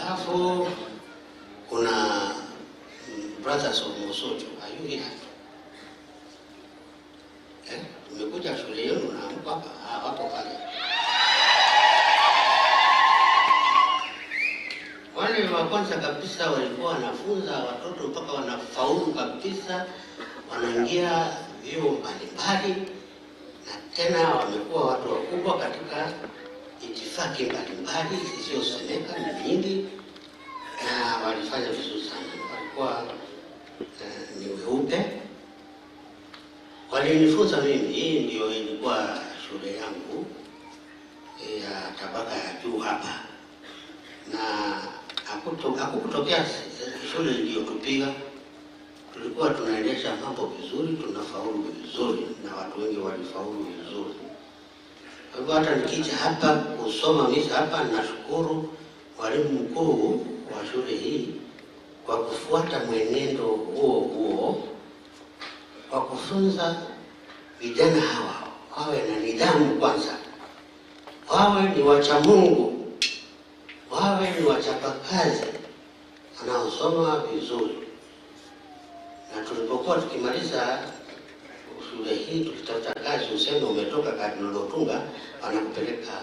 Alafu kuna Brothers of Mosocho, are you here? Tumekuja shule yenu na mko hapa, wapo pale. Wale wa kwanza kabisa walikuwa wanafunza watoto mpaka wanafaulu kabisa, wanaingia vyuo mbalimbali, na tena wamekuwa watu wakubwa katika itifaki mbalimbali zisizosemeka, ni nyingi, na walifanya vizuri sana. Walikuwa ni weupe, walinifunza mimi. Hii ndio ilikuwa shule yangu ya tabaka ya juu hapa, na hakukutokea shule iliyotupiga. Tulikuwa tunaendesha mambo vizuri, tunafaulu vizuri, na watu wengi walifaulu vizuri. Kwa hivyo hata nikija hapa kusoma misa hapa, nashukuru mwalimu mkuu wa shule hii kwa kufuata mwenendo huo huo, kwa kufunza vijana hawa wawe na nidhamu kwanza, wawe ni wacha Mungu, wawe ni wachapakazi wanaosoma vizuri. Na tulipokuwa tukimaliza shule hii tukitafuta kazi, useme umetoka Kardinali Otunga, wanakupeleka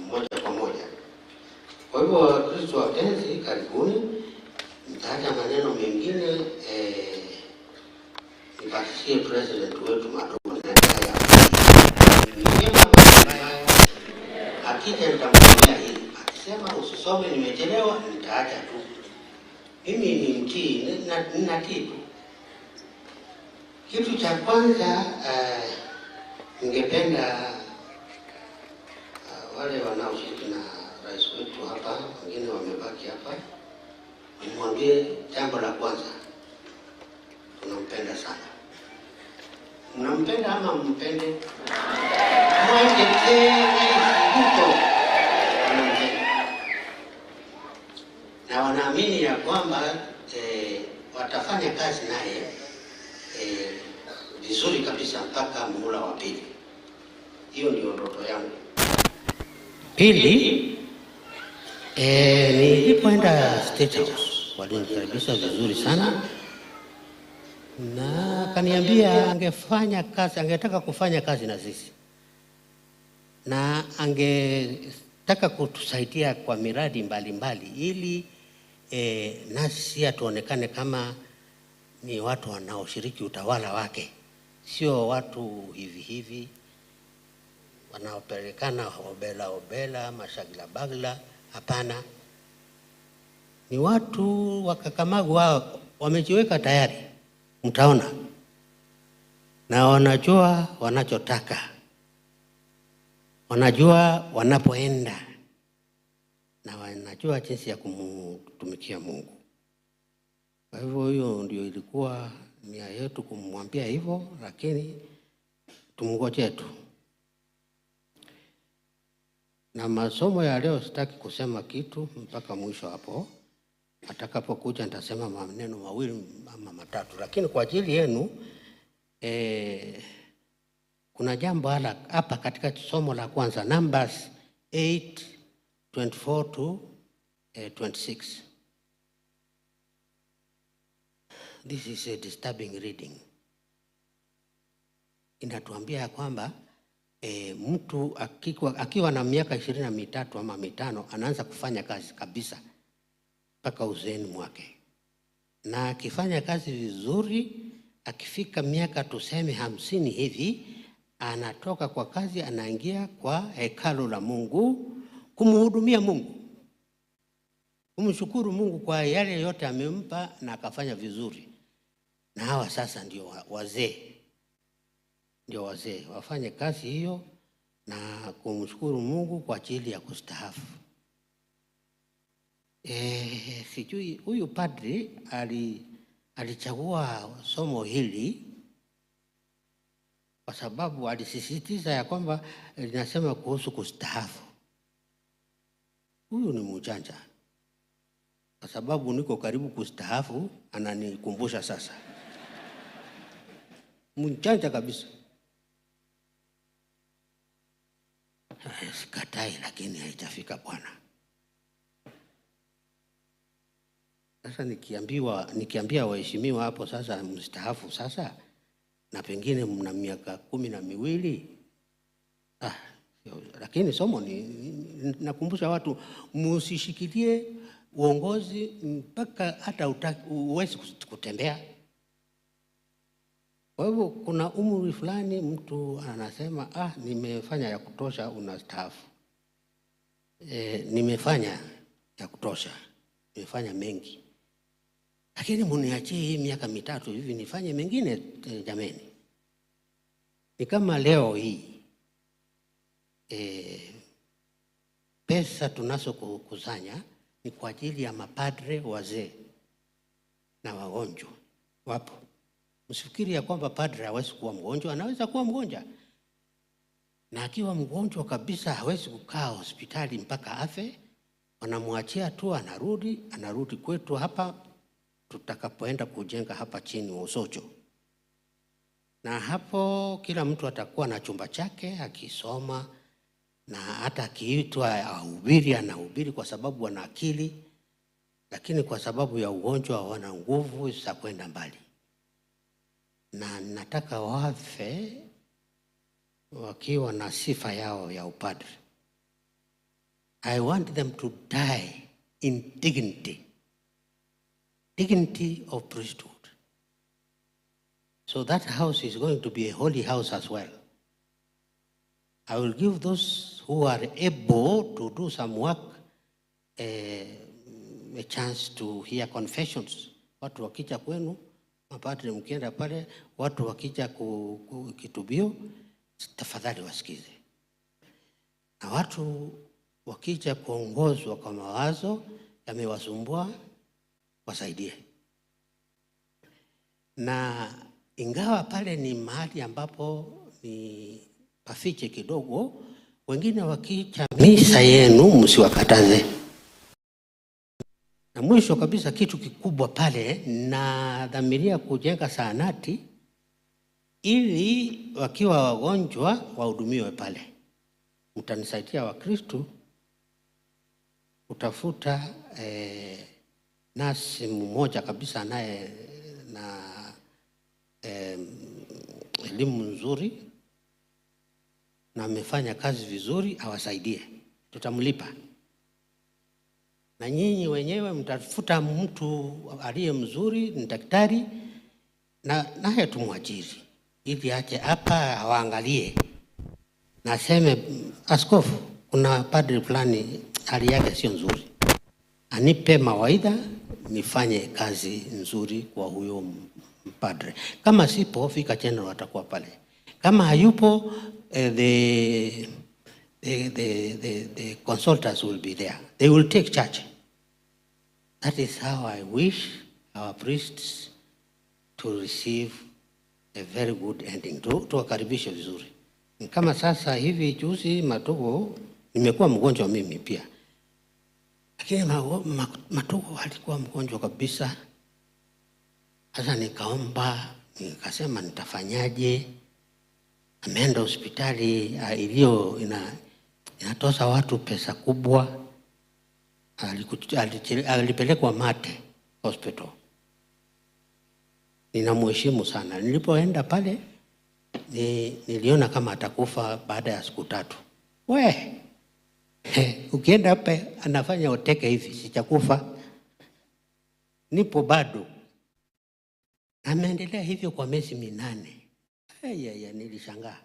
moja kwa moja. Kwa hivyo Wakristo wapenzi, karibuni. Nitaacha maneno mengine nipatishie president wetu madogo. Akija nitamwambia hili, akisema usisome nimechelewa, nitaacha tu. Mimi ni mtii, ninatii tu. Kitu cha kwanza ningependa wale wanaoshiriki na rais wetu hapa, wengine wamebaki hapa, nimwambie jambo la kwanza, tunampenda sana. Mnampenda ama mpende? Na wanaamini ya kwamba watafanya kazi naye vizuri kabisa mpaka muhula wa pili. Hiyo ndio ndoto yangu. Pili, nilipoenda State House walinikaribisha vizuri sana, na kaniambia angefanya kazi, angetaka kufanya kazi na sisi, na angetaka kutusaidia kwa miradi mbalimbali mbali, ili nasi tuonekane kama ni watu wanaoshiriki utawala wake, sio watu hivi hivi wanaopelekana obela obela mashagla bagla. Hapana, ni watu wakakamavu, wao wamejiweka tayari, mtaona, na wanajua wanachotaka, wanajua wanapoenda, na wanajua jinsi ya kumtumikia Mungu. Kwa hivyo hiyo ndio ilikuwa nia yetu kumwambia hivyo, lakini tumngoje tu. Na masomo ya leo sitaki kusema kitu mpaka mwisho hapo. Atakapokuja nitasema maneno mawili ama matatu, lakini kwa ajili yenu kuna jambo hapa katika somo la kwanza, Numbers 8:24 to 26. This is a disturbing reading. Inatuambia kwamba mtu akiwa na miaka 23 ama 5 anaanza kufanya kazi kabisa mpaka uzeeni mwake. Na akifanya kazi vizuri, akifika miaka tuseme 50 hivi, anatoka kwa kazi anaingia kwa hekalu la Mungu kumhudumia Mungu, kumshukuru Mungu kwa yale yote amempa na akafanya vizuri. Na hawa sasa ndio wazee. Ndio wazee wafanye kazi hiyo na kumshukuru Mungu kwa ajili ya kustaafu. Sijui huyu padri alichagua somo hili kwa sababu alisisitiza ya kwamba linasema kuhusu kustaafu. Huyu ni mjanja, kwa sababu niko karibu kustaafu, ananikumbusha sasa. Mjanja kabisa. Sikatai, lakini haijafika bwana. Sasa nikiambia waheshimiwa hapo sasa mstaafu sasa, na pengine mna miaka 12, lakini somo ni nakumbusha watu msishikilie uongozi mpaka hata uwezi kutembea. Kwa hivyo kuna umri fulani mtu anasema nimefanya ya kutosha, unastaafu. Nimefanya ya kutosha, nimefanya mengi, lakini muniachie hii miaka 3 hivi nifanye mengine, jameni. Ni kama leo hii pesa tunazokusanya ni kwa ajili ya mapadre wazee na wagonjwa. Wapo. Msifikiri ya kwamba padre hawezi kuwa mgonjwa, anaweza kuwa mgonjwa. Na akiwa mgonjwa kabisa hawezi kukaa hospitali mpaka afe. Wanamwachia tu, anarudi kwetu hapa tutakapoenda kujenga hapa chini Usocho. Na hapo kila mtu atakuwa na chumba chake akisoma, na hata akiitwa ahubiri anahubiri kwa sababu ana akili, lakini kwa sababu ya ugonjwa hawana nguvu za kwenda mbali. Na nataka wafe wakiwa na sifa yao ya upadre. I want them to die in dignity. Dignity of priesthood. So that house is going to be a holy house as well. I will give those who are able to do some work a chance to hear confessions. Watu wakija kwenu, mapadre mkienda pale, watu wakija kitubio, tafadhali wasikize. Na watu wakija kuongozwa kwa mawazo yamewasumbua, wasaidie. Na ingawa pale ni mahali ambapo ni pafiche kidogo, wengine wakicha misa yenu msiwakataze. Na mwisho kabisa, kitu kikubwa pale, nadhamiria kujenga zahanati ili wakiwa wagonjwa wahudumiwe pale. Mtanisaidia Wakristo kutafuta nasi mmoja kabisa anaye na elimu nzuri na amefanya kazi vizuri, awasaidie. Tutamlipa. Na nyinyi wenyewe mtafuta mtu aliye mzuri, ni daktari, na naye tumwajiri ili aje hapa awaangalie. Na aseme, askofu, kuna padri fulani hali yake sio nzuri, anipe mawaidha nifanye kazi nzuri kwa huyo padre. Kama sipo, Vicar General atakuwa pale. Kama hayupo, the consultants will be there. They will take charge. That is how I wish our priests to receive a very good ending. Tuwakaribishe vizuri. Kama sasa hivi juzi Matugo, nimekuwa mgonjwa mimi pia. Lakini Matugo alikuwa mgonjwa kabisa. Sasa nikaomba, nikasema nitafanyaje? Ameenda hospitali iliyo inatosa watu pesa kubwa. Alipelekwa Mate Hospital. Ninamheshimu sana. Nilipoenda pale niliona kama atakufa baada ya siku 3. We, ukienda hapa anafanya oteke hivi, sijakufa. Nipo bado. Ameendelea hivyo kwa miezi 8. Aya, nilishangaa.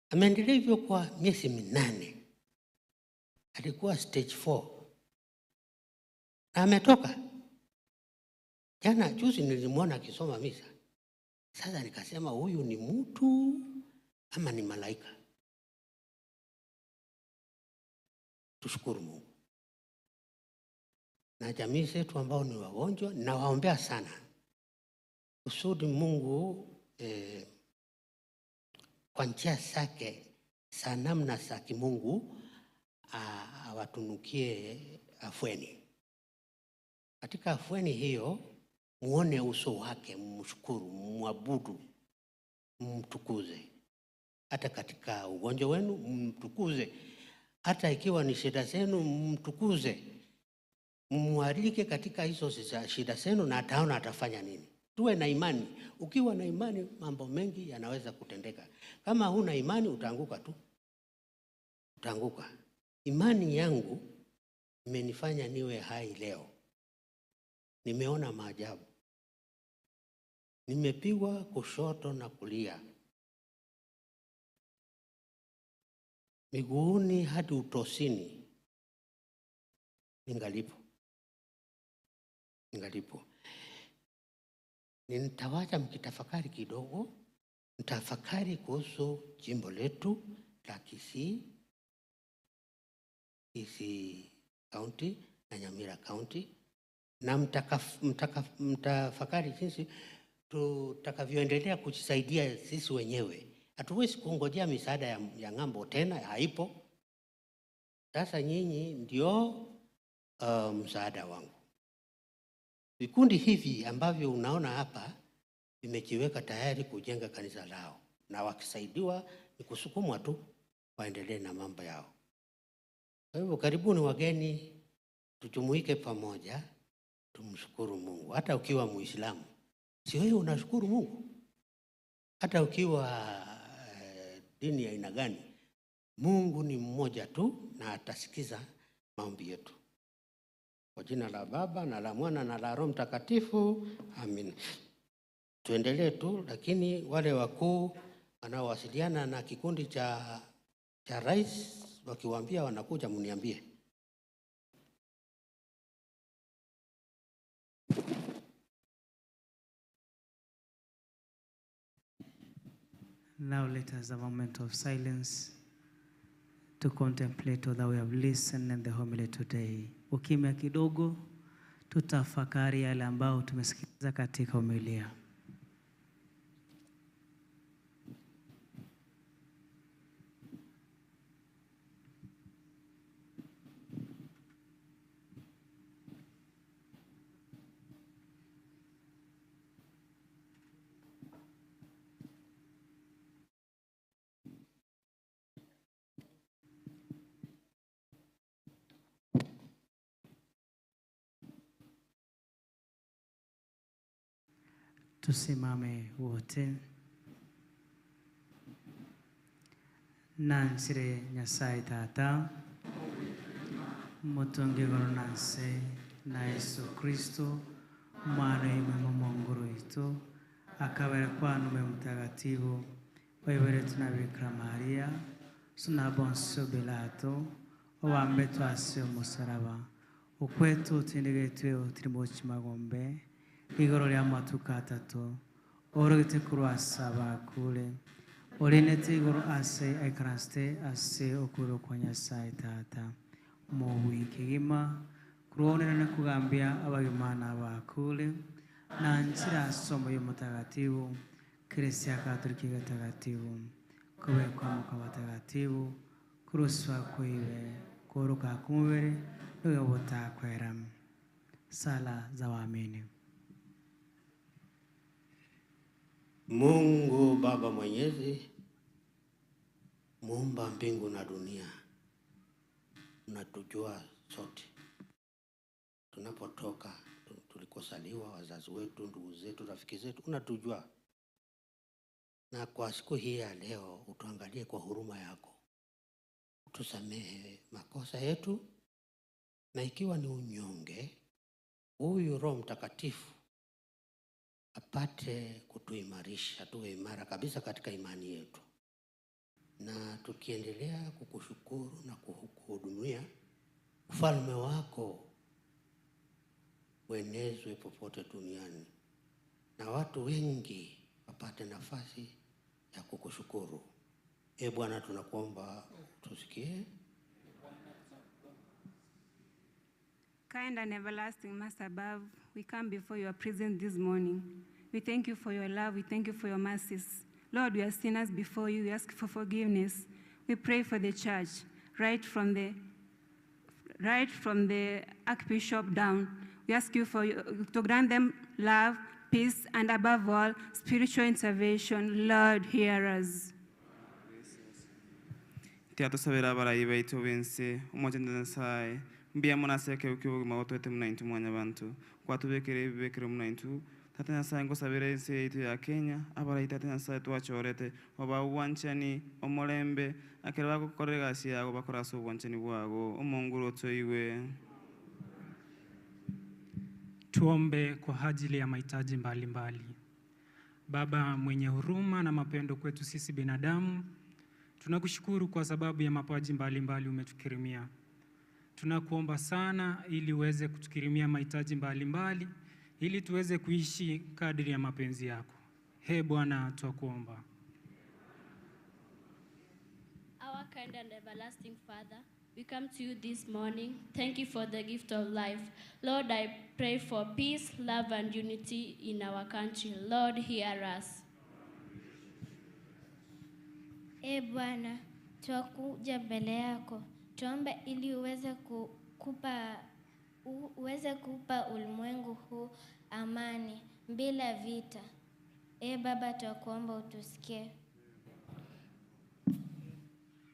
Ameendelea hivyo kwa miezi 8. Alikuwa stage 4. Na ametoka. Jana juzi nilimwona akisoma misa. Sasa nikasema huyu ni mtu ama ni malaika? Tushukuru Mungu. Na jamii zetu ambao ni wagonjwa, nawaombea sana kusudi Mungu kwa njia zake za namna za kimungu awatunukie afueni. Katika afueni hiyo muone uso wake, mshukuru, muabudu, mtukuze. Hata katika ugonjwa wenu mtukuze, hata ikiwa ni shida zenu mtukuze, Mumwalike katika hizo shida zenu na ataona atafanya nini. Tuwe na imani. Ukiwa na imani mambo mengi yanaweza kutendeka. Kama huna imani utaanguka tu. Utaanguka. Imani yangu imenifanya niwe hai leo. Nimeona maajabu. Nimepigwa kushoto na kulia, miguuni hadi utosini, ningalipo. Ningalipo. Nitawacha mkitafakari kidogo. Mtafakari kuhusu jimbo letu la Kisii, Kisii County na Nyamira County, na mtafakari jinsi tutakavyoendelea kujisaidia sisi wenyewe. Hatuwezi kungojea misaada ya ng'ambo tena, haipo. Sasa nyinyi ndio msaada wangu. Vikundi hivi ambavyo unaona hapa vimejiweka tayari kujenga kanisa lao, na wakisaidiwa ni kusukumwa tu waendelee na mambo yao. Kwa hivyo karibuni wageni, tujumuike pamoja, tumshukuru Mungu. Hata ukiwa Muislamu, si wewe unashukuru Mungu? Hata ukiwa dini ya aina gani, Mungu ni mmoja tu na atasikiza maombi yetu. Kwa jina la Baba na la Mwana na la Roho Mtakatifu, amina. Tuendelee tu, lakini wale wakuu wanaowasiliana na kikundi cha rais wakiwaambia wanakuja, mniambie. Now let us have a moment of silence to contemplate all that we have listened in the homily today. Ukimya kidogo, tutafakari yale ambao tumesikiliza katika homilia. Tusimame wote. Nansire Nyasaye Tata, mutungi igoro nanse na Yesu Kristo mwana imwe Mungu witu akabere kwanume mutagatifu waiberetu na Bikira Maria suna Poncio Pilato owambe twase omusaraba ukwetu tindigetwe otirimu magombe igoro rya matuka atatu orogete kurwasa bakule orinete igoro ase aikraste ase okuro kwa Nyasaye Tata muwikigima kuronera kugambia abagimana bakule na nzira somo y'umutagatifu Kristo Katoliki gatagatifu kubekwa mu batagatifu kuruswa kwibe kuruka kumubere n'uyobotakwera. Sala za waamini. Mungu Baba Mwenyezi, muumba mbingu na dunia, unatujua sote tunapotoka, tulikosaliwa, wazazi wetu, ndugu zetu, rafiki zetu, unatujua. Na kwa siku hii ya leo utuangalie kwa huruma yako, utusamehe makosa yetu, na ikiwa ni unyonge, huyu Roho Mtakatifu apate kutuimarisha, tuwe imara kabisa katika imani yetu. Na tukiendelea kukushukuru na kukuhudumia, ufalme wako uenezwe popote duniani, na watu wengi wapate nafasi ya kukushukuru. E Bwana, tunakuomba tusikie. Kind and everlasting Master above, we come before your presence this morning. We thank you for your love. We thank you for your mercies. Lord, we are sinners before you. We ask for forgiveness. We pray for the church, right from the Archbishop down. We ask you to grant them love, peace, and above all, spiritual intervention. Lord, hear us. Teatro sabera bara ibe itobense umojende nasai Mbia munaseke ukiwa otwete muna mwanya bantu. Kwatubekere bibekere muna intu. Tata Nyasaye ngosabire ensi yaitu ya Kenya, abarayi Tata Nyasaye twachorete, oba obwanchani, omulembe, akere bagokorera egasi yago bakora ase obwanchani bwago, omonguru otoiwe. Tuombe kwa ajili ya mahitaji mbalimbali. Baba mwenye huruma na mapendo kwetu sisi binadamu, tunakushukuru kwa sababu ya mapaji mbalimbali umetukirimia. Tunakuomba sana ili uweze kutukirimia mahitaji mbalimbali ili tuweze kuishi kadri ya mapenzi yako. He Bwana, twakuomba. Our kind and everlasting Father, we come to you this morning. Thank you for the gift of life. Lord, I pray for peace, love, and unity in our country. Lord, hear us. E Bwana, twakuja mbele yako. Tuombe ili uweze kupa ulimwengu huu amani bila vita. E Baba, twakuomba utusikie.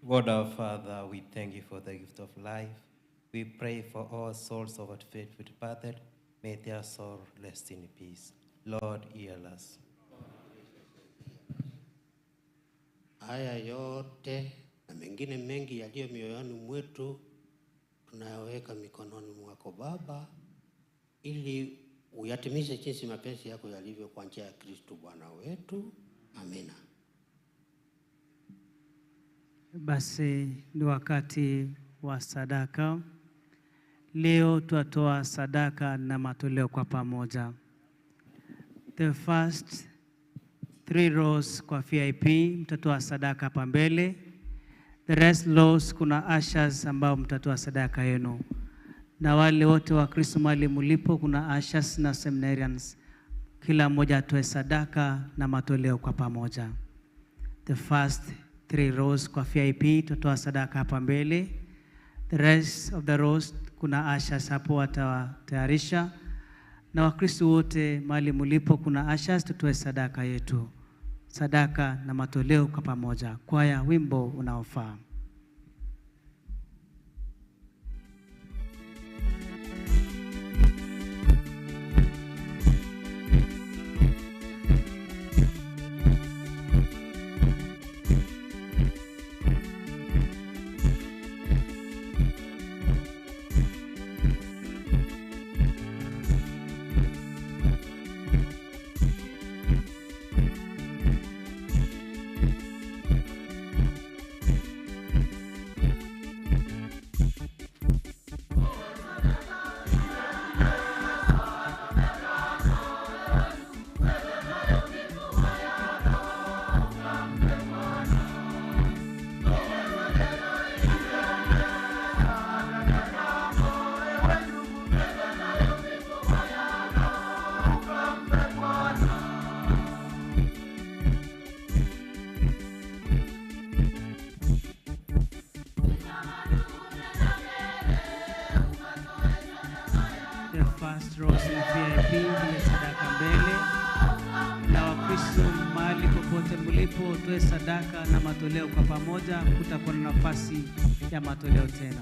God our Father, we thank you for the gift of life. We pray for all souls of our faithful departed. May their soul rest in peace. Lord, hear us. Haya yote na mengine mengi yaliyo mioyoni mwetu tunayaweka mikononi mwako Baba, ili uyatimize jinsi mapenzi yako yalivyo kwa njia ya Kristo Bwana wetu. Amina. Basi ni wakati wa sadaka. Leo twatoa sadaka na matoleo kwa pamoja. The first 3 rows kwa VIP mtatoa sadaka hapa mbele. The rest rows kuna ushers ambao mtatoa sadaka yenu. Na wale wote wa Kristo mahali mulipo kuna ushers na seminarians. Kila mmoja atoe sadaka na matoleo kwa pamoja. The first 3 rows kwa VIP tutoa sadaka hapa mbele. The rest of the rows kuna ushers hapo watatayarisha. Na Wakristo wote mahali mulipo kuna ushers, tutoe sadaka yetu. Sadaka na matoleo kwa pamoja. Kwaya, wimbo unaofaa. First rows in VIP ile sadaka mbele, na Wakristo mahali popote mlipo toe sadaka na matoleo kwa pamoja. Kutakuwa na nafasi ya matoleo tena.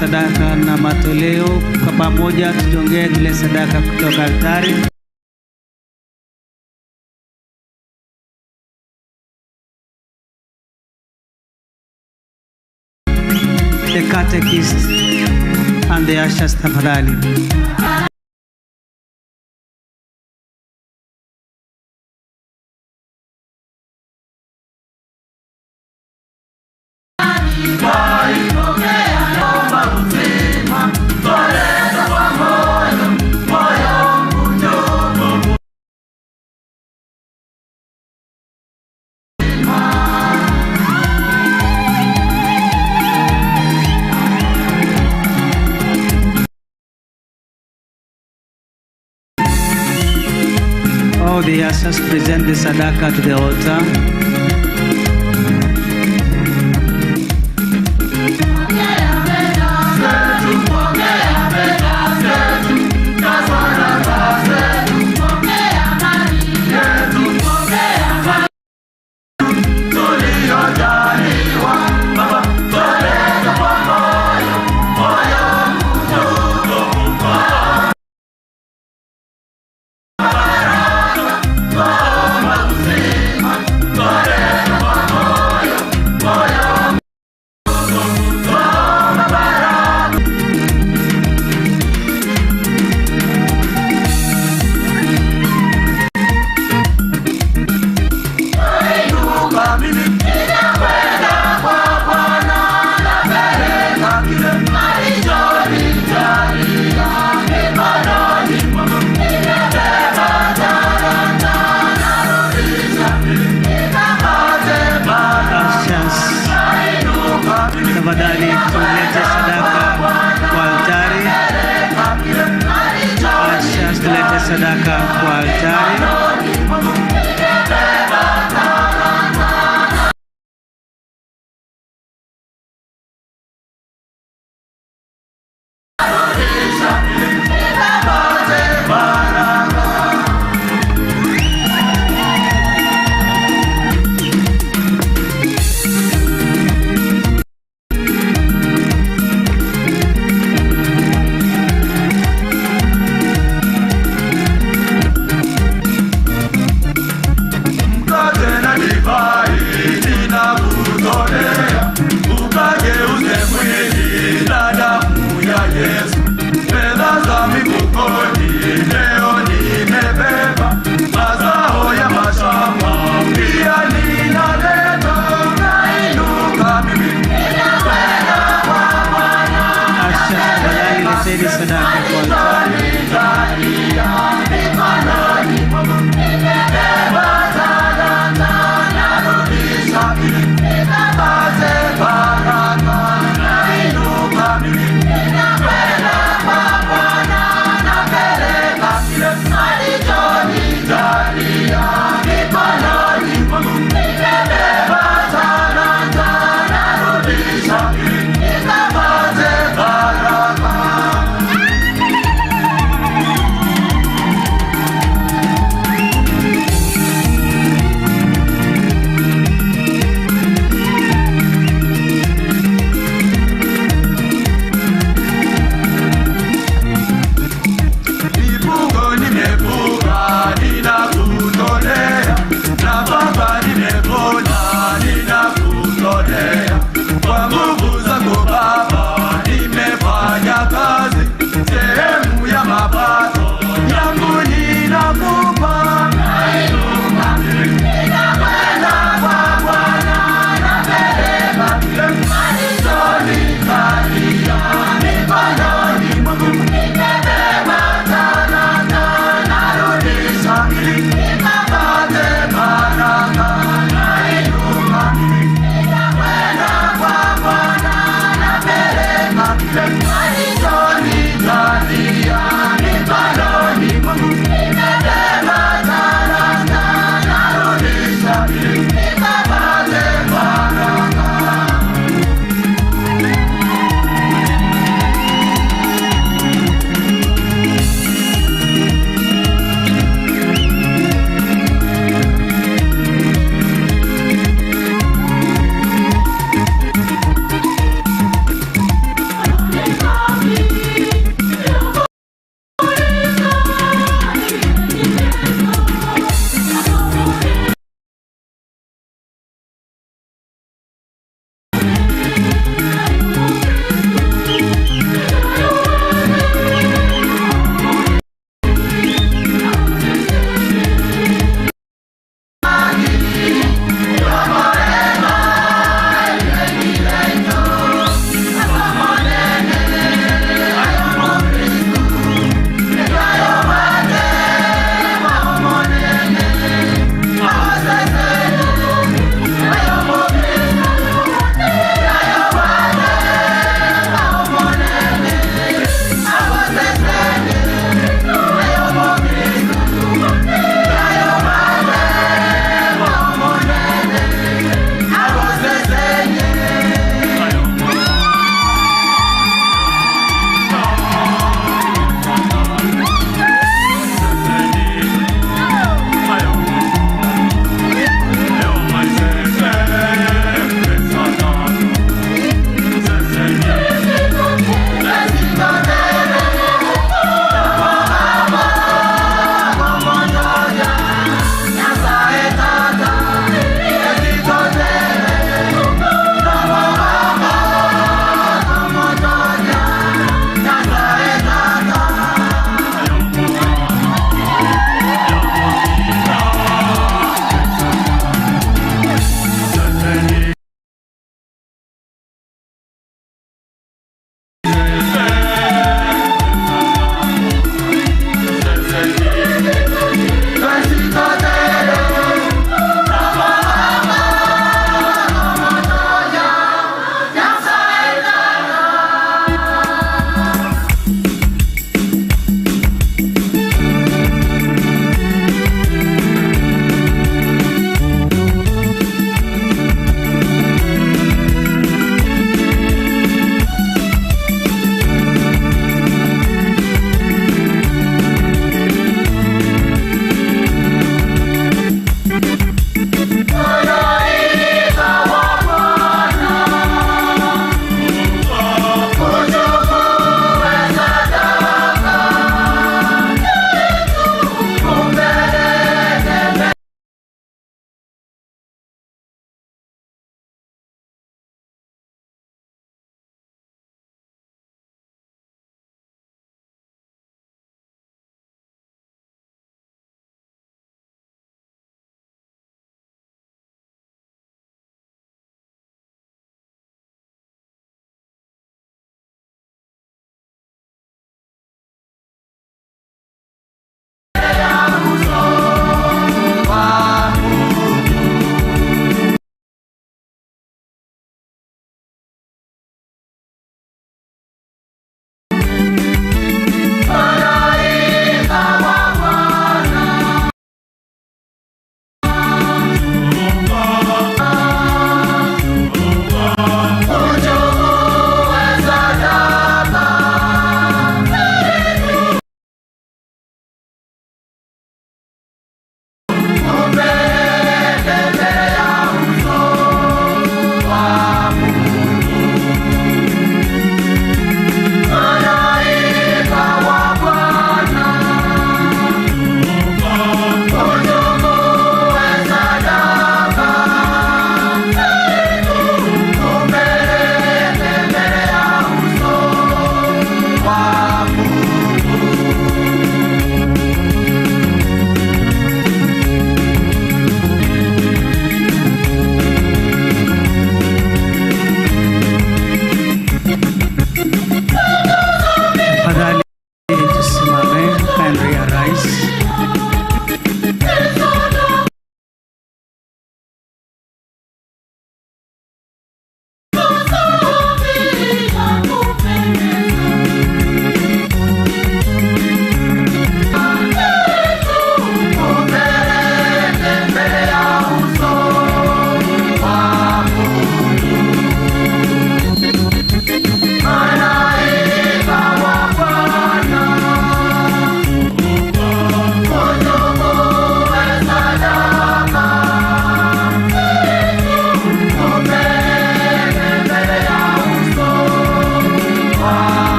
sadaka na matoleo kwa pamoja, tujongee zile sadaka kutoka altari. The catechist and the ushers, tafadhali. All the ushers present the sadaka to the altar. Ushers, tafadhali tulete sadaka kwa altari. Ushers, tulete sadaka kwa altari. Mkate na divai ninakutolea, ukageuze mwili na damu ya Yesu. Fedha za mifukoni leo nimebeba, mazao ya mashamba pia ninaleta. Nainuka mimi Ushers, tafadhali leteni sadaka kwa altari. Mifugo nimefuga ninakutolea,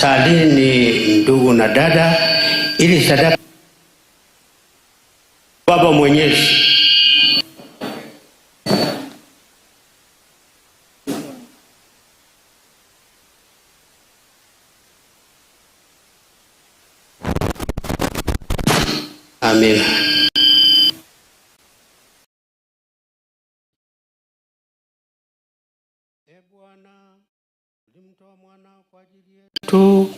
Salini ndugu na dada, ili sadaka Baba Mwenyezi. Amina. Tu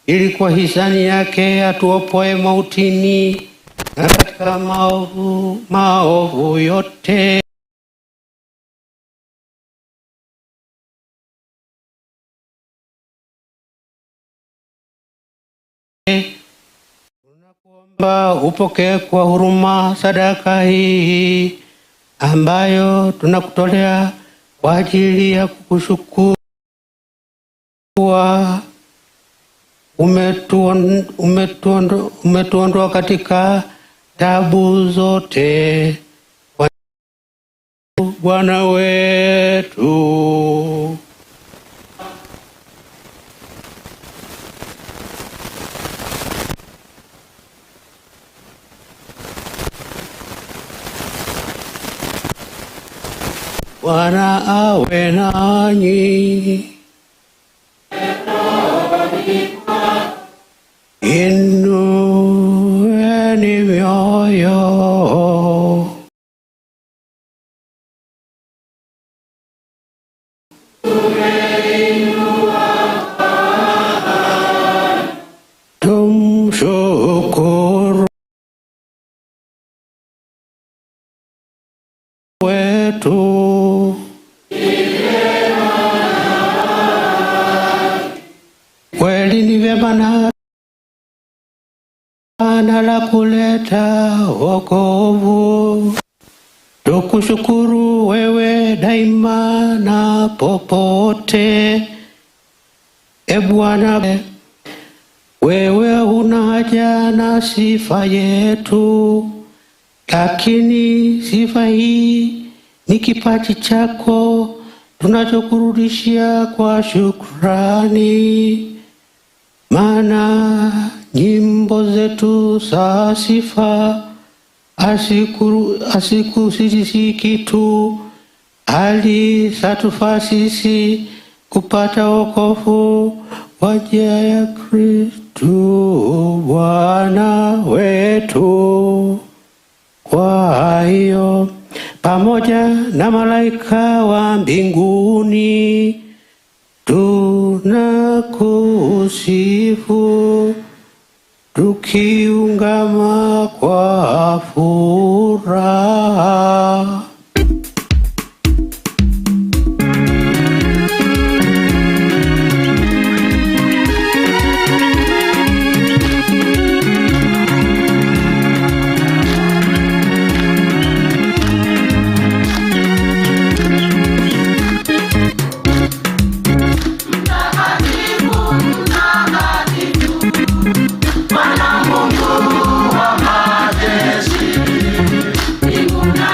ili kwa hisani yake atuopoe mautini na katika maovu yote. Tunakuomba upokee kwa huruma sadaka hii ambayo tunakutolea kwa ajili ya kukushukuru kuwa umetuondoa katika tabu zote. Bwana wetu. Bwana awe nanyi. Inueni mioyo. Tumshukuru wetu. Kweli ni vyema na la kuleta wokovu. Tukushukuru wewe daima na popote. E Bwana, wewe huna haja na sifa yetu, lakini sifa hii ni kipaji chako tunachokurudishia kwa shukrani. Maana nyimbo zetu za sifa asikusisi kitu, ali zatufaa sisi kupata wokovu kwa njia ya Kristo Bwana wetu. Kwa hiyo pamoja na malaika wa mbinguni tunakusifu tukiungama kwa furaha. Bwana Mungu wa majeshi, mbingu na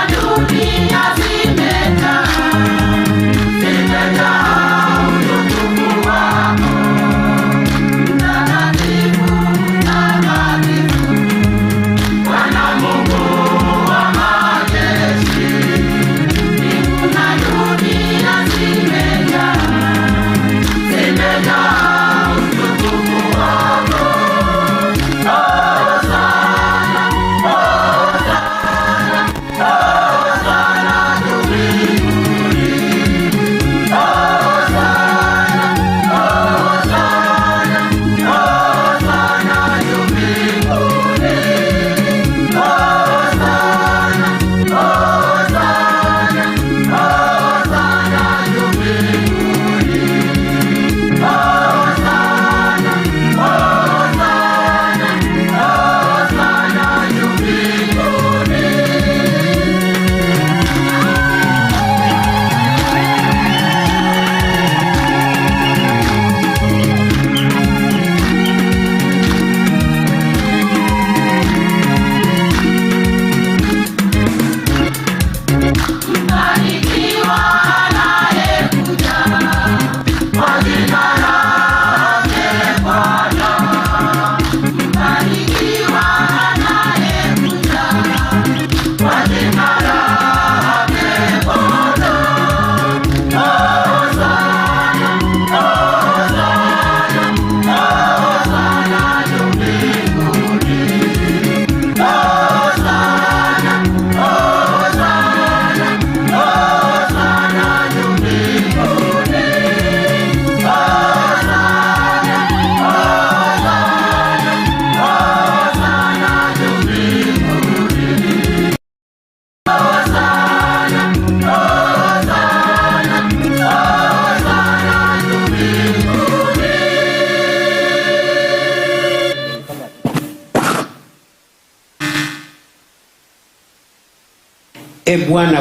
E Bwana,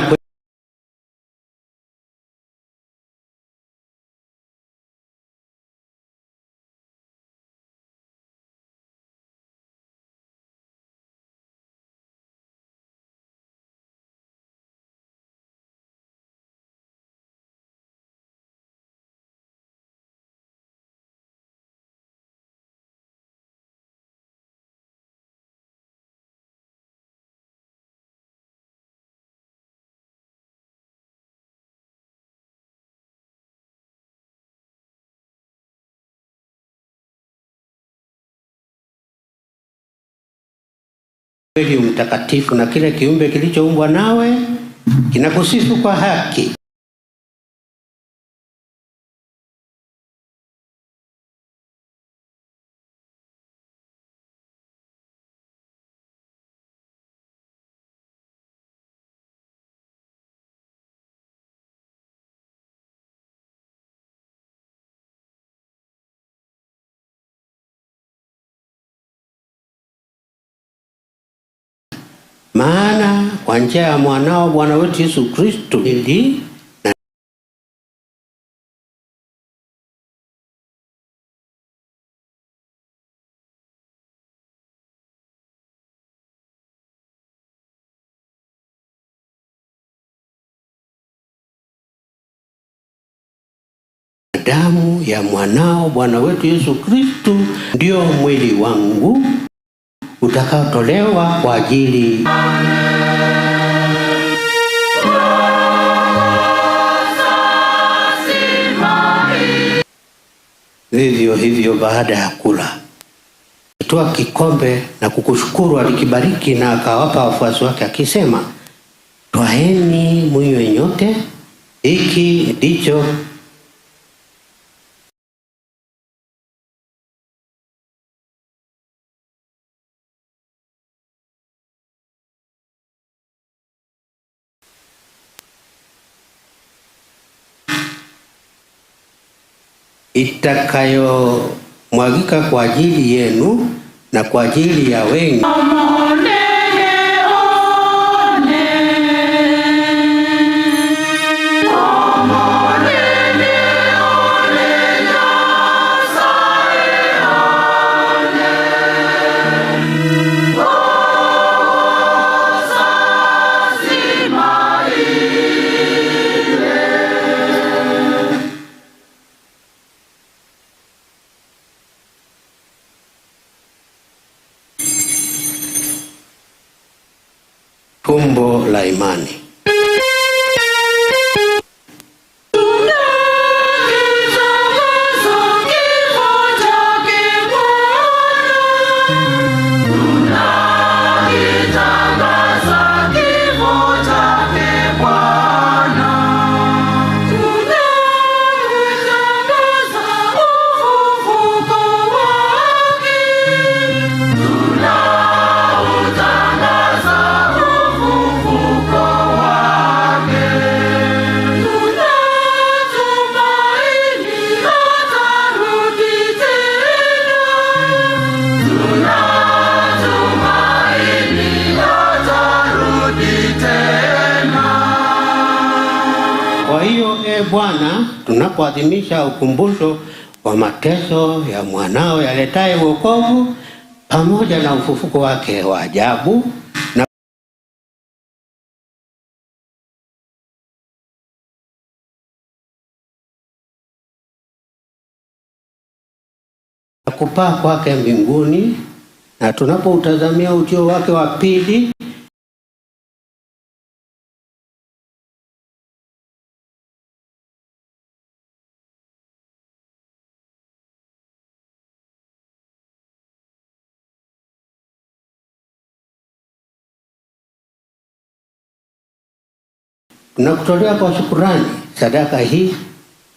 kweli mtakatifu, na kile kiumbe kilichoumbwa nawe kinakusifu kwa haki. Maana kwa njia ya mwanao Bwana wetu Yesu Kristo ili na damu ya mwanao Bwana wetu Yesu Kristo ndio mwili wangu utakaotolewa kwa ajili Vivyo hivyo baada ya kula, akitwaa kikombe na kukushukuru, alikibariki na akawapa wafuasi wake akisema, twaeni mwinywe nyote, hiki ndicho itakayomwagika kwa ajili yenu na kwa ajili ya wengi. Fumbo la imani. Kwa hiyo, e Bwana, tunapoadhimisha ukumbusho wa mateso ya mwanao yaletaye wokovu pamoja na ufufuko wake wa ajabu na kupaa kwake mbinguni, na tunapoutazamia ujio wake wa pili, tunakutolea kwa shukurani sadaka hii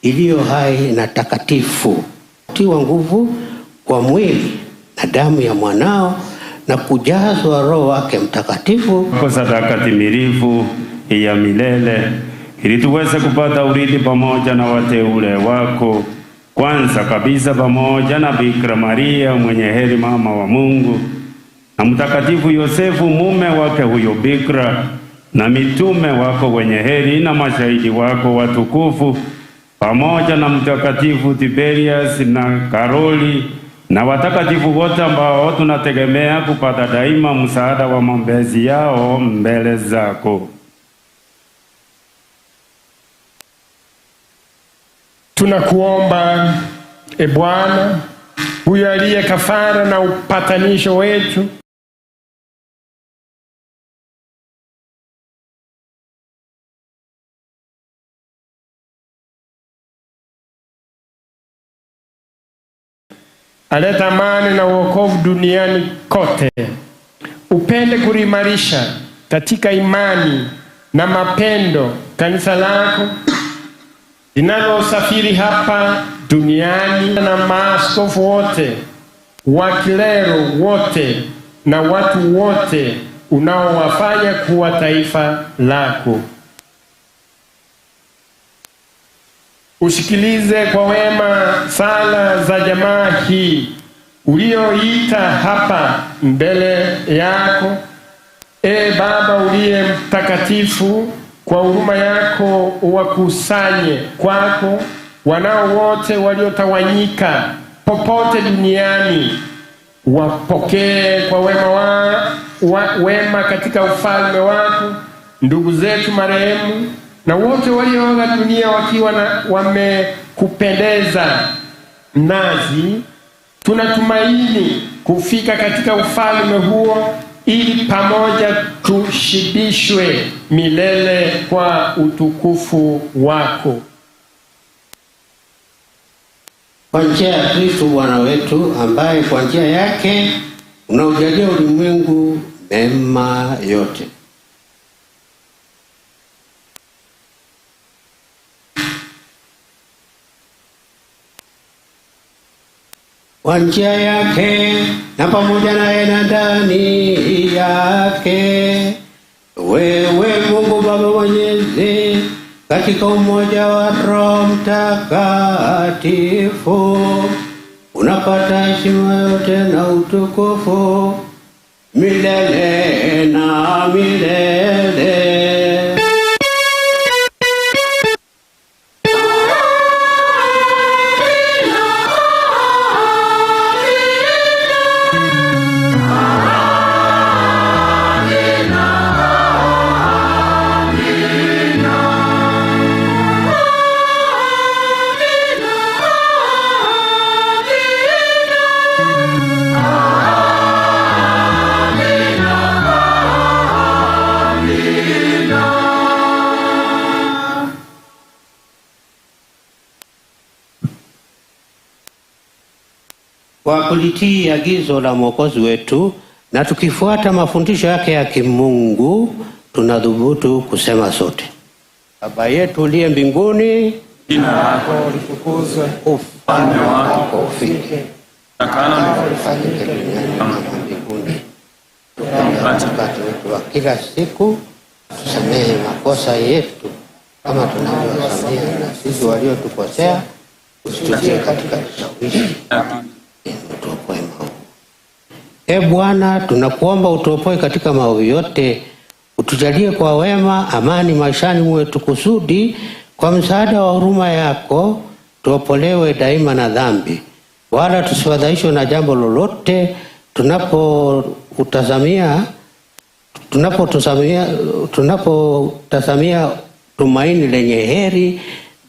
iliyo hai na takatifu, tiwa nguvu kwa mwili na damu ya mwanao na kujazwa Roho wake Mtakatifu, kwa sadaka timilifu ya milele, ili tuweze kupata urithi pamoja na wateule wako, kwanza kabisa pamoja na Bikira Maria mwenye heri, mama wa Mungu, na Mtakatifu Yosefu mume wake huyo Bikira, na mitume wako wenye heri na mashahidi wako watukufu, pamoja na Mtakatifu Tiberias na Karoli na watakatifu wote ambao tunategemea kupata daima msaada wa maombezi yao mbele zako. Tunakuomba, e Bwana, huyo aliye kafara na upatanisho wetu, aleta amani na wokovu duniani kote, upende kuliimarisha katika imani na mapendo kanisa lako linalosafiri hapa duniani, na maaskofu wote, wakilero wote na watu wote unaowafanya kuwa taifa lako. Usikilize kwa wema sala za jamaa hii ulioita hapa mbele yako. E Baba uliye mtakatifu, kwa huruma yako wakusanye kwako wanao wote waliotawanyika popote duniani, wapokee kwa wema katika ufalme wako ndugu zetu marehemu na wote walioaga dunia wakiwa na wamekupendeza. Nazi tunatumaini kufika katika ufalme huo, ili pamoja tushibishwe milele kwa utukufu wako. Kwa njia ya Kristo Bwana wetu, ambaye kwa njia yake unaujalia ulimwengu mema yote. Kwa njia yake na pamoja naye na ndani yake, wewe Mungu Baba Mwenyezi, katika umoja wa Roho Mtakatifu, unapata heshima yote na utukufu milele na milele. Kwa kulitii agizo la Mwokozi wetu na tukifuata mafundisho yake ya kimungu, tunadhubutu kusema sote: Baba yetu uliye mbinguni, jina lako litukuzwe, ufalme wako ufike, utakalo lifanyike duniani kama mbinguni. Mkate wetu wa kila siku, tusamehe makosa yetu kama tunavyowasamehe na sisi waliotukosea, usitutie katika kishawishi, utuopoe maovu. E Bwana, tunakuomba utuopoe katika maovu yote, utujalie kwa wema amani maishani mwetu, kusudi kwa msaada wa huruma yako tuopolewe daima na dhambi, wala tusifadhaishwe na jambo lolote, tunapotazamia tumaini lenye heri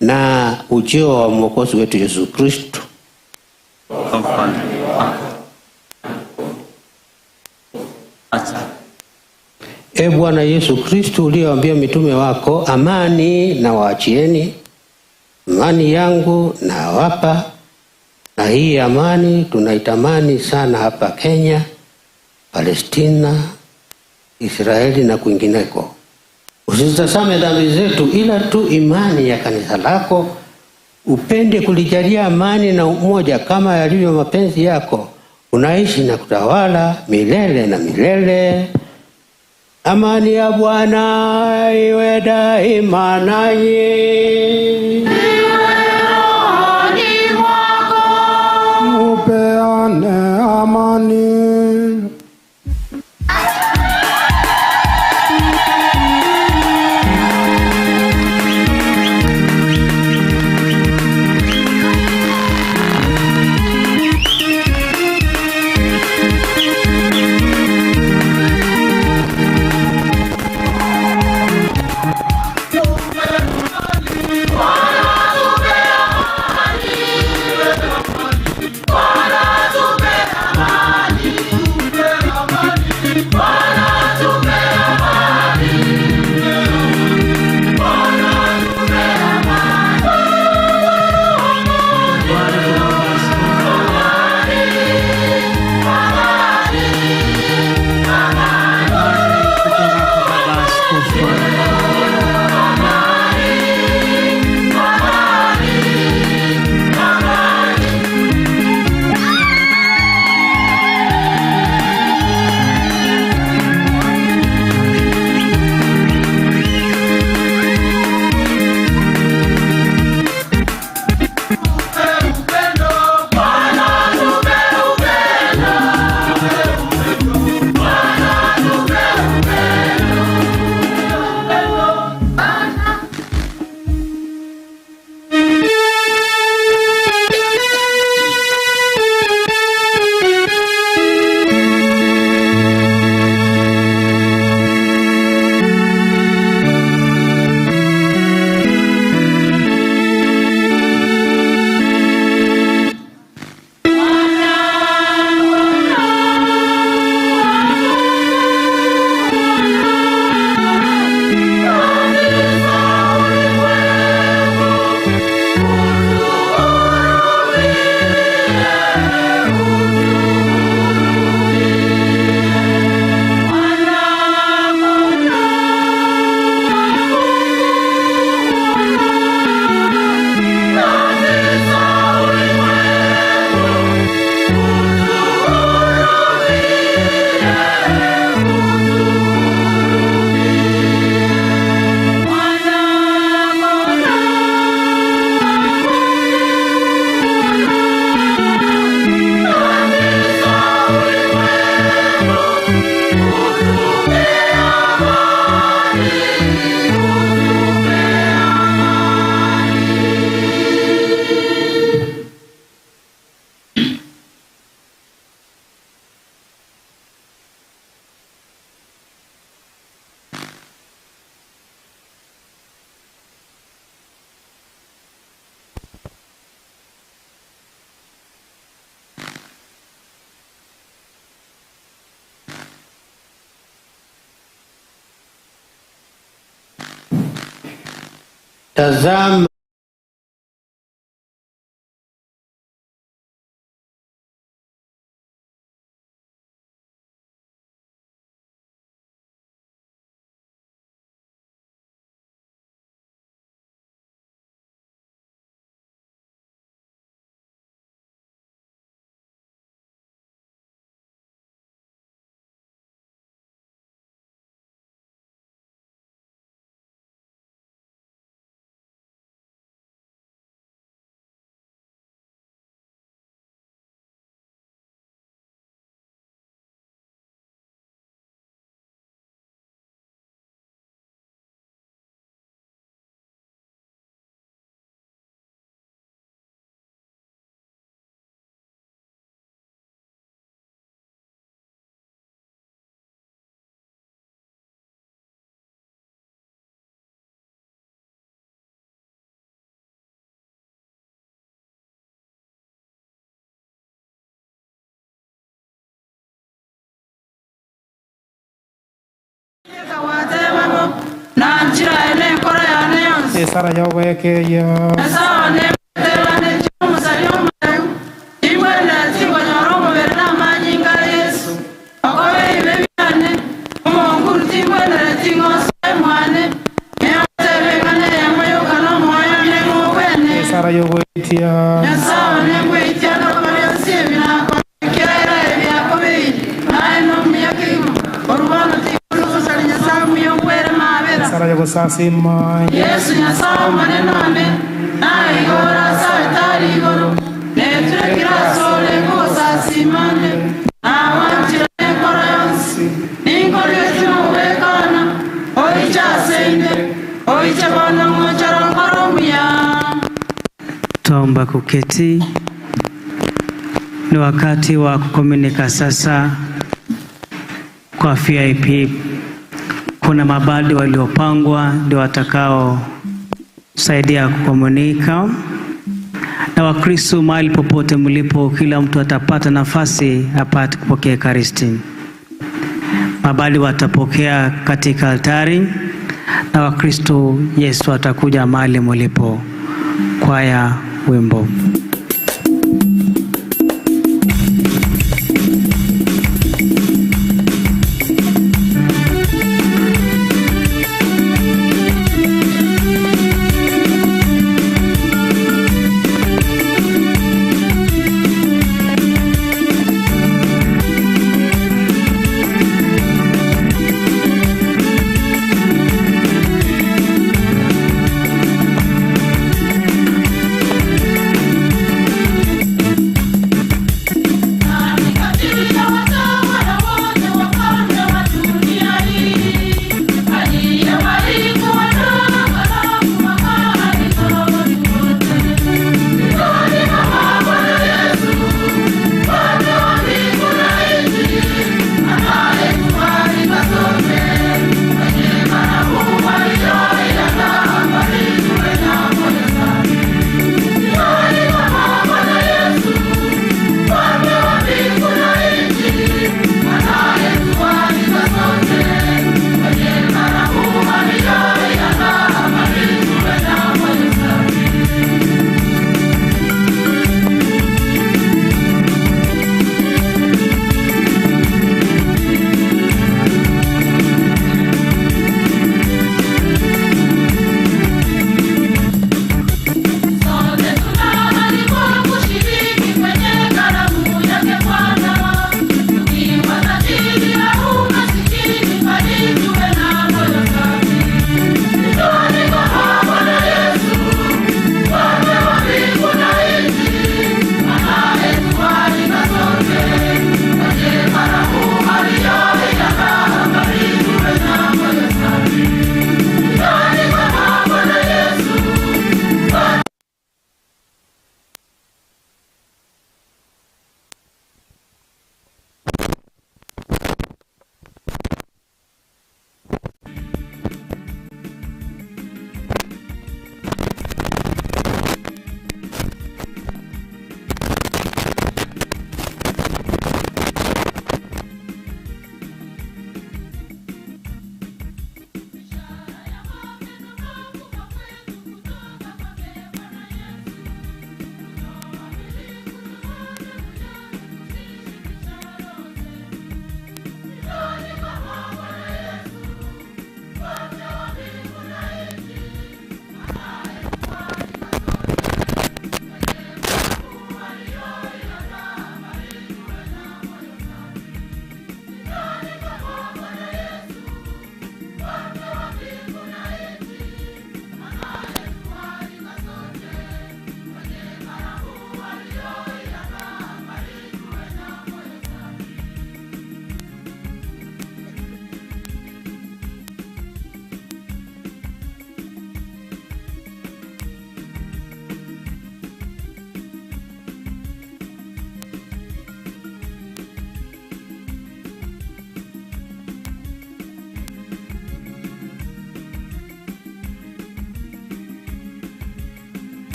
na ujio wa Mwokozi wetu Yesu Kristo. E Bwana Yesu Kristo, uliyewaambia mitume wako, amani na waachieni, amani yangu nawapa, na hii amani tunaitamani sana hapa Kenya, Palestina, Israeli na kwingineko. Usitazame dhambi zetu, ila tu imani ya kanisa lako. Upende kulijalia amani na umoja kama yalivyo mapenzi yako. Unaishi na kutawala milele na milele. Amani ya Bwana iwe daima nanyi. Mupeane amani. Tazama Sara yowekeyo Sara yowetia Sara yogosasima Yesu nyasaye maneno ame na igora satari igoro neturekira sole ngosasimane awanjire nkora yonsi ninkora etimubekana oicha sende oicha bona ngochara nkora omuya. Tuomba kuketi. Ni wakati wa kukomunika sasa kwa VIP. Kuna mabadi waliopangwa ndio watakao saidia kukomunika. Na Wakristo mahali popote mlipo, kila mtu atapata nafasi apate kupokea Ekaristi. Mabadi watapokea katika altari, na Wakristo Yesu atakuja mahali mlipo. Kwaya wimbo.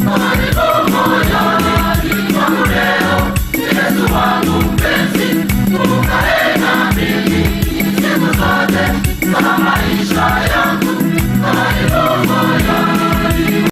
Karibu moyoni mwangu leo, Yesu wangu mpenzi, ukae na mimi siku zote za maisha yangu. Karibu moyoni.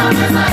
Thank you.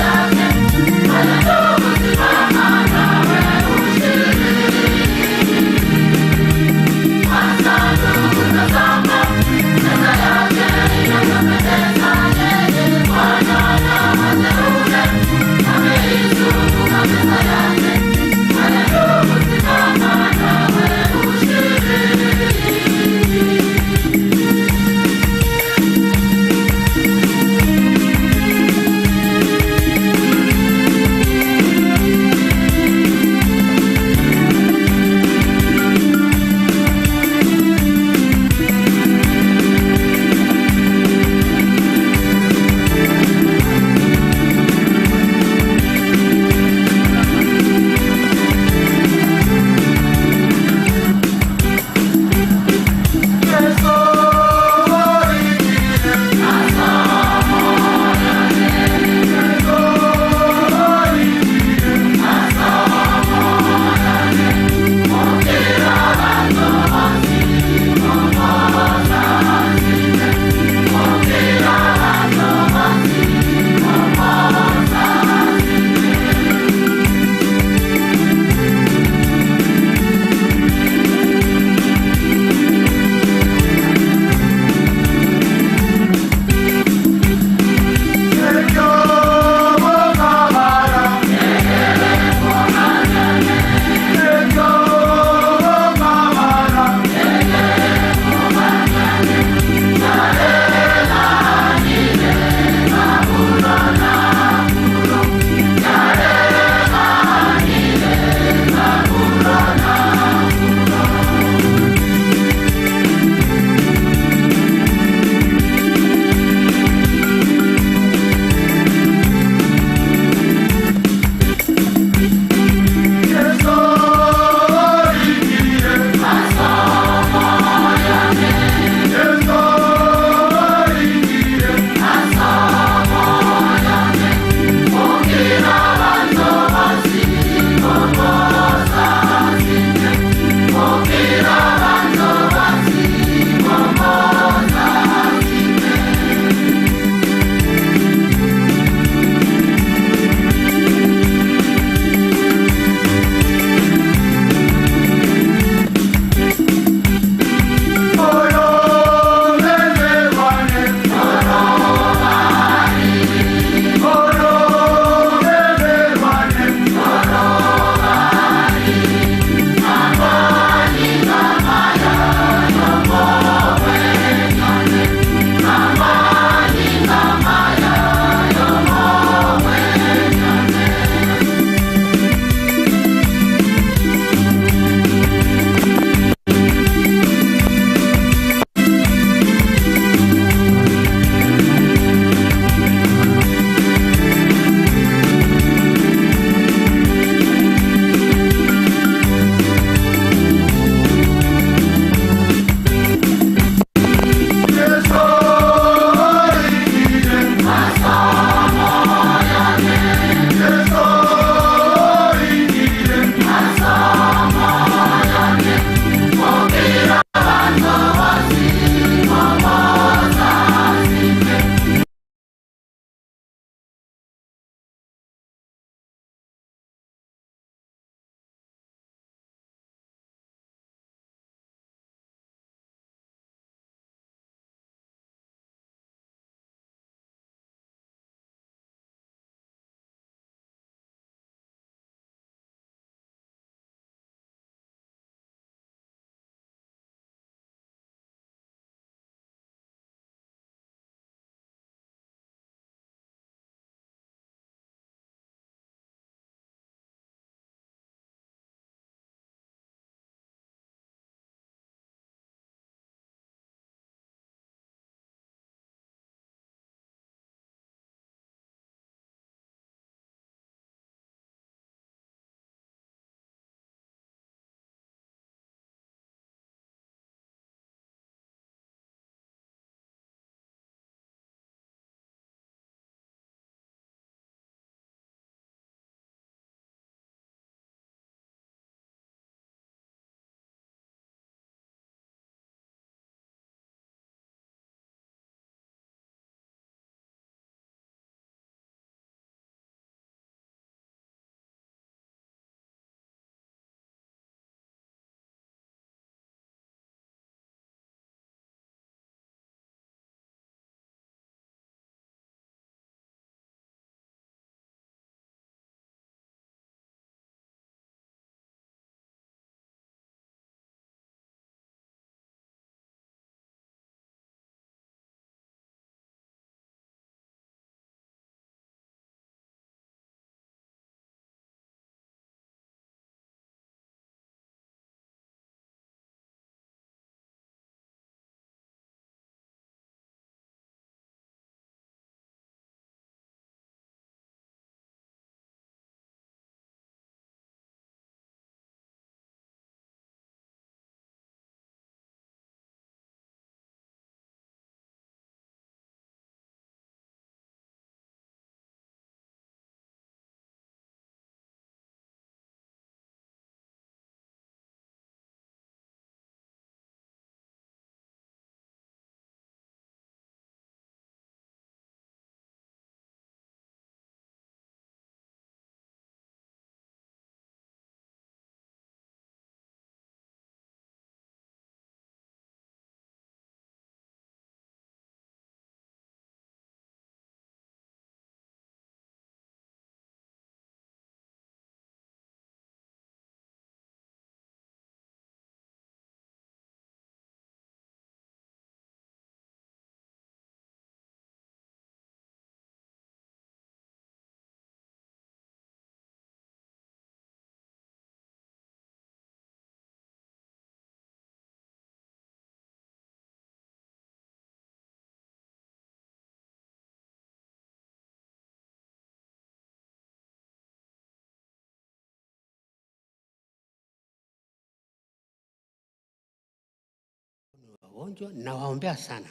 Wagonjwa nawaombea sana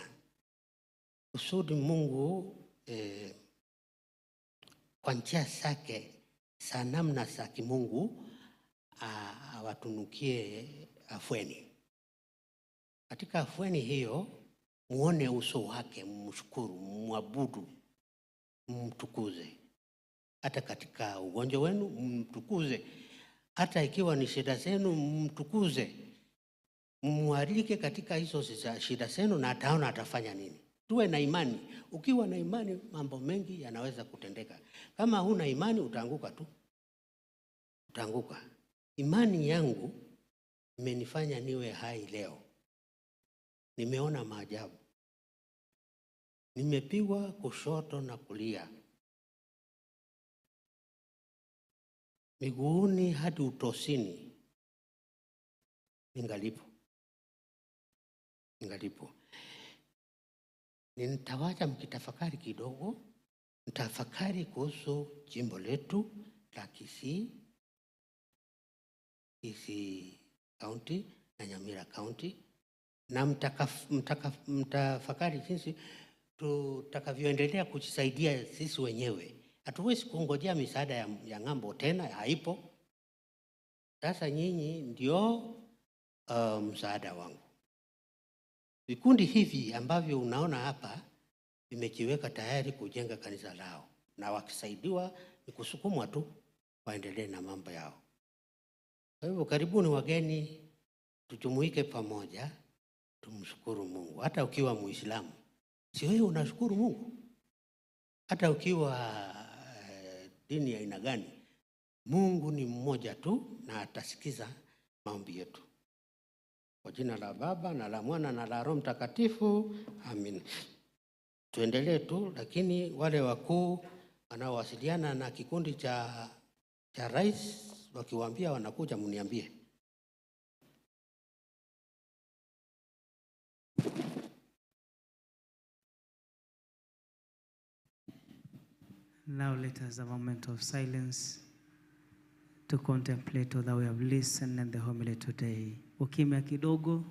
kusudi Mungu kwa njia zake za namna za kimungu awatunukie afueni. Katika afueni hiyo muone uso wake, mshukuru, muabudu, mtukuze. Hata katika ugonjwa wenu mtukuze, hata ikiwa ni shida zenu mtukuze, mualike katika hizo shida zenu na ataona atafanya nini. Tuwe na imani. Ukiwa na imani mambo mengi yanaweza kutendeka. Kama huna imani utaanguka tu, utaanguka. Imani yangu imenifanya niwe hai leo. Nimeona maajabu. Nimepigwa kushoto na kulia, miguuni hadi utosini, ningalipo. Nitawacha mkitafakari kidogo. Mtafakari kuhusu jimbo letu la Kisii, Kisii County na Nyamira County, na mtafakari jinsi tutakavyoendelea kujisaidia sisi wenyewe. Hatuwezi kungojea misaada ya ng'ambo tena, haipo. Sasa nyinyi ndio msaada wangu. Vikundi hivi ambavyo unaona hapa vimejiweka tayari kujenga kanisa lao, na wakisaidiwa ni kusukumwa tu waendelee na mambo yao. Kwa hivyo karibuni wageni, tujumuike pamoja, tumshukuru Mungu. Hata ukiwa Muislamu, si wewe unashukuru Mungu? Hata ukiwa dini ya aina gani, Mungu ni mmoja tu na atasikiza maombi yetu. Kwa jina la Baba na la Mwana na la Roho Mtakatifu, amin. Tuendelee tu, lakini wale wakuu wanaowasiliana na kikundi cha rais wakiwaambia wanakuja, mniambie. Now let us have a moment of silence to contemplate all that we have listened in the homily today. Ukimya kidogo,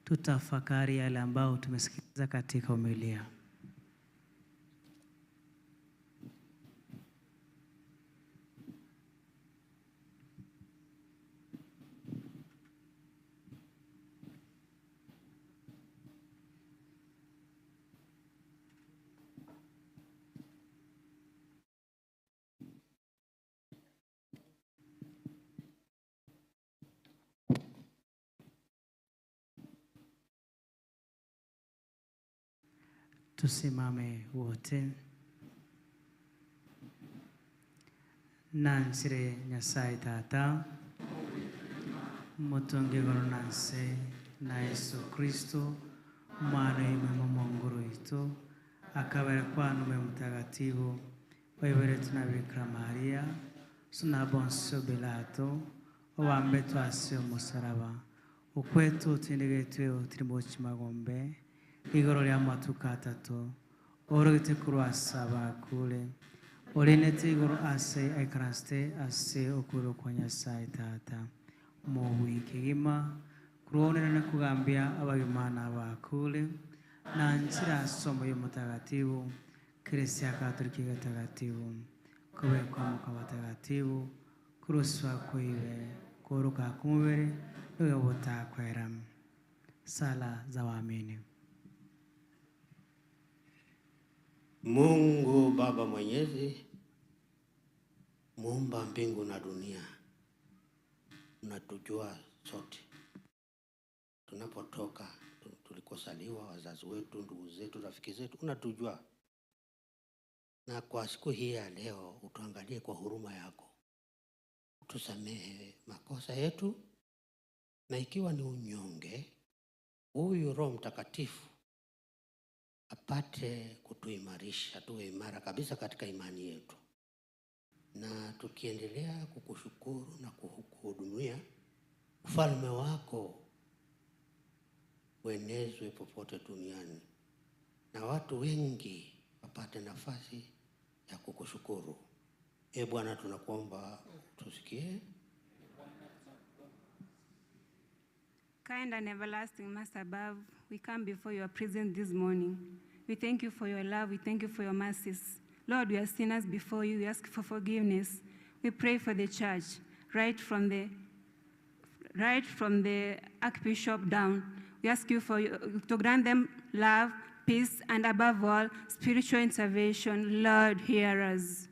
tutafakari yale ambao tumesikiliza katika homilia. Tusimame wote. Nansire Nyasaye Tata, mutunge igoro na nse na Yesu Kristo mwana imwe mu witu akabere kwanume mutagatifu waiberetu na Bikira Maria suna Poncio Pilato owambe twase omusaraba ukwetu tindigetwe tiribochi magombe igoro rya matuka atatu orogete kurwasa kule orenete igoro ase aikraste ase okuro kwa Nyasaye Tata muwikigima kuronera kugambia abagimana bakule na nzira somo y'umutagatifu Kristo Katoliki gatagatifu kubekwa mu batagatifu kuruswa kwiwe kuruka kumubere n'ubutakwera. Sala za waamini. Mungu Baba Mwenyezi, muumba mbingu na dunia, unatujua sote tunapotoka, tulikosaliwa, wazazi wetu, ndugu zetu, rafiki zetu, unatujua. Na kwa siku hii ya leo utuangalie kwa huruma yako, utusamehe makosa yetu, na ikiwa ni unyonge, huyu Roho Mtakatifu apate kutuimarisha, tuwe imara kabisa katika imani yetu. Na tukiendelea kukushukuru na kukuhudumia, ufalme wako uenezwe popote duniani, na watu wengi wapate nafasi ya kukushukuru. E Bwana, tunakuomba tusikie. Kind and everlasting Master above, we come before your presence this morning. We thank you for your love. We thank you for your mercies. Lord, we are sinners before you. We ask for forgiveness. We pray for the church, right from the Archbishop down. We ask you to grant them love, peace, and above all, spiritual intervention. Lord, hear us.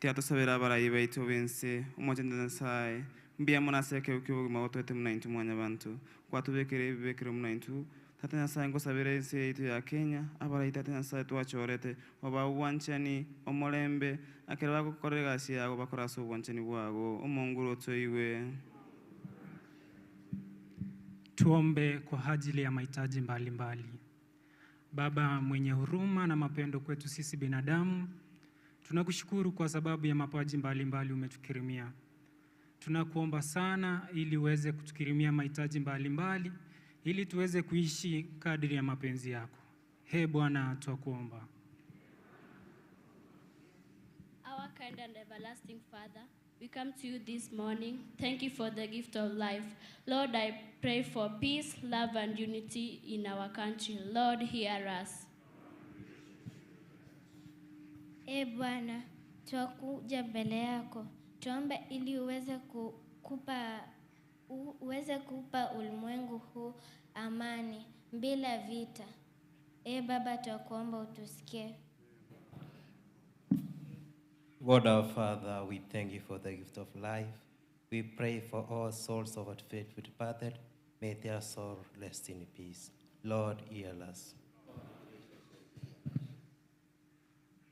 Tiatusabira abarayi baitu bense omwachende Nyasaye mbuya mono ase ekero kia obogima gotwete muna intwe mwanyabanto kwatubekere ebibekere muna intwe Tata Nyasaye ngosabira ense yaitu ya Kenya abarayi Tata Nyasaye twachorete oba obwanchani omorembe akero bagokorera egasi yago bakora ase obwanchani bwago omonguru otoiwe. Tuombe kwa ajili ya mahitaji mbalimbali. Baba mwenye huruma na mapendo kwetu sisi binadamu, tunakushukuru kwa sababu ya mapaji mbalimbali umetukirimia. Tunakuomba sana ili uweze kutukirimia mahitaji mbalimbali ili tuweze kuishi kadri ya mapenzi yako. He Bwana, twakuomba. Our kind and everlasting Father, we come to you this morning. Thank you for the gift of life. Lord, I pray for peace, love, and unity in our country. Lord, hear us. E Bwana, twakuja mbele yako. Tuombe ili uweze kupa ulimwengu huu amani bila vita. E Baba, twakuomba utusikie. God our Father, we thank you for the gift of life. We pray for all souls of our faithful departed. May their soul rest in peace. Lord, hear us.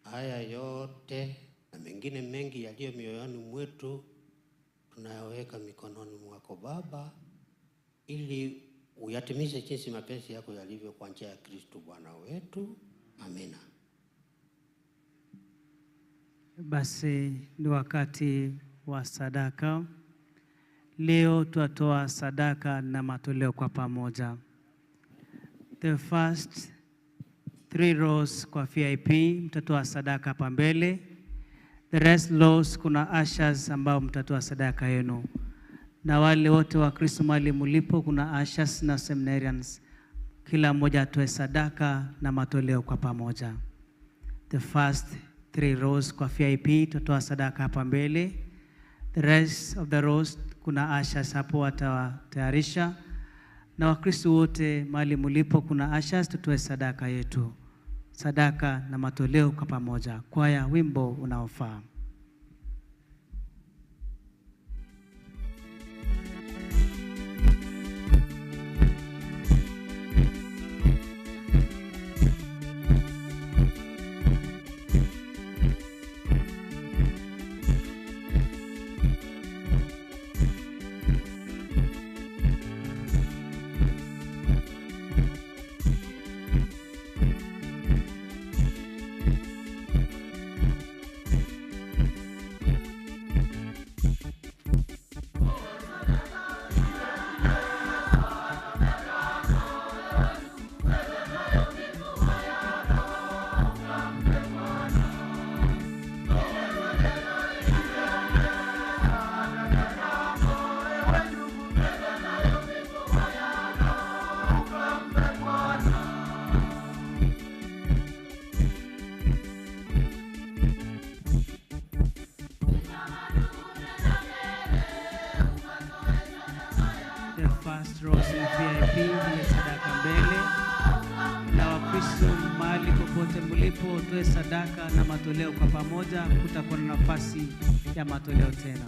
Haya yote na mengine mengi yaliyo mioyoni mwetu tunayaweka mikononi mwako Baba, ili uyatimize jinsi mapenzi yako yalivyo kwa njia ya Kristo Bwana wetu. Amina. Basi ni wakati wa sadaka. Leo tutatoa sadaka na matoleo kwa pamoja. The first 3 rows kwa VIP mtatoa sadaka hapa mbele. The rest rows kuna ushers ambao mtatoa sadaka yenu. Na wale wote wa Kristo mahali mulipo kuna ushers na seminarians. Kila mmoja atoe sadaka na matoleo kwa pamoja. The first 3 rows kwa VIP tutatoa sadaka hapa mbele. The rest of the rows kuna ushers hapo watatayarisha. Na Wakristo wote mahali mulipo kuna ushers, tutoe sadaka yetu. Sadaka na matoleo kwa pamoja. Kwaya, wimbo unaofaa. Tutoe sadaka na matoleo kwa pamoja, kutakuwa na nafasi ya matoleo tena.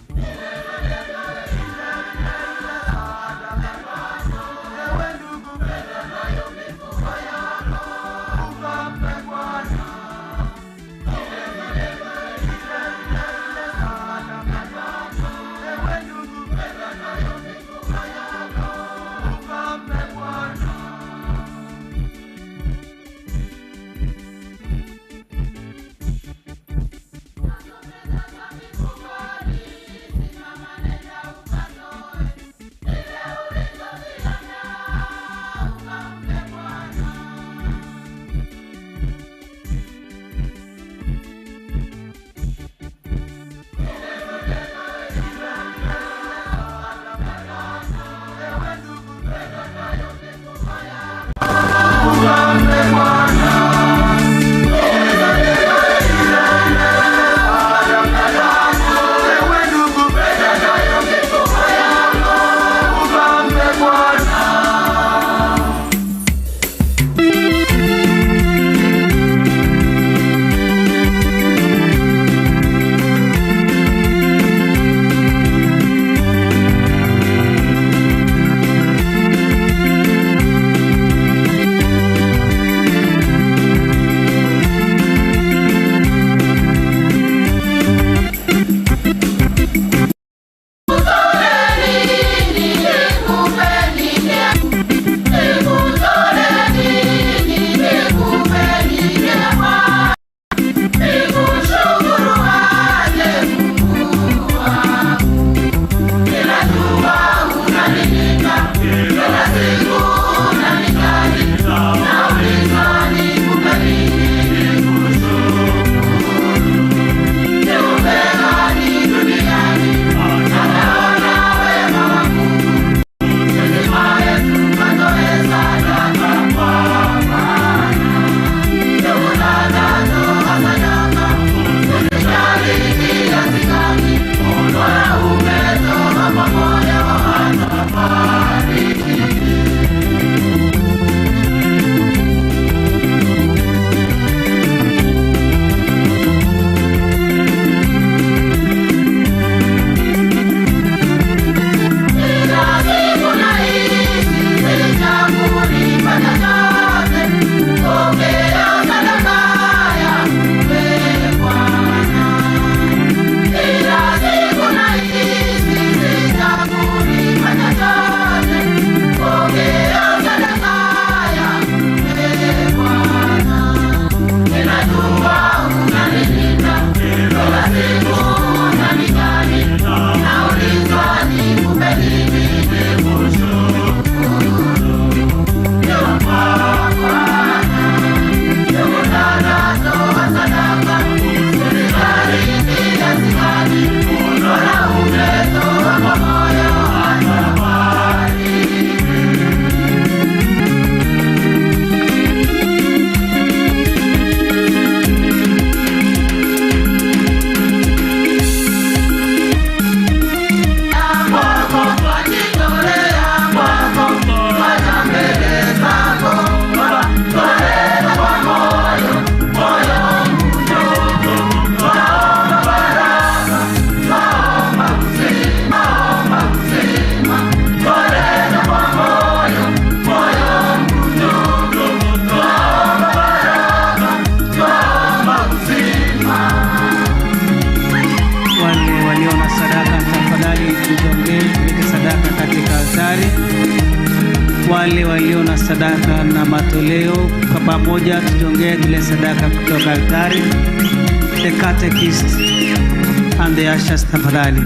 tujongee, tulete sadaka katika altari. Wale walio na sadaka na matoleo kwa pamoja tujongee, tulete sadaka kutoka altari. The catechist and the ushers, tafadhali.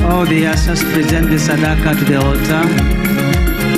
All the ushers present the sadaka to the altar.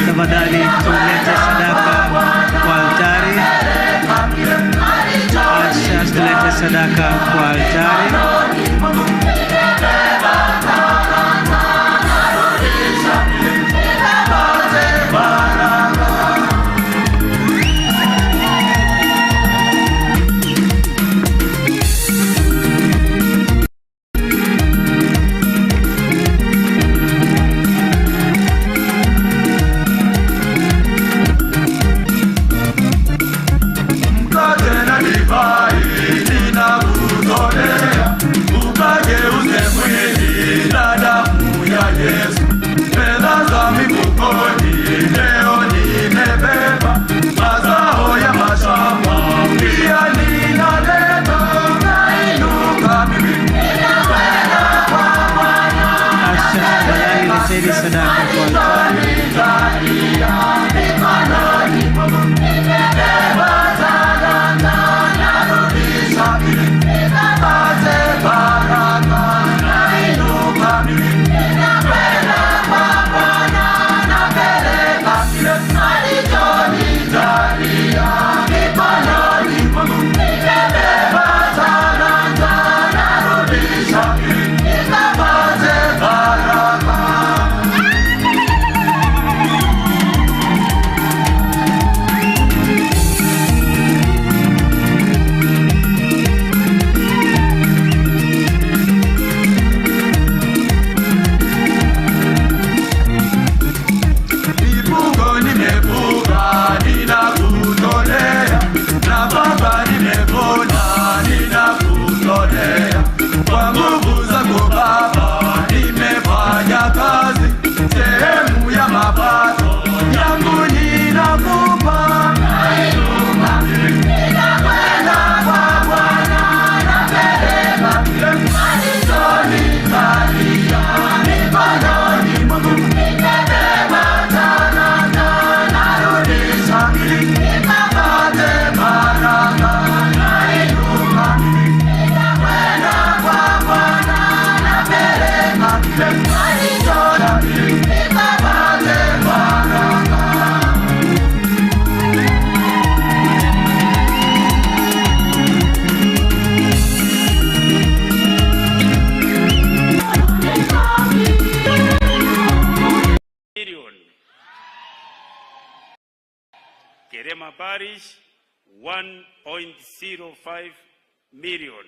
Tafadhali tulete sadaka kwa altari. Ushers, tulete sadaka kwa altari. Sadaka kwa altari. Kerema Parish 1.05 million.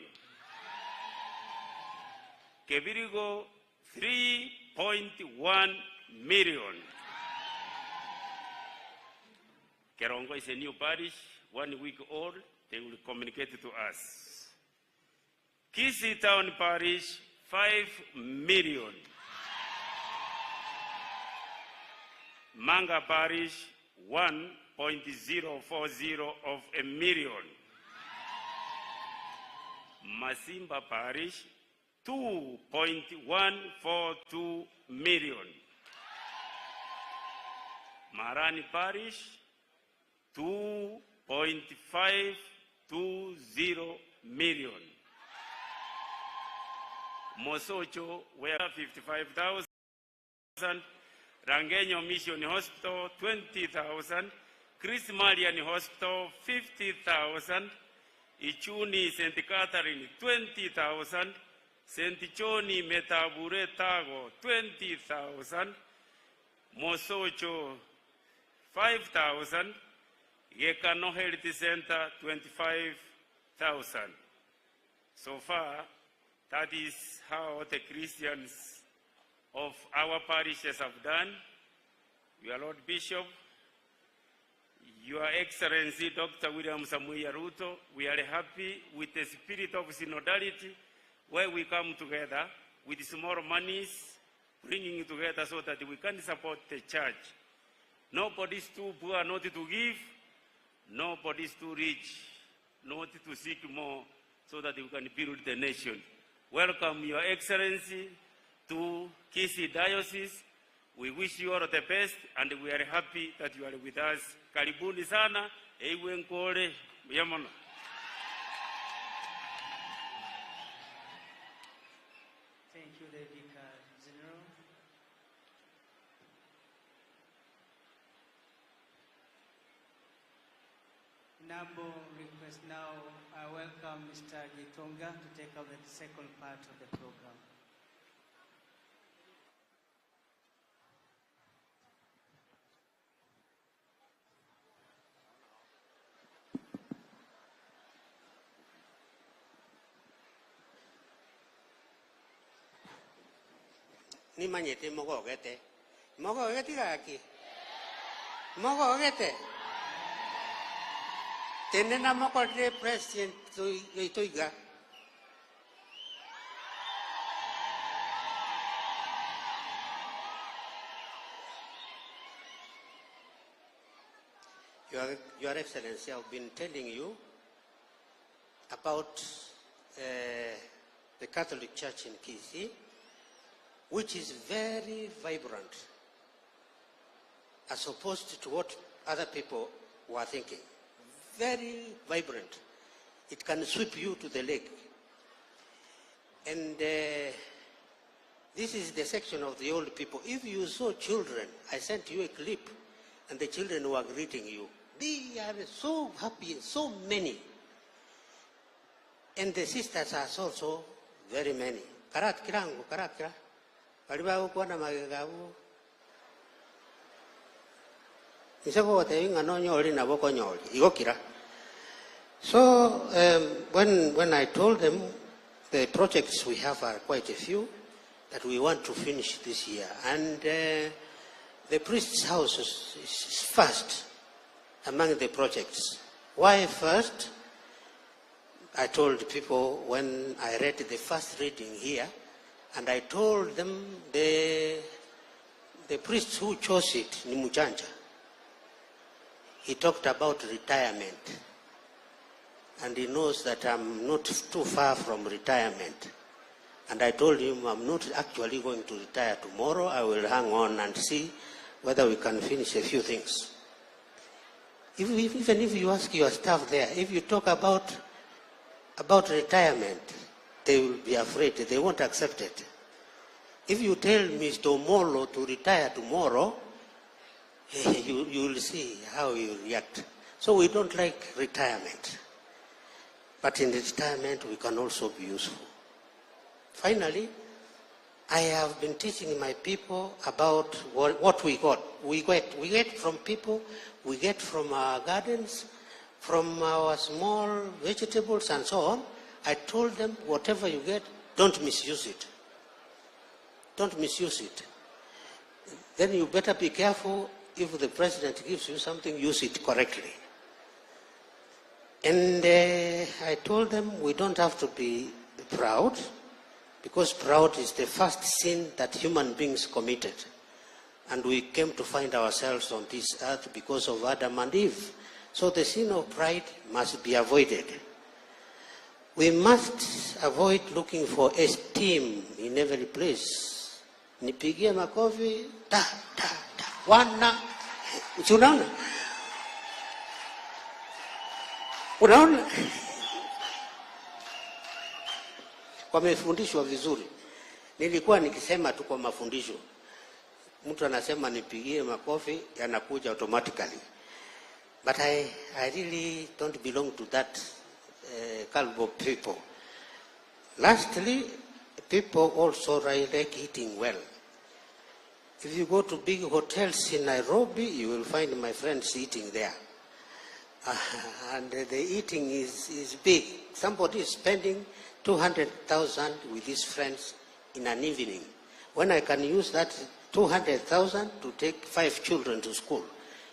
Kebirigo 3.1 million. Kerongo is a new parish, 1 week old. They will communicate to us. Kisii Town Parish, 5 million. Manga Parish, 1.5 1.040 of a million. Masimba Parish, 2.142 million. Marani Parish, 2.520 million. Mosocho, where 55,000. Rangenyo Mission Hospital, 20,000. Chris Marian Hospital, 50,000. Ichuni St. Catherine, 20,000. St. Johnny Metabure Tago, 20,000. Mosocho, 5,000. Gekano Health Center, 25,000. So far, that is how the Christians of our parishes have done. Your Lord Bishop, Your Excellency Dr. William Samoei Ruto, we are happy with the spirit of synodality where we come together with small monies, bringing together so that we can support the church. Nobody is too poor not to give, nobody is too rich not to seek more so that we can build the nation. Welcome, Your Excellency, to Kisii Diocese. We wish you all the best, and we are happy that you are with us. Karibuni sana, eiwe nkore, yamono. Thank you, the Vicar General. Nambo request now, I welcome Mr. Gitonga to take up the second part of the program. Nimanyete mogogete. Mogogete gaki. Mogogete. Tenena mokote president toiga. Your Excellency, I've been telling you about the Catholic Church in Kisii, which is very vibrant, as opposed to what other people were thinking. Very vibrant. It can sweep you to the lake. And this is the section of the old people. If you saw children, I sent you a clip, and the children were greeting you. They are so happy, so many. And the sisters are also very many. Karat kirangu, karat kira. Baliba kuona magegabu. Nisako wote inga no nyoli na boko nyoli. Igokira. So when I told them the projects we have are quite a few that we want to finish this year, and the priest's house is first among the projects. Why first? I told people when I read the first reading here, and I told them the priest who chose it, ni Mujanja, he talked about retirement. And he knows that I'm not too far from retirement. And I told him I'm not actually going to retire tomorrow. I will hang on and see whether we can finish a few things. Even if you ask your staff there, if you talk about retirement, they will be afraid. They won't accept it. If you tell Mr. Molo to retire tomorrow, you will see how you react. So we don't like retirement. But in retirement, we can also be useful. Finally, I have been teaching my people about what we got. We get from people, we get from our gardens, from our small vegetables and so on. I told them, whatever you get, don't misuse it. Don't misuse it. Then you better be careful. If the president gives you something, use it correctly. And I told them we don't have to be proud, because proud is the first sin that human beings committed. And we came to find ourselves on this earth because of Adam and Eve. So the sin of pride must be avoided. We must avoid looking for esteem in every place. Nipigie makofi, ta, ta, ta, wana. Si unaona? Unaona? Wamefundishwa vizuri. Nilikuwa nikisema tu kwa mafundisho. Mtu anasema nipigie makofi, yanakuja automatically. But I really don't belong to that caliber of people. Lastly, people also like eating well. If you go to big hotels in Nairobi, you will find my friends eating there. And the eating is big. Somebody is spending 200,000 with his friends in an evening. When I can use that 200,000 to take 5 children to school,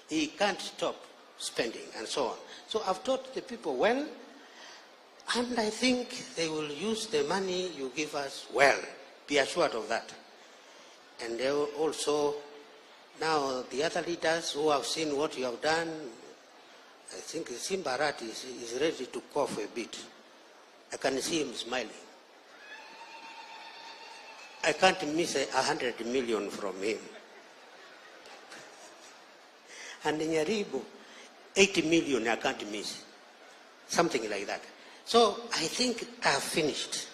he can't stop spending and so on. So I've taught the people well, and I think they will use the money you give us well. Be assured of that. And they will also, now the other leaders who have seen what you have done, I think Simba Arati is ready to cough a bit. I can see him smiling. I can't miss 100 million from him. And in Nyaribo, 80 million I can't miss. Something like that. So I think I have finished.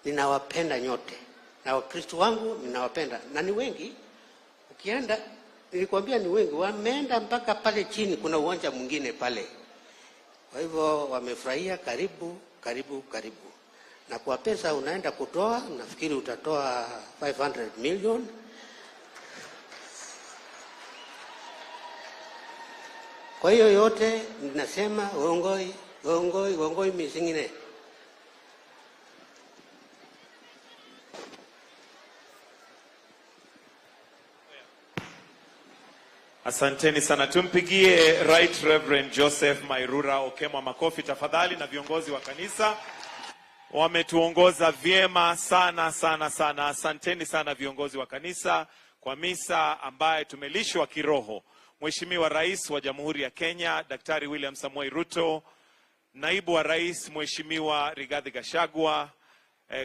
Ninawapenda nyote. Na Wakristo wangu ninawapenda. Na ni wengi. Ukienda, nilikwambia ni wengi. Wameenda mpaka pale chini, kuna uwanja mwingine pale. Kwa hivyo wamefurahia, karibu, karibu, karibu. Na kwa pesa unaenda kutoa, nafikiri utatoa 500 million. Kwa hiyo yote ninasema gongoi, gongoi, gongoi misingine. Asanteni sana. Tumpigie Right Reverend Joseph Mairura Okemwa makofi tafadhali, na viongozi wa kanisa wametuongoza vyema sana sana sana. Asanteni sana viongozi wa kanisa kwa misa ambaye tumelishwa kiroho. Mheshimiwa Rais wa Jamhuri ya Kenya Daktari William Samoei Ruto, Naibu wa Rais Mheshimiwa Rigathi Gachagua,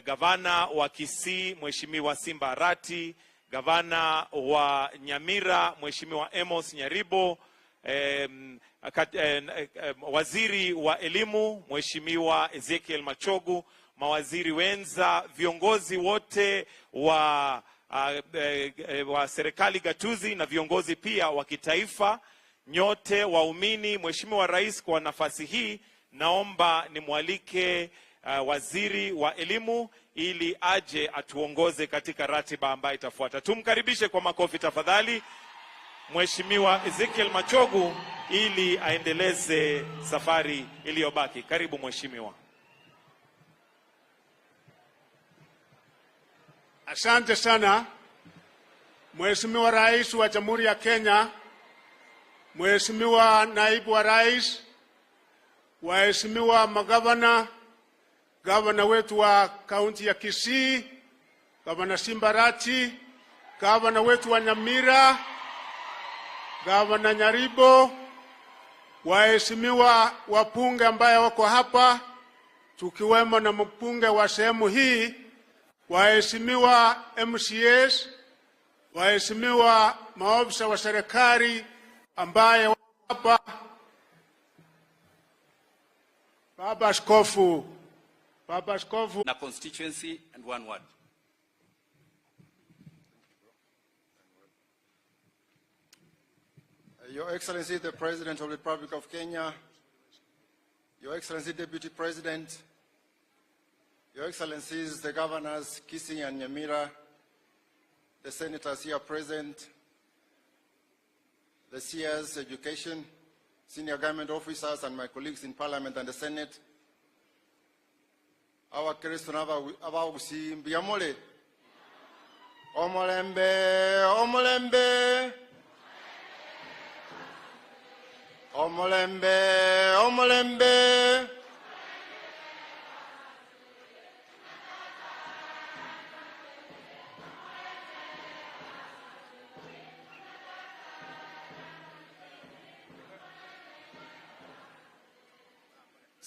Gavana wa Kisii Mheshimiwa Simba Arati, Gavana wa Nyamira Mheshimiwa Amos Nyaribo, Waziri wa Elimu Mheshimiwa Ezekiel Machogu, mawaziri wenza, viongozi wote wa serikali gatuzi na viongozi pia wa kitaifa, nyote waumini. Mheshimiwa Rais, kwa nafasi hii naomba nimwalike Waziri wa Elimu ili aje atuongoze katika ratiba ambayo itafuata. Tumkaribishe kwa makofi tafadhali Mheshimiwa Ezekiel Machogu ili aendeleze safari iliyobaki. Karibu Mheshimiwa. Asante sana Mheshimiwa Rais wa Jamhuri ya Kenya, Mheshimiwa Naibu wa Rais, waheshimiwa magavana, gavana wetu wa kaunti ya Kisii, Gavana Simba Arati, gavana wetu wa Nyamira, Gavana Nyaribo, waheshimiwa wapunge ambaye wako hapa, tukiwemo na mpunge wa sehemu hii, waheshimiwa MCAs, waheshimiwa maofisa wa serikali ambaye wako hapa, Baba Askofu, Baba Askofu. Na constituency and one word. Your Excellency, the President of the Republic of Kenya, Your Excellency, Deputy President, Your Excellencies, the Governors, Kisii and Nyamira, the Senators here present, the CS Education, senior government officers, and my colleagues in Parliament and the Senate, our Kristo abagusi mbiyamole, omolembe, omolembe, omolembe, omolembe.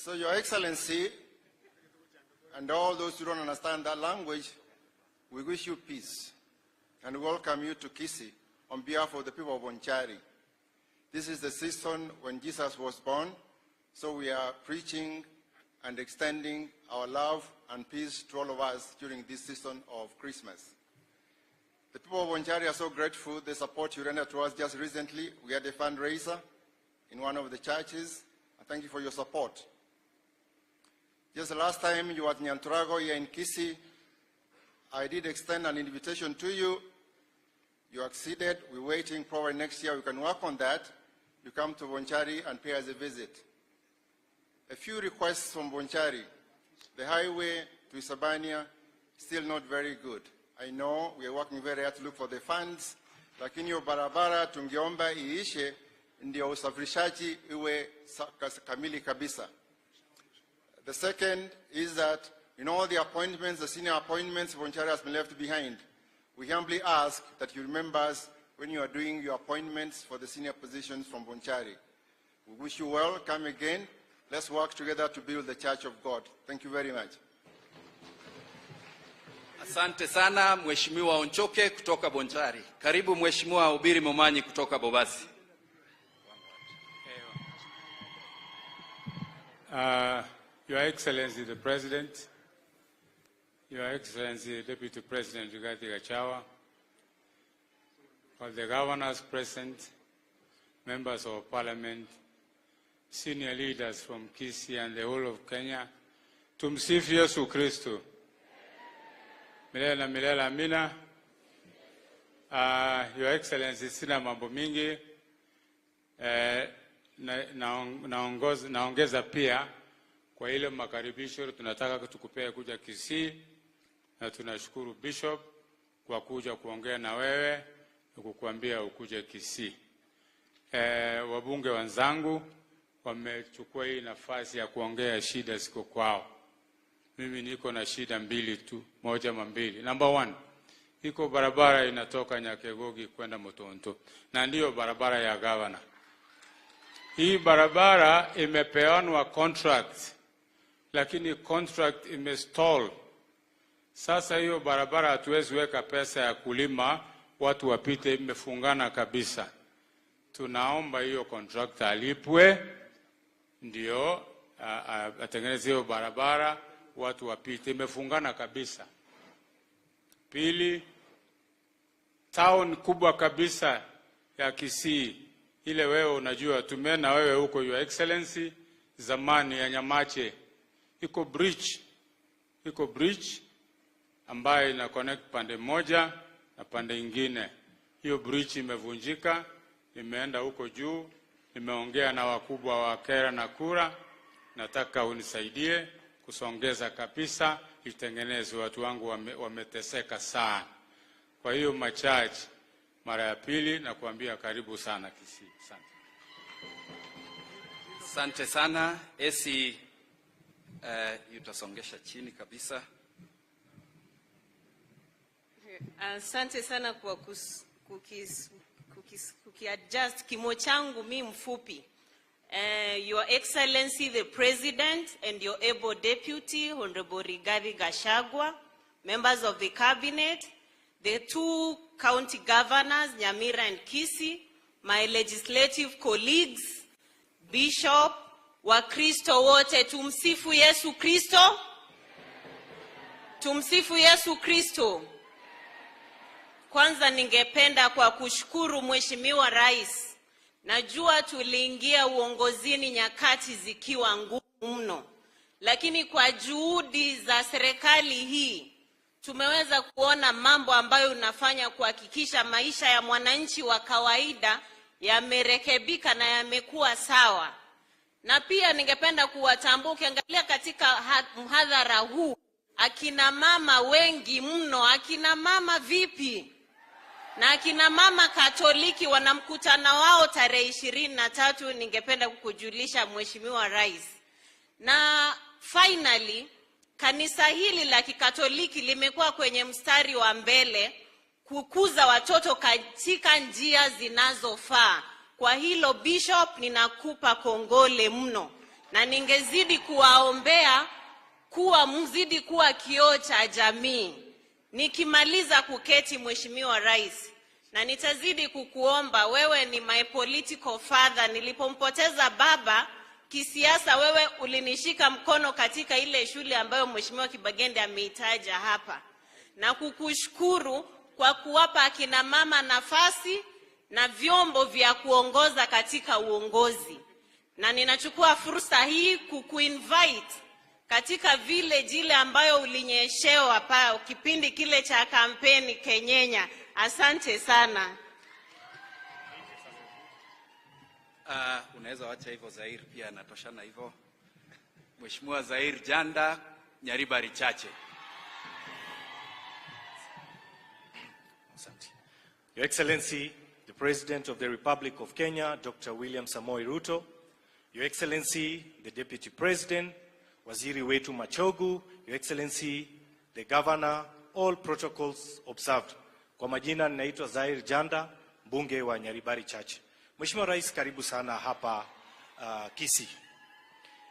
So, Your Excellency, and all those who don't understand that language, we wish you peace and welcome you to Kisii on behalf of the people of Bonchari. This is the season when Jesus was born, so we are preaching and extending our love and peace to all of us during this season of Christmas. The people of Bonchari are so grateful the support you rendered to us just recently. We had a fundraiser in one of the churches. And thank you for your support. Just the last time you were at Nyanturago here in Kisii, I did extend an invitation to you. You acceded. We're waiting. Probably next year we can work on that. You come to Bonchari and pay us a visit. A few requests from Bonchari. The highway to Isebania, still not very good. I know we are working very hard to look for the funds, lakini hiyo barabara tungeomba iishe ndio usafirishaji iwe kamili kabisa. The second is that in all the appointments, the senior appointments, Bonchari has been left behind. We humbly ask that you remember us when you are doing your appointments for the senior positions from Bonchari. We wish you well. Come again. Let's work together to build the Church of God. Thank you very much. Asante sana Mheshimiwa Onchoke kutoka Bonchari. Karibu Mheshimiwa Obiri Momanyi kutoka Bobasi. Your Excellency the President, Your Excellency Deputy President Rigathi Gachagua, all the governors present, members of parliament, senior leaders from Kisii and the whole of Kenya. Tumsifu Yesu Kristo. Milele na milele amina. Your Excellency, sina mambo mingi. Naongeza pia kwa ile makaribisho tunataka tukupea kuja Kisii, na tunashukuru Bishop kwa kuja kuongea na wewe na kukuambia ukuje Kisii. Wabunge wenzangu wamechukua hii nafasi ya kuongea shida ziko kwao. Mimi niko na shida mbili tu, moja ama mbili. Number one, iko barabara inatoka Nyakegogi kwenda Mutuntu, na ndiyo barabara ya governor. Hii barabara imepeanwa contract, lakini contract imestall. Sasa hiyo barabara hatuwezi weka pesa ya kulima watu wapite, imefungana kabisa. Tunaomba hiyo contract alipwe ndio atengeneze hiyo barabara watu wapite, imefungana kabisa. Pili, town kubwa kabisa ya Kisii ile wewe unajua, tumeenda wewe huko Your Excellency zamani ya Nyamache, iko bridge ambayo ina connect pande moja na pande ingine. Hiyo bridge imevunjika, imeenda huko juu. Nimeongea na wakubwa wa Kera na Kura, nataka unisaidie kusongeza kabisa itengenezwe. Watu wangu wameteseka sana. Kwa hiyo machache, mara ya pili na kuambia karibu sana Kisii. Asante. Asante sana Esi, utasongesha chini kabisa. Asante sana kwa kukiadjust kimo changu mi mfupi. Your Excellency the President and your able Deputy Honorable Rigathi Gachagua, members of the Cabinet, the two county governors, Nyamira and Kisii, my legislative colleagues, Bishop, Wakristo wote, tumsifu Yesu Kristo. Tumsifu Yesu Kristo. Kwanza ningependa kwa kushukuru Mheshimiwa Rais. Najua tuliingia uongozini nyakati zikiwa ngumu mno, lakini kwa juhudi za serikali hii tumeweza kuona mambo ambayo unafanya kuhakikisha maisha ya mwananchi wa kawaida yamerekebika na yamekuwa sawa. Na pia ningependa kuwatambua, ukiangalia katika mhadhara huu, akina mama wengi mno. Akina mama vipi? Na akina mama Katoliki wana mkutano wao tarehe 23, ningependa kukujulisha Mheshimiwa Rais. Na finally, kanisa hili la Kikatoliki limekuwa kwenye mstari wa mbele kukuza watoto katika njia zinazofaa. Kwa hilo Bishop, ninakupa kongole mno. Na ningezidi kuwaombea kuwa mzidi kuwa kioo cha jamii. Nikimaliza kuketi, Mheshimiwa Rais, na nitazidi kukuomba, wewe ni my political father. Nilipompoteza baba kisiasa, wewe ulinishika mkono katika ile shule ambayo Mheshimiwa Kibagende ameitaja hapa, na kukushukuru kwa kuwapa akina mama nafasi na vyombo vya kuongoza katika uongozi. Na ninachukua fursa hii kukuinvite katika village ile ambayo ulinyeshewa pa kipindi kile cha kampeni Kenyenya. Asante sana. Unaweza wacha hivyo, Zair pia anatoshana hivyo. Mheshimiwa Zair Janda, Nyaribari Chache. Asante. Your Excellency, the President of the Republic of Kenya, Dr. William Samoei Ruto, Your Excellency, the Deputy President, Waziri wetu Machogu, Your Excellency, the Governor, all protocols observed. Kwa majina ninaitwa Zair Janda, mbunge wa Nyaribari Chache. Mheshimiwa Rais, karibu sana hapa Kisii.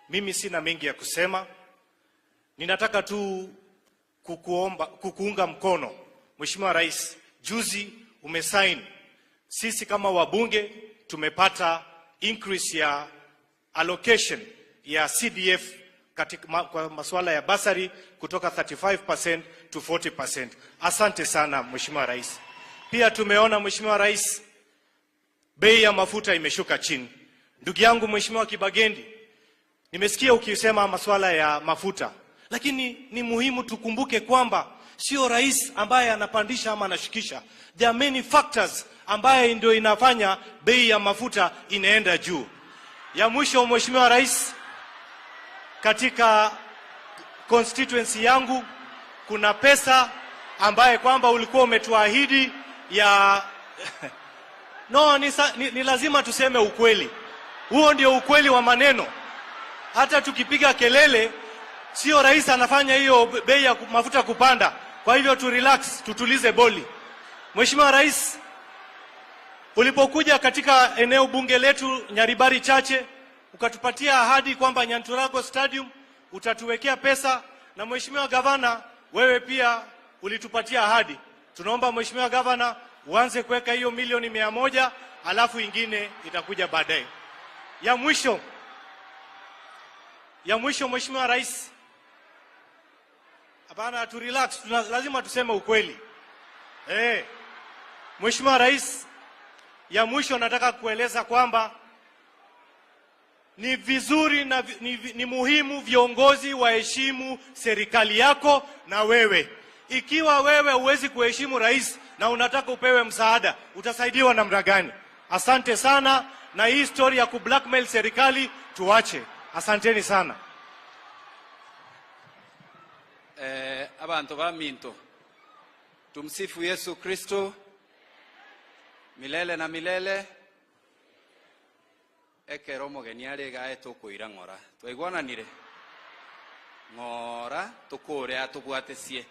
Mimi sina mengi ya kusema. Ninataka tu kukuomba, kukuunga mkono. Mheshimiwa Rais, juzi umesign. Sisi kama wabunge tumepata increase ya allocation ya CDF katika kwa masuala ya basari kutoka 35% to 40%. Asante sana Mheshimiwa Rais. Pia tumeona Mheshimiwa Rais, bei ya mafuta imeshuka chini. Ndugu yangu Mheshimiwa Kibagendi, nimesikia ukisema masuala ya mafuta, lakini ni muhimu tukumbuke kwamba sio rais ambaye anapandisha ama anashukisha. There are many factors ambaye ndio inafanya bei ya mafuta inaenda juu. Ya mwisho Mheshimiwa Rais, katika constituency yangu kuna pesa ambaye kwamba ulikuwa umetuahidi ya no, ni lazima tuseme ukweli. Huo ndio ukweli wa maneno. Hata tukipiga kelele, sio rais anafanya hiyo bei ya mafuta kupanda. Kwa hivyo tu relax, tutulize boli. Mheshimiwa Rais, ulipokuja katika eneo bunge letu Nyaribari Chache, ukatupatia ahadi kwamba Nyanturago Stadium utatuwekea pesa, na Mheshimiwa Gavana, wewe pia ulitupatia ahadi. Tunaomba Mheshimiwa Gavana uanze kuweka hiyo 100,000,000, alafu ingine itakuja baadaye. Ya mwisho Mheshimiwa Rais, hapana, tu relax, lazima tuseme ukweli. Mheshimiwa Rais, ya mwisho nataka kueleza kwamba ni vizuri na ni muhimu viongozi waheshimu serikali yako na wewe. Ikiwa wewe huwezi kuheshimu rais na unataka upewe msaada, utasaidiwa namna gani? Asante sana, na hii story ya kublackmail serikali tuache. Asanteni sana. Abantu ba Minto. Tumsifu Yesu Kristo milele na milele. Ekero omogeni are gae tokoira ng'ora. Twaigwananire ng'ora tukure atubwatesie.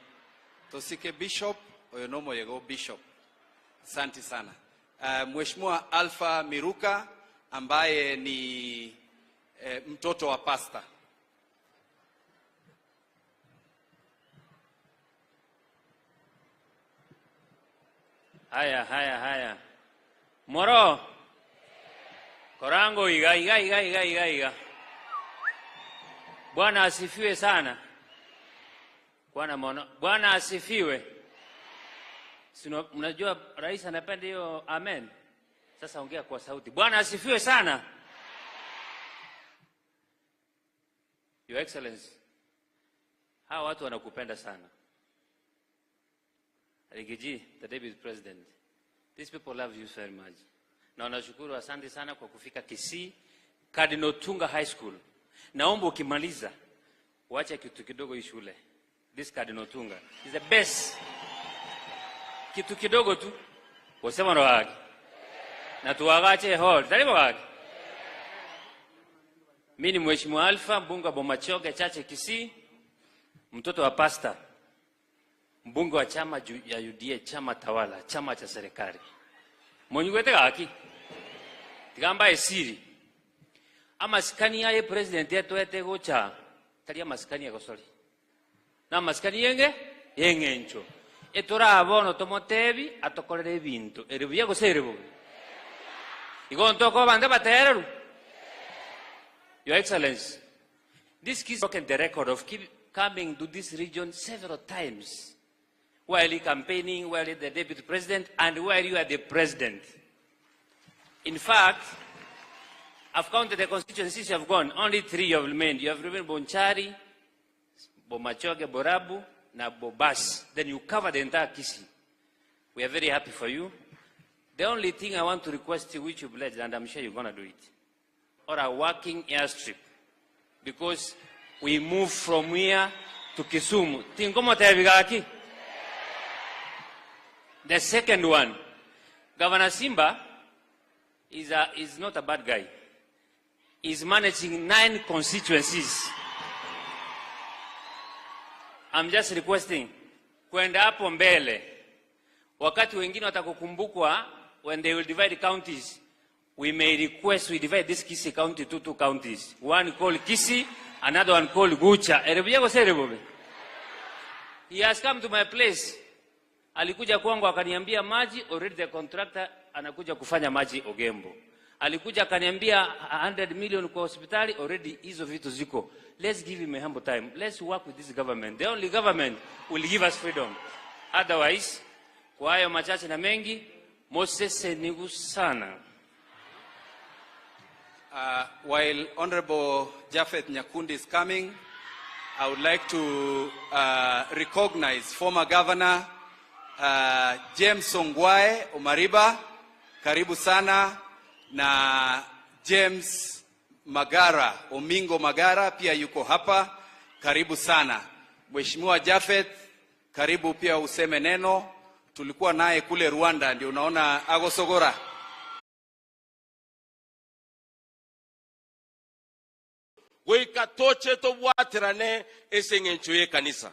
Tosike Bishop oyo nomo yego Bishop. Asante sana. Mheshimiwa Alpha Miruka ambaye ni mtoto wa pasta. Haya, haya, haya. Moro. Korango iga, iga, iga, iga, iga, iga. Bwana asifiwe sana. Bwana mono. Bwana asifiwe. Sino, mnajua rais anapenda hiyo amen. Sasa ongea kwa sauti. Bwana asifiwe sana. Your Excellency, hawa watu wanakupenda sana. Rigiji, the Deputy President, these people love you very much. Na wanashukuru, asante sana kwa kufika Kisii, Cardinal Tunga High School. Naomba ukimaliza, uache kitu kidogo hii shule. This Cardinal Tunga is the best. Kitu kidogo tu. Wasema ndo wake. Na tuwagache hall. Taribu wake. Mimi ni Mheshimiwa Alpha, mbunge wa Bomachoge Chache Kisii, mtoto wa pastor, mbunge wa chama ya UDA, chama tawala, chama cha serikali. Mwenyugwete gaki. Tigamba esiri. Amasikani aye president yatwete gocha tali amasikani agosori. Na amasikani yenge yengencho. Etora abono tomotebi atokorere ebinto. Eribuya gose eribubi. Igo ntoko bande batereru. Your Excellency, this case broken the record of keep coming to this region several times while he campaigning, while he the deputy president, and while you are the president. In fact, I've counted the constituencies you have gone. Only 3 you have remained. You have remained Bonchari, Bomachoge, Borabu, na Bobas. Then you cover the entire Kisii. We are very happy for you. The only thing I want to request you, which you pledged, and I'm sure you're going to do it, or a working airstrip, because we move from here to Kisumu. Tingomo tebigaki. The second one, Governor Simba is not a bad guy. He's managing 9 constituencies. I'm just requesting, kwenda hapo mbele, wakati wengine watakukumbukwa, when they will divide counties, we may request we divide this Kisii county to 2 counties. One called Kisii, another one called Gucha. He has come to my place. Alikuja kwangu akaniambia maji, already the contractor anakuja kufanya maji Ogembo. Alikuja akaniambia 100 million kwa hospitali, already hizo vitu ziko. Let's give him a humble time. Let's work with this government. The only government will give us freedom. Otherwise, kwa hayo machache na mengi, Moses nigu sana. While Honorable Japheth Nyakundi is coming, I would like to recognize former Governor James Ongwae Omariba, karibu sana, na James Magara, Omingo Magara pia yuko hapa, karibu sana. Mheshimiwa Japheth, karibu pia useme neno. Tulikuwa naye kule Rwanda, ndio unaona agosogora. Goika toche tobwaterane eseng'encho ye kanisa.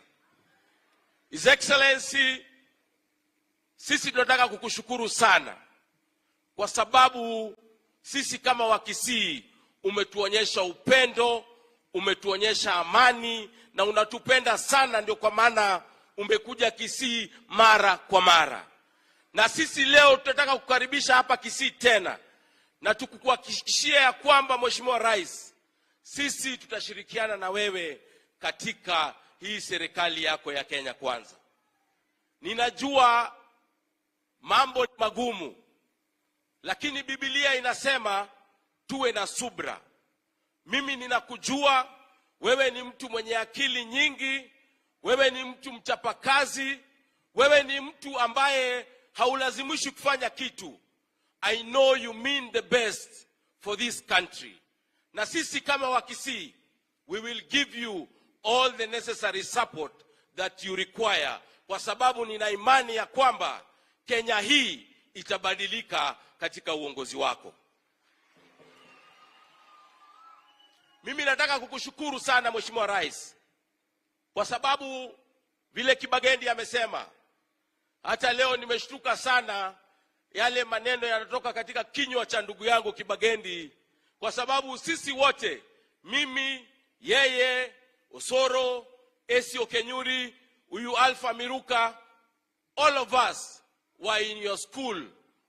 His Excellency, sisi tunataka kukushukuru sana kwa sababu sisi kama Wakisii umetuonyesha upendo, umetuonyesha amani na unatupenda sana, ndio kwa maana umekuja Kisii mara kwa mara. Na sisi leo tunataka kukaribisha hapa Kisii tena na tukukuhakikishia ya kwamba Mheshimiwa Rais, sisi tutashirikiana na wewe katika hii serikali yako ya Kenya Kwanza. Ninajua mambo ni magumu, lakini Biblia inasema tuwe na subra. Mimi ninakujua wewe ni mtu mwenye akili nyingi, wewe ni mtu mchapakazi, wewe ni mtu ambaye haulazimishi kufanya kitu. I know you mean the best for this country. Na sisi kama Wakisii, we will give you all the necessary support that you require, kwa sababu nina imani ya kwamba Kenya hii itabadilika katika uongozi wako. Mimi nataka kukushukuru sana Mheshimiwa Rais, kwa sababu vile Kibagendi amesema, hata leo nimeshtuka sana yale maneno yanatoka katika kinywa cha ndugu yangu Kibagendi, kwa sababu sisi wote, mimi, yeye, Osoro, Esio Kenyuri, huyu Alpha Miruka, all of us were in your school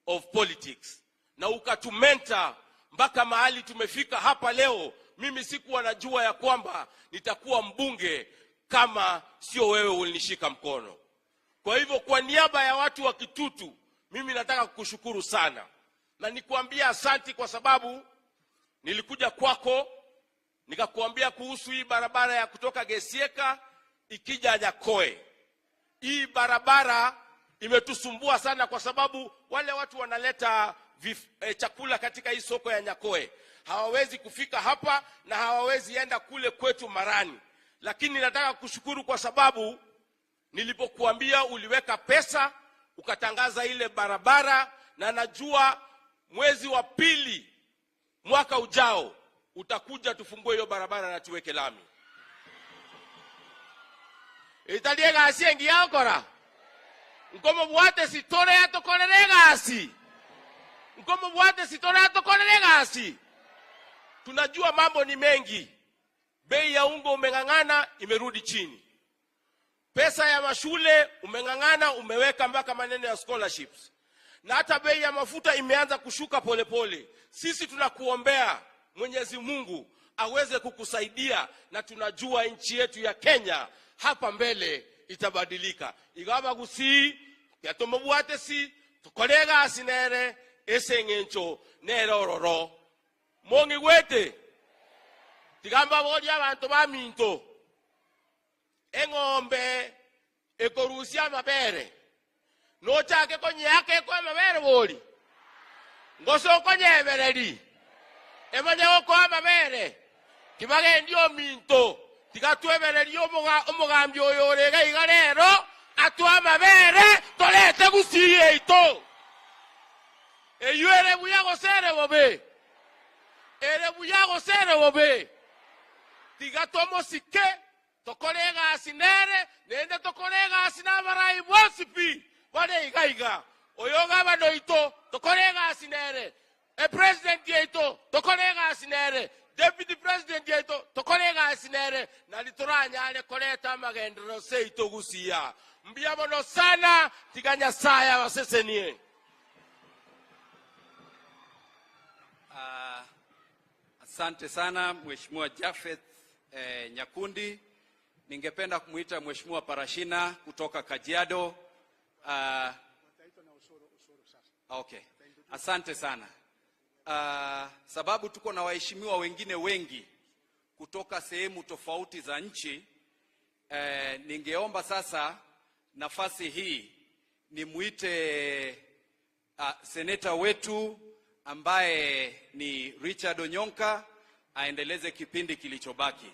of politics. Na ukatumenta mpaka mahali tumefika hapa leo. Mimi sikuwa najua ya kwamba nitakuwa mbunge kama sio wewe ulinishika mkono. Kwa hivyo kwa niaba ya watu wa Kitutu, mimi nataka kukushukuru sana. Na nikuambia asanti kwa sababu nilikuja kwako nikakuambia kuhusu hii barabara ya kutoka Gesieka ikija Nyakoe. Hii barabara imetusumbua sana kwa sababu wale watu wanaleta chakula katika hii soko ya Nyakoe hawawezi kufika hapa na hawawezi enda kule kwetu Marani. Lakini nataka kushukuru kwa sababu nilipokuambia uliweka pesa ukatangaza ile barabara, na najua mwezi wa pili mwaka ujao utakuja tufungue hiyo barabara na tuweke lami. Italie gasi engiakora. Nkomo bwate sitore atokorere gasi. Nkomo bwate sitore atokorere gasi. Tunajua mambo ni mengi. Bei ya unga umeng'ang'ana, imerudi chini. Pesa ya mashule umeng'ang'ana, umeweka mpaka maneno ya scholarships. Na hata bei ya mafuta imeanza kushuka polepole pole. Sisi tunakuombea Mwenyezi Mungu aweze kukusaidia, na tunajua nchi yetu ya Kenya hapa mbele itabadilika. Igaba gusi yatomobwate si tukorega asinere eseng'encho nere ororo mong'igwete tigamba boria abantu baminto eng'ombe ekorusia amabere nochake konyeaka ekwa amabere bori ngoso okonyebereri emanye gokoa amabere kibagendi ominto tigatwebereria omogambi oyo orega iga rero atwa amabere torete gusii eito eyo ere buya gose ere bobe ere buya gose ere bobe tiga tomosike tokore egasi nere nende tokore egasi na abarai bonsi pi bare iga iga oyo gabano oito tokore egasi nere e president yaito tokore egasi nere deputy president yaito tokore egasi nere nari toranyare koreta amagenderero seito gusia mbuya mono sana tiga Nyasaye abasesenie. Asante sana Mheshimiwa Japheth Nyakundi. Ningependa kumuita Mheshimiwa Parashina kutoka Kajiado. Okay. Asante sana. Sababu tuko na waheshimiwa wengine wengi kutoka sehemu tofauti za nchi, ningeomba sasa nafasi hii nimuite seneta wetu ambaye ni Richard Onyonka aendeleze kipindi kilichobaki.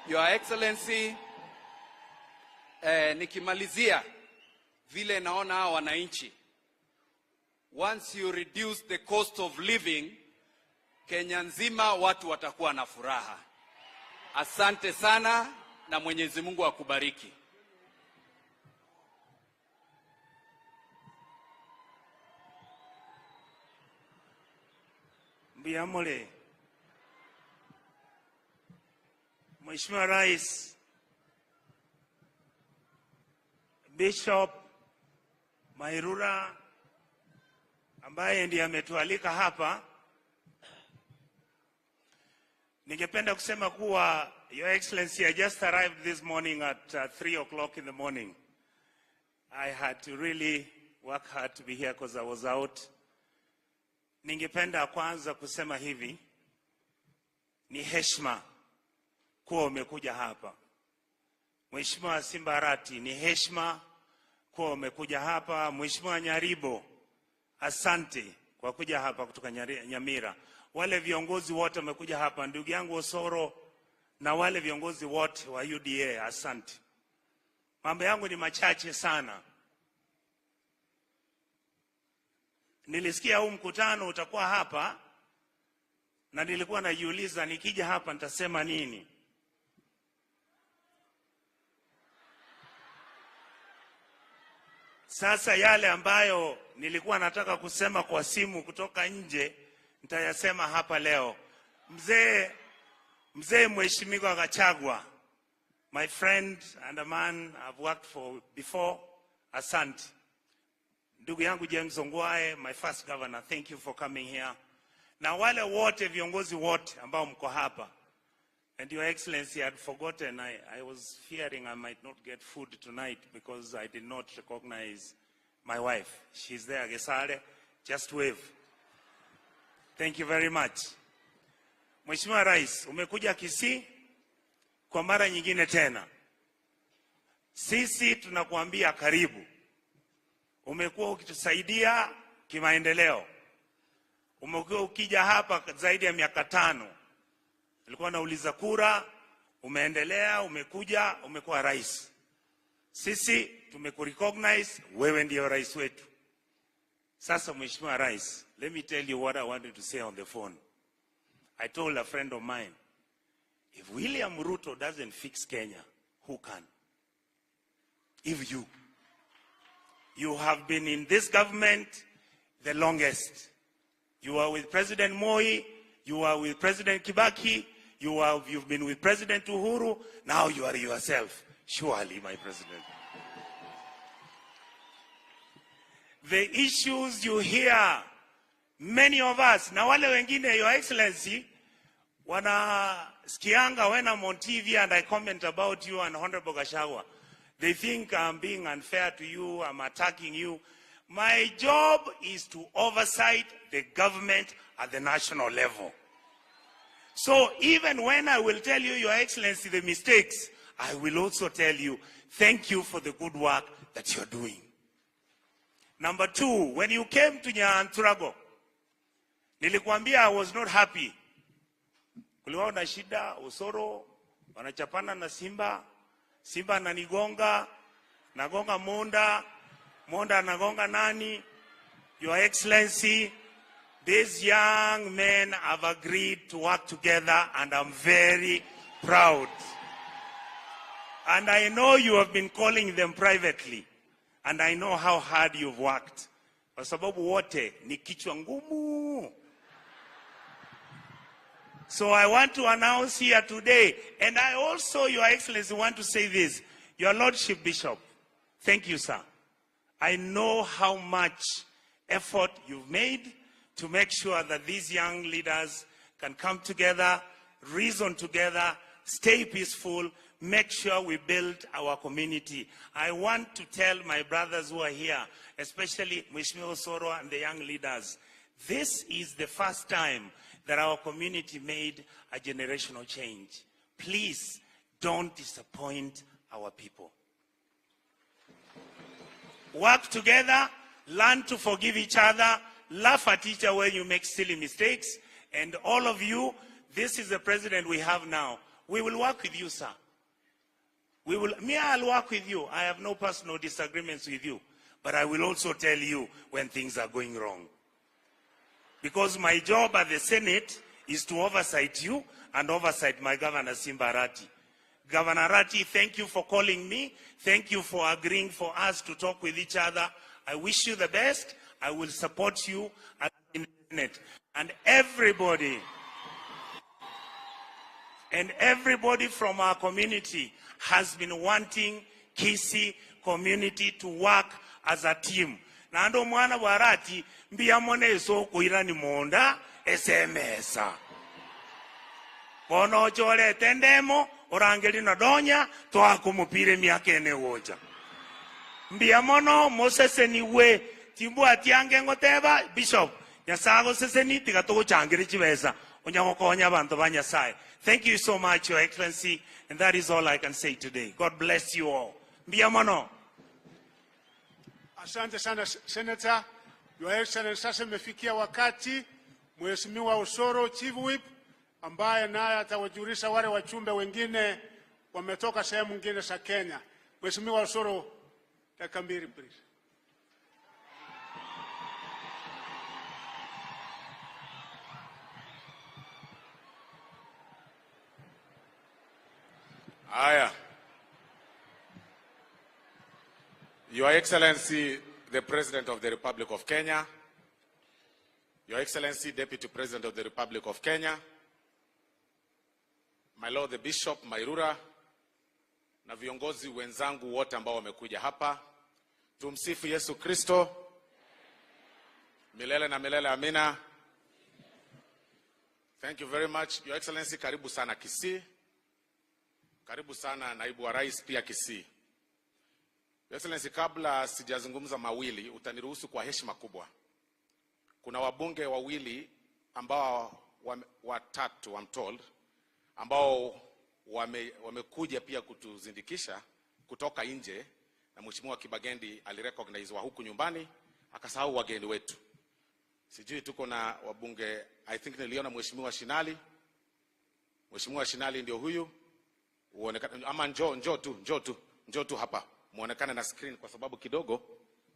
Your Excellency, nikimalizia vile naona hawa wananchi, once you reduce the cost of living, Kenya nzima watu watakuwa na furaha. Asante sana na Mwenyezi Mungu akubariki. Mbiyamole. Mheshimiwa Rais, Bishop Mairura ambaye ndiye ametualika hapa, ningependa kusema kuwa Your Excellency, I just arrived this morning at 3 o'clock in the morning. I had to really work hard to be here because I was out. Ningependa kwanza kusema hivi, ni heshima kuwa umekuja hapa. Mheshimiwa Simba Arati, ni heshima kuwa umekuja hapa. Mheshimiwa Nyaribo, asante kwa kuja hapa kutoka Nyamira. Wale viongozi wote wamekuja hapa, ndugu yangu Osoro na wale viongozi wote wa UDA, asante. Mambo yangu ni machache sana. Nilisikia huu mkutano utakuwa hapa na nilikuwa najiuliza nikija hapa nitasema nini. Sasa yale ambayo nilikuwa nataka kusema kwa simu kutoka nje nitayasema hapa leo. Mzee Mheshimiwa Gachagua, my friend and a man I've worked for before, asante. Ndugu yangu James Ongwae, my first governor, thank you for coming here. Na wale wote viongozi wote ambao mko hapa. And Your Excellency, I had forgotten, I was fearing I might not get food tonight because I did not recognize my wife. She's there, Gesare, just wave. Thank you very much. Mheshimiwa Rais, umekuja Kisii kwa mara nyingine tena. Sisi tunakuambia karibu. Umekuwa ukitusaidia kimaendeleo. Umekuwa ukija hapa zaidi ya miaka 5. Nilikuwa nauliza kura, umeendelea, umekuja, umekuwa rais. Sisi tumekurecognize, wewe ndiyo rais wetu. Sasa Mheshimiwa Rais, let me tell you what I wanted to say on the phone. I told a friend of mine, if William Ruto doesn't fix Kenya, who can? If you. You have been in this government the longest. You are with President Moi, You are with President Kibaki, you've been with President Uhuru, now you are yourself. Surely, my president. The issues you hear, many of us, na wale wengine, Your Excellency, wanasikianga when I'm on TV and I comment about you and Honorable Gachagua. They think I'm being unfair to you, I'm attacking you. My job is to oversight the government at the national level. So even when I will tell you, Your Excellency, the mistakes, I will also tell you, thank you for the good work that you're doing. Number two, when you came to Nyanturago, nilikuambia I was not happy. Kulikuwa na shida, Osoro, wanachapana na Simba, Simba ananigonga, nagonga Monda, Monda anagonga nani. Your Excellency, these young men have agreed to work together and I'm very proud. And I know you have been calling them privately. And I know how hard you've worked. Kwa sababu wote ni kichwa ngumu. So I want to announce here today, and I also, Your Excellency, want to say this. Your Lordship Bishop, thank you, sir. I know how much effort you've made to make sure that these young leaders can come together, reason together, stay peaceful, make sure we build our community. I want to tell my brothers who are here, especially Mheshimiwa Osoro and the young leaders, this is the first time that our community made a generational change. Please don't disappoint our people. Work together, learn to forgive each other, laugh at each other when you make silly mistakes, and all of you, this is the president we have now. We will work with you, sir. We will, me, I'll work with you. I have no personal disagreements with you. But I will also tell you when things are going wrong. Because my job at the Senate is to oversight you and oversight my Governor Simba Arati. Governor Arati, thank you for calling me. Thank you for agreeing for us to talk with each other. I wish you the best. I will support you in the Senate. And everybody from our community has been wanting Kisii community to work as a team. Nando mwana wa Arati mbia mone so kuirani monda SMS. Bono chole tendemo orangeli na donya toa kumupire miaka ene woja. Mbia mono Moses ni we timbu atiange ngoteba Bishop nyasago seseni tigatogo changiri chibesa onyagokonya bantu ba Nyasaye. Thank you so much, Your Excellency, and that is all I can say today. God bless you all. Mbia mono. Asante sana Senator. Your Excellency, sasa imefikia wakati Mheshimiwa Osoro Chief Whip ambaye naye atawajulisha wale wachumbe wengine wametoka sehemu nyingine za Kenya. Mheshimiwa Osoro, dakika mbili please. Aya. Your Excellency, the President of the Republic of Kenya, Your Excellency, Deputy President of the Republic of Kenya, my Lord the Bishop Mairura, na viongozi wenzangu wote ambao wamekuja hapa. Tumsifu Yesu Kristo. Milele na milele, amina. Thank you very much. Your Excellency, karibu sana Kisii. Karibu sana naibu wa rais pia Kisii. Your Excellency, kabla sijazungumza mawili, utaniruhusu kwa heshima kubwa. Kuna wabunge wawili ambao watatu, I'm told, ambao wamekuja pia kutuzindikisha kutoka nje, na Mheshimiwa Kibagendi alirecognize wa huku nyumbani, akasahau wageni wetu. Sijui tuko na wabunge, I think niliona Mheshimiwa Shinali. Mheshimiwa Shinali ndio huyu. Uonekane ama njoo tu hapa. Muonekane na screen kwa sababu kidogo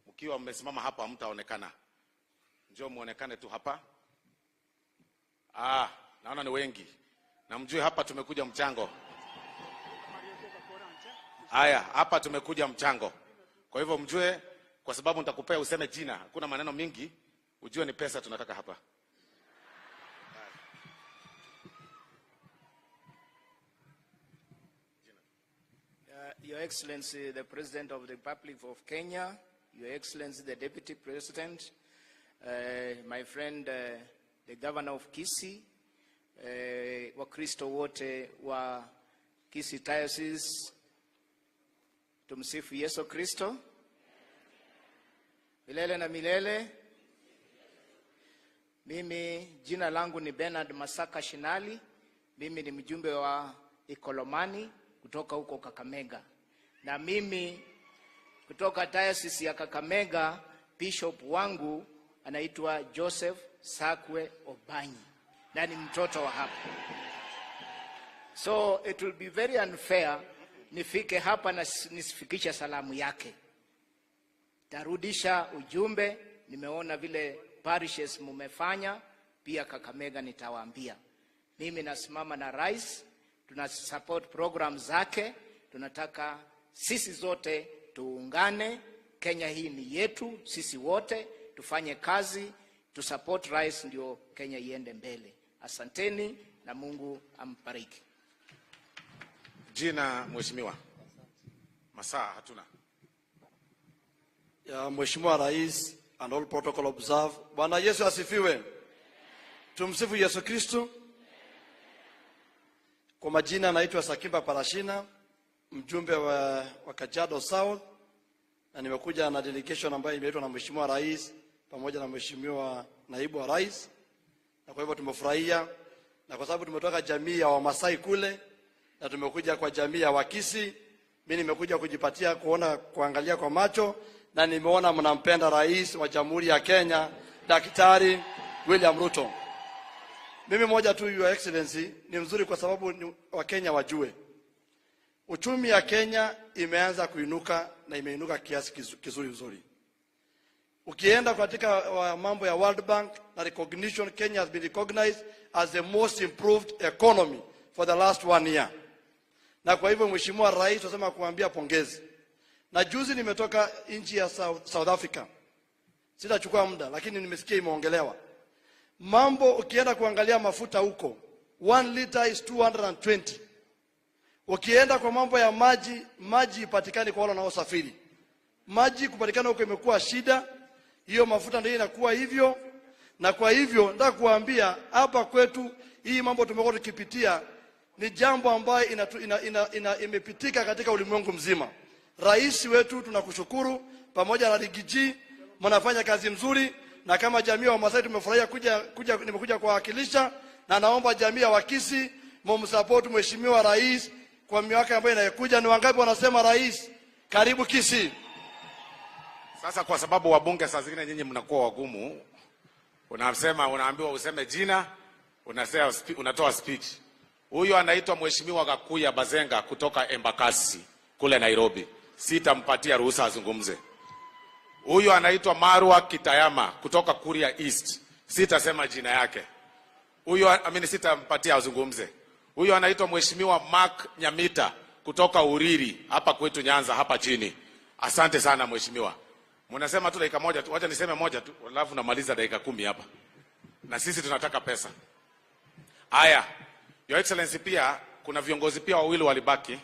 mkiwa mmesimama hapa mtaonekana. Njoo muonekane tu hapa. Ah, naona ni wengi. Na mjue hapa tumekuja mchango. Haya, hapa tumekuja mchango. Kwa hivyo mjue, kwa sababu nitakupea useme jina, hakuna maneno mingi, ujue ni pesa tunataka hapa. Your Excellency, the President of the Republic of Kenya, Your Excellency, the Deputy President, my friend, the Governor of Kisii, Wakristo wote wa Kisii Diocese, tumsifu Yesu Kristo milele na milele. Mimi jina langu ni Bernard Masaka Shinali. Mimi ni mjumbe wa Ikolomani kutoka huko Kakamega, na mimi kutoka Diocese ya Kakamega, bishop wangu anaitwa Joseph Sakwe Obanyi na ni mtoto wa hapa. So it will be very unfair nifike hapa na nisifikishe salamu yake. Tarudisha ujumbe, nimeona vile parishes mumefanya, pia Kakamega nitawaambia. Mimi nasimama na rais, tuna support program zake, tunataka sisi zote tuungane. Kenya hii ni yetu sisi wote, tufanye kazi, tu support rais ndio Kenya iende mbele. Asanteni na Mungu ambariki. Jina mheshimiwa. Masaa hatuna. Ya Mheshimiwa Rais and all protocol observe. Bwana Yesu asifiwe. Tumsifu Yesu Kristo. Kwa majina naitwa Sakimba Parashina, mjumbe wa Kajiado South, na nimekuja na delegation ambayo imeletwa na Mheshimiwa Rais pamoja na Mheshimiwa Naibu wa Rais, na kwa hivyo tumefurahia, na kwa sababu tumetoka jamii ya Wamasai kule na tumekuja kwa jamii ya Wakisii, mimi nimekuja kujipatia kuona, kuangalia kwa macho, na nimeona mnampenda Rais wa Jamhuri ya Kenya Daktari William Ruto. Mimi moja tu, Your Excellency, ni mzuri kwa sababu ni Wakenya wajue uchumi ya Kenya imeanza kuinuka na imeinuka kiasi kizuri mzuri. Ukienda katika mambo ya World Bank na recognition, Kenya has been recognized as the most improved economy for the last 1 year. Na kwa hivyo Mheshimiwa Rais tunasema kuambia pongezi. Na juzi nimetoka nchi ya South Africa. Sitachukua muda lakini nimesikia imeongelewa. Mambo ukienda kuangalia mafuta huko, 1 liter is 220. Ukienda kwa mambo ya maji, maji ipatikani kwa wale wanaosafiri. Maji kupatikana huko imekuwa shida. Hiyo mafuta ndio inakuwa hivyo. Na kwa hivyo nataka kuambia hapa kwetu hii mambo tumekuwa tukipitia ni jambo ambayo imepitika katika ulimwengu mzima. Rais wetu tunakushukuru pamoja na Riggy G, mnafanya kazi mzuri, na kama jamii wa Masai tumefurahia kuja nimekuja kuwakilisha, na naomba jamii ya Wakisii mumsupport Mheshimiwa Rais kwa miaka ambayo inayokuja. Ni wangapi wanasema rais karibu Kisii? Sasa kwa sababu wabunge saa zingine nyinyi mnakuwa wagumu, unasema, unaambiwa useme jina, unasema unatoa speech. Huyu anaitwa Mheshimiwa Gakuya Bazenga kutoka Embakasi kule Nairobi. Sitampatia ruhusa azungumze. Huyu anaitwa Marwa Kitayama kutoka Kuria East. Sitasema jina yake. Huyu sitampatia azungumze. Huyu anaitwa Mheshimiwa Mark Nyamita kutoka Uriri hapa kwetu Nyanza hapa chini. Asante sana mheshimiwa. Mnasema tu dakika moja tu, wacha niseme moja tu, alafu namaliza dakika 10 hapa. Na sisi tunataka pesa. Aya, Your Excellency, pia kuna viongozi pia wawili walibaki.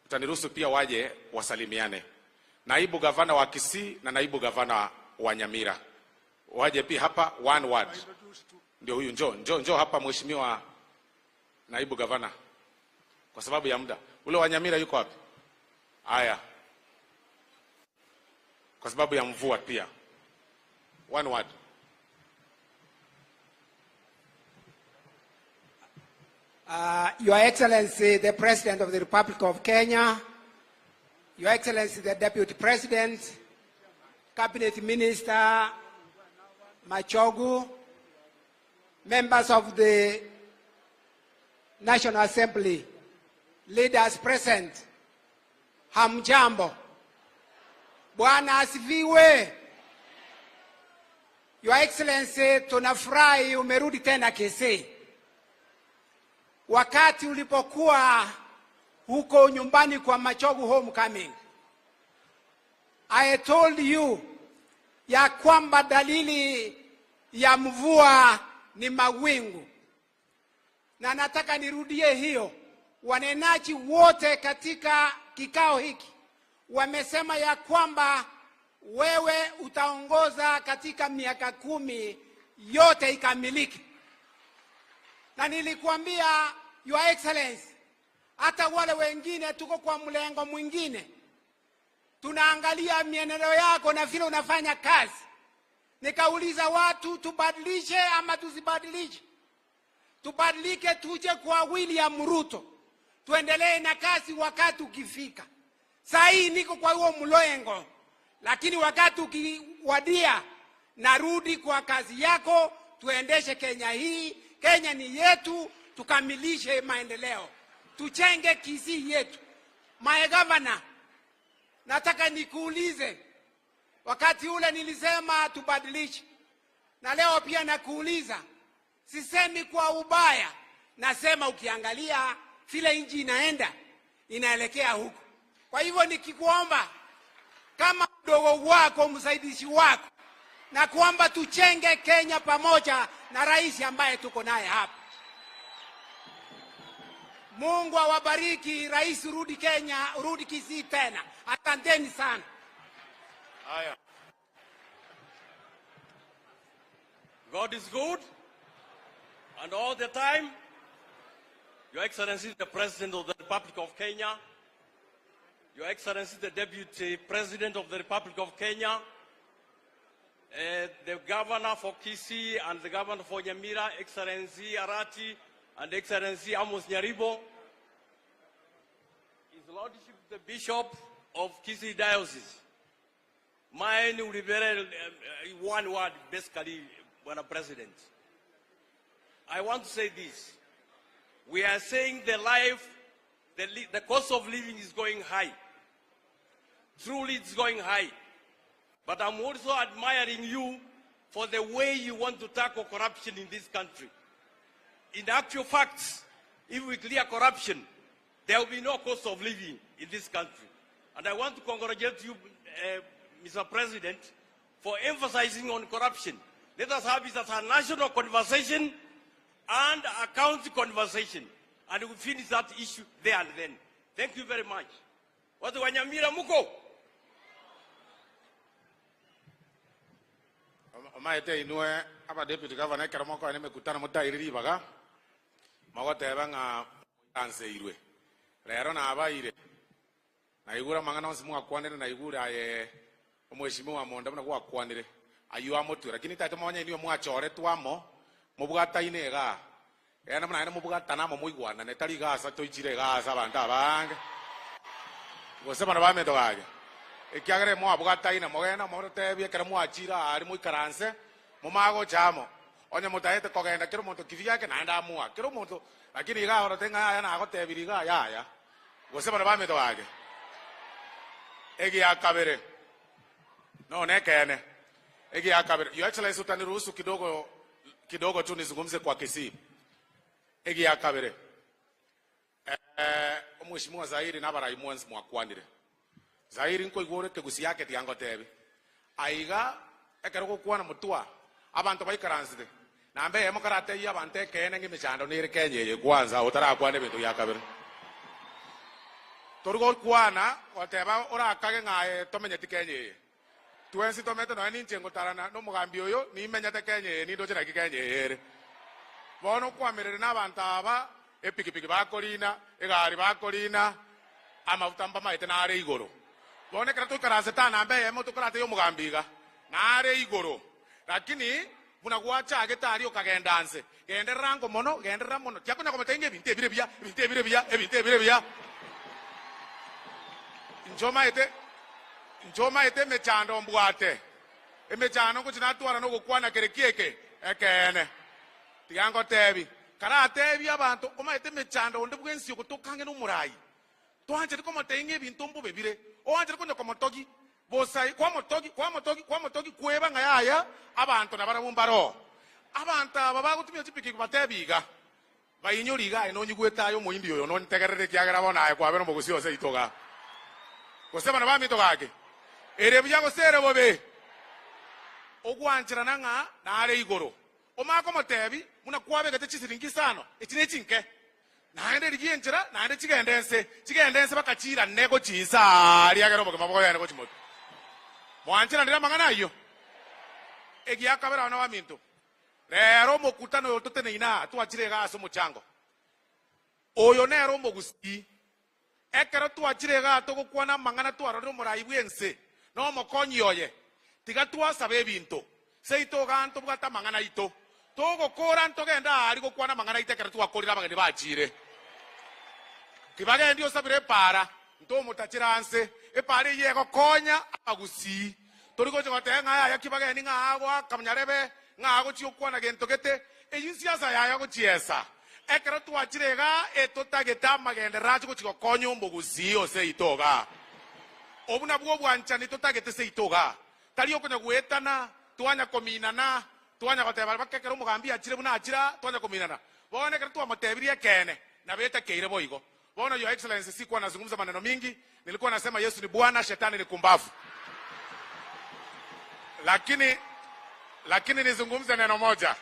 Utaniruhusu pia waje wasalimiane. Naibu gavana wa Kisii na naibu gavana wa Nyamira. Waje pia hapa, one word. Ndio huyu, njoo hapa mheshimiwa naibu gavana. Kwa sababu ya muda. Ule wa Nyamira yuko wapi? Aya. Kwa sababu ya mvua pia. One word. Your Excellency, the President of the Republic of Kenya, Your Excellency, the Deputy President, Cabinet Minister Machogu, members of the National Assembly, leaders present, hamjambo. Bwana asifiwe. Your Excellency, tunafurahi umerudi tena Kisii. Wakati ulipokuwa huko nyumbani kwa Machogu homecoming, I told you ya kwamba dalili ya mvua ni mawingu. Na nataka nirudie hiyo. Wanenaji wote katika kikao hiki, Wamesema ya kwamba wewe utaongoza katika miaka 10 yote ikamilike. Na nilikuambia Your Excellency, hata wale wengine tuko kwa mlengo mwingine, tunaangalia mienendo yako na vile unafanya kazi. Nikauliza watu tubadilishe ama tusibadilishe? Tubadilike tuje kwa William Ruto, tuendelee na kazi wakati ukifika. Saa hii niko kwa huo mlengo, lakini wakati ukiwadia narudi kwa kazi yako, tuendeshe Kenya hii. Kenya ni yetu, tukamilishe maendeleo, tuchenge Kisii yetu. My governor, nataka nikuulize, wakati ule nilisema tubadilishe, na leo pia nakuuliza. Sisemi kwa ubaya, nasema ukiangalia vile nchi inaenda, inaelekea huko. Kwa hivyo nikikuomba kama mdogo wako, msaidizi wako, na kuomba tuchenge Kenya pamoja na rais ambaye tuko naye hapa. Mungu awabariki. Rais, rudi Kenya, rudi Kisii tena. Asanteni sana. Haya. God is good, and all the time. Your Excellency, the President of the Republic of Kenya, Your Excellency, the Deputy President of the Republic of Kenya, the Governor for Kisii and the Governor for Nyamira, Excellency Arati and Excellency Amos Nyaribo, His Lordship the Bishop of Kisii Diocese. Mine will be very, one word, basically, Bwana President. I want to say this. We are saying the cost of living is going high. Truly, it's going high. But I'm also admiring you for the way you want to tackle corruption in this country. In actual facts, if we clear corruption, there will be no cost of living in this country. And I want to congratulate you, Mr. President, for emphasizing on corruption. Let us have it as a national conversation and a county conversation. And we finish that issue there and then. Thank you very much. Watu wa Nyamira muko? Omaete inue aba deputy governor ekero moko ane mekutano motairiri ibaga mogoteba ng'a anseirwe rero nabaire naigura mang'ana onsi mwakwanire naigure aye omweshimiwa monda buna gwakwanire ayu amotwe lakini tate monye inwe mwachoretwe amo mobwataine iga ena muna ene mobwatana amo moigwanane tari gasa toichire gasa abanto abange gose bana bamento gage ekiagere mwabwataine mogenda mogotebia ekero mwachira ari moikaranse momagochamo onye motaete kogenda kero omonto kivyake naende amua kero omonto lakini iga orote ng'a yaya nagotebiri iga yaya gose bana bamento gage egia kabere no nekene egia kabere. Your Excellency, utaniruhusu kidogo kidogo tu nizungumze kwa Kisii. Egia kabere omweshimiwa Zairi nabarai mwenzi mwakwanire Zairi nkoigure kegusi yake tiangotebe aiga ekero gokwana mutwa abantu baikaransire nambe emo karate abantu ekene ng'emechando nere Kenya eye kwanza otarakwana ebinto bia kabere tori gokwana goteba orakage ng'aye tomenyeti Kenya eye twensi tomete noe ninche ngotarana nomogambi oyo nimenyete Kenya eye nindoche naki Kenya eye ere bono okwamerere na abantu aba epikipiki bakorina egari bakorina amafuta mbamaete nare igoro bono ekero toikaranse nambe emo tokarate ya omogambi iga nare igoro lakini buna gwachagete aria okagenda nse genderera ngo mono genderera mono tiakonya komotenge ebinto ebire buya ebinto ebire buya ebinto ebire buya nchomaete emechando mbwate emechando ngochi natwara nogokwana kere kieke ekene tiga ngotebi karatebi abanto omaete emechando onde bwensi ogotokange nomorai twanchere komotenge ebinto mbobe bire oanchere konya komotogi bosai kwa motogi kwa motogi kwa motogi kweba ng'a yaya abanto nabarabwo mbaro abanto aba bagotumia chipikipiki batebiga bainyori iga nonyigwete aye omoindi oyo nontegerere kiagera bono aye kwabera omogosi ose itoga gose bana bamito gake ere buya gose ere bobe ogwancherana ng'a nare igoro omako motebi muna kwabegete chisiringi isano echi ne chinke Naende rigienchera, naende chigendense, chigendense bakachira nego chisa, riagero bogima bogoyane gochimoto. Mwanchera ndira mang'ana ayio. Egiakabera abana baminto. Rero omokutano oyo toteneina twachire iga ase omochango. Oyo nero omogusii. Ekero twachire iga togokwana amang'ana twarorire omorai bwa ense na omokonyi oye. Tiga twasaba ebinto. Seito iga ntobwate amang'ana aito. Togokora ntogenda aria gokwana amang'ana aito ekero twakorire abageni bachire. Kibagendi osabire epara, ntomotachera anse, epara eye egokonya abagusii. Tori gocha goteba ng'a aya kibagendi ng'a agoaka monyarebe, ng'a agochia okwana gento gete, eyio siasa yaye gochiesa. Ekero twachire iga etotagete amagenderero ache gochia gokonya omogusii ase ito iga. Obu nabwo obwanchani totagete ase ito iga. Tari okonya goetana, twanya kominana, twanya goteba bakekero omogambi achire buna achira, twanya kominana. Bono ekero twamotebirie ekene, nabetakeire boigo. Bono Your Excellency, sikuwa nazungumza maneno mingi, nilikuwa nasema Yesu ni Bwana, shetani ni kumbavu. Lakini nizungumze neno moja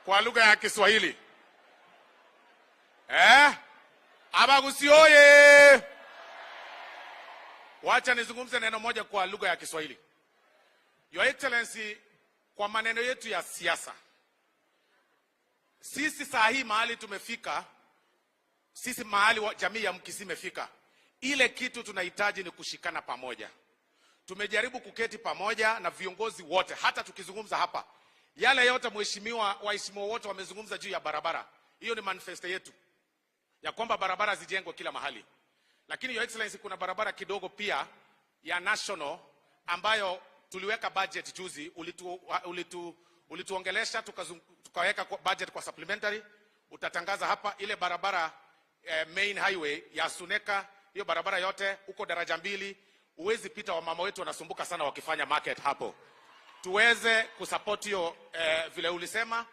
kwa lugha ya Kiswahili. Abagusi oye! Wacha nizungumze neno moja kwa lugha ya Kiswahili. Your Excellency, kwa maneno yetu ya siasa, sisi saa hii mahali tumefika, sisi mahali jamii ya Mkisii imefika, ile kitu tunahitaji ni kushikana pamoja. Tumejaribu kuketi pamoja na viongozi wote, hata tukizungumza hapa, yale yote mheshimiwa, waheshimiwa wote wamezungumza juu ya barabara. Hiyo ni manifesto yetu ya kwamba barabara zijengwe kila mahali. Lakini Your Excellency, kuna barabara kidogo pia ya national ambayo tuliweka budget juzi, ulituongelesha tukaweka budget kwa supplementary. Utatangaza hapa ile barabara main highway ya Suneka, hiyo barabara yote huko daraja 2, huwezi pita, wamama wetu wanasumbuka sana wakifanya market hapo. Tuweze kusupport hiyo vile ulisema,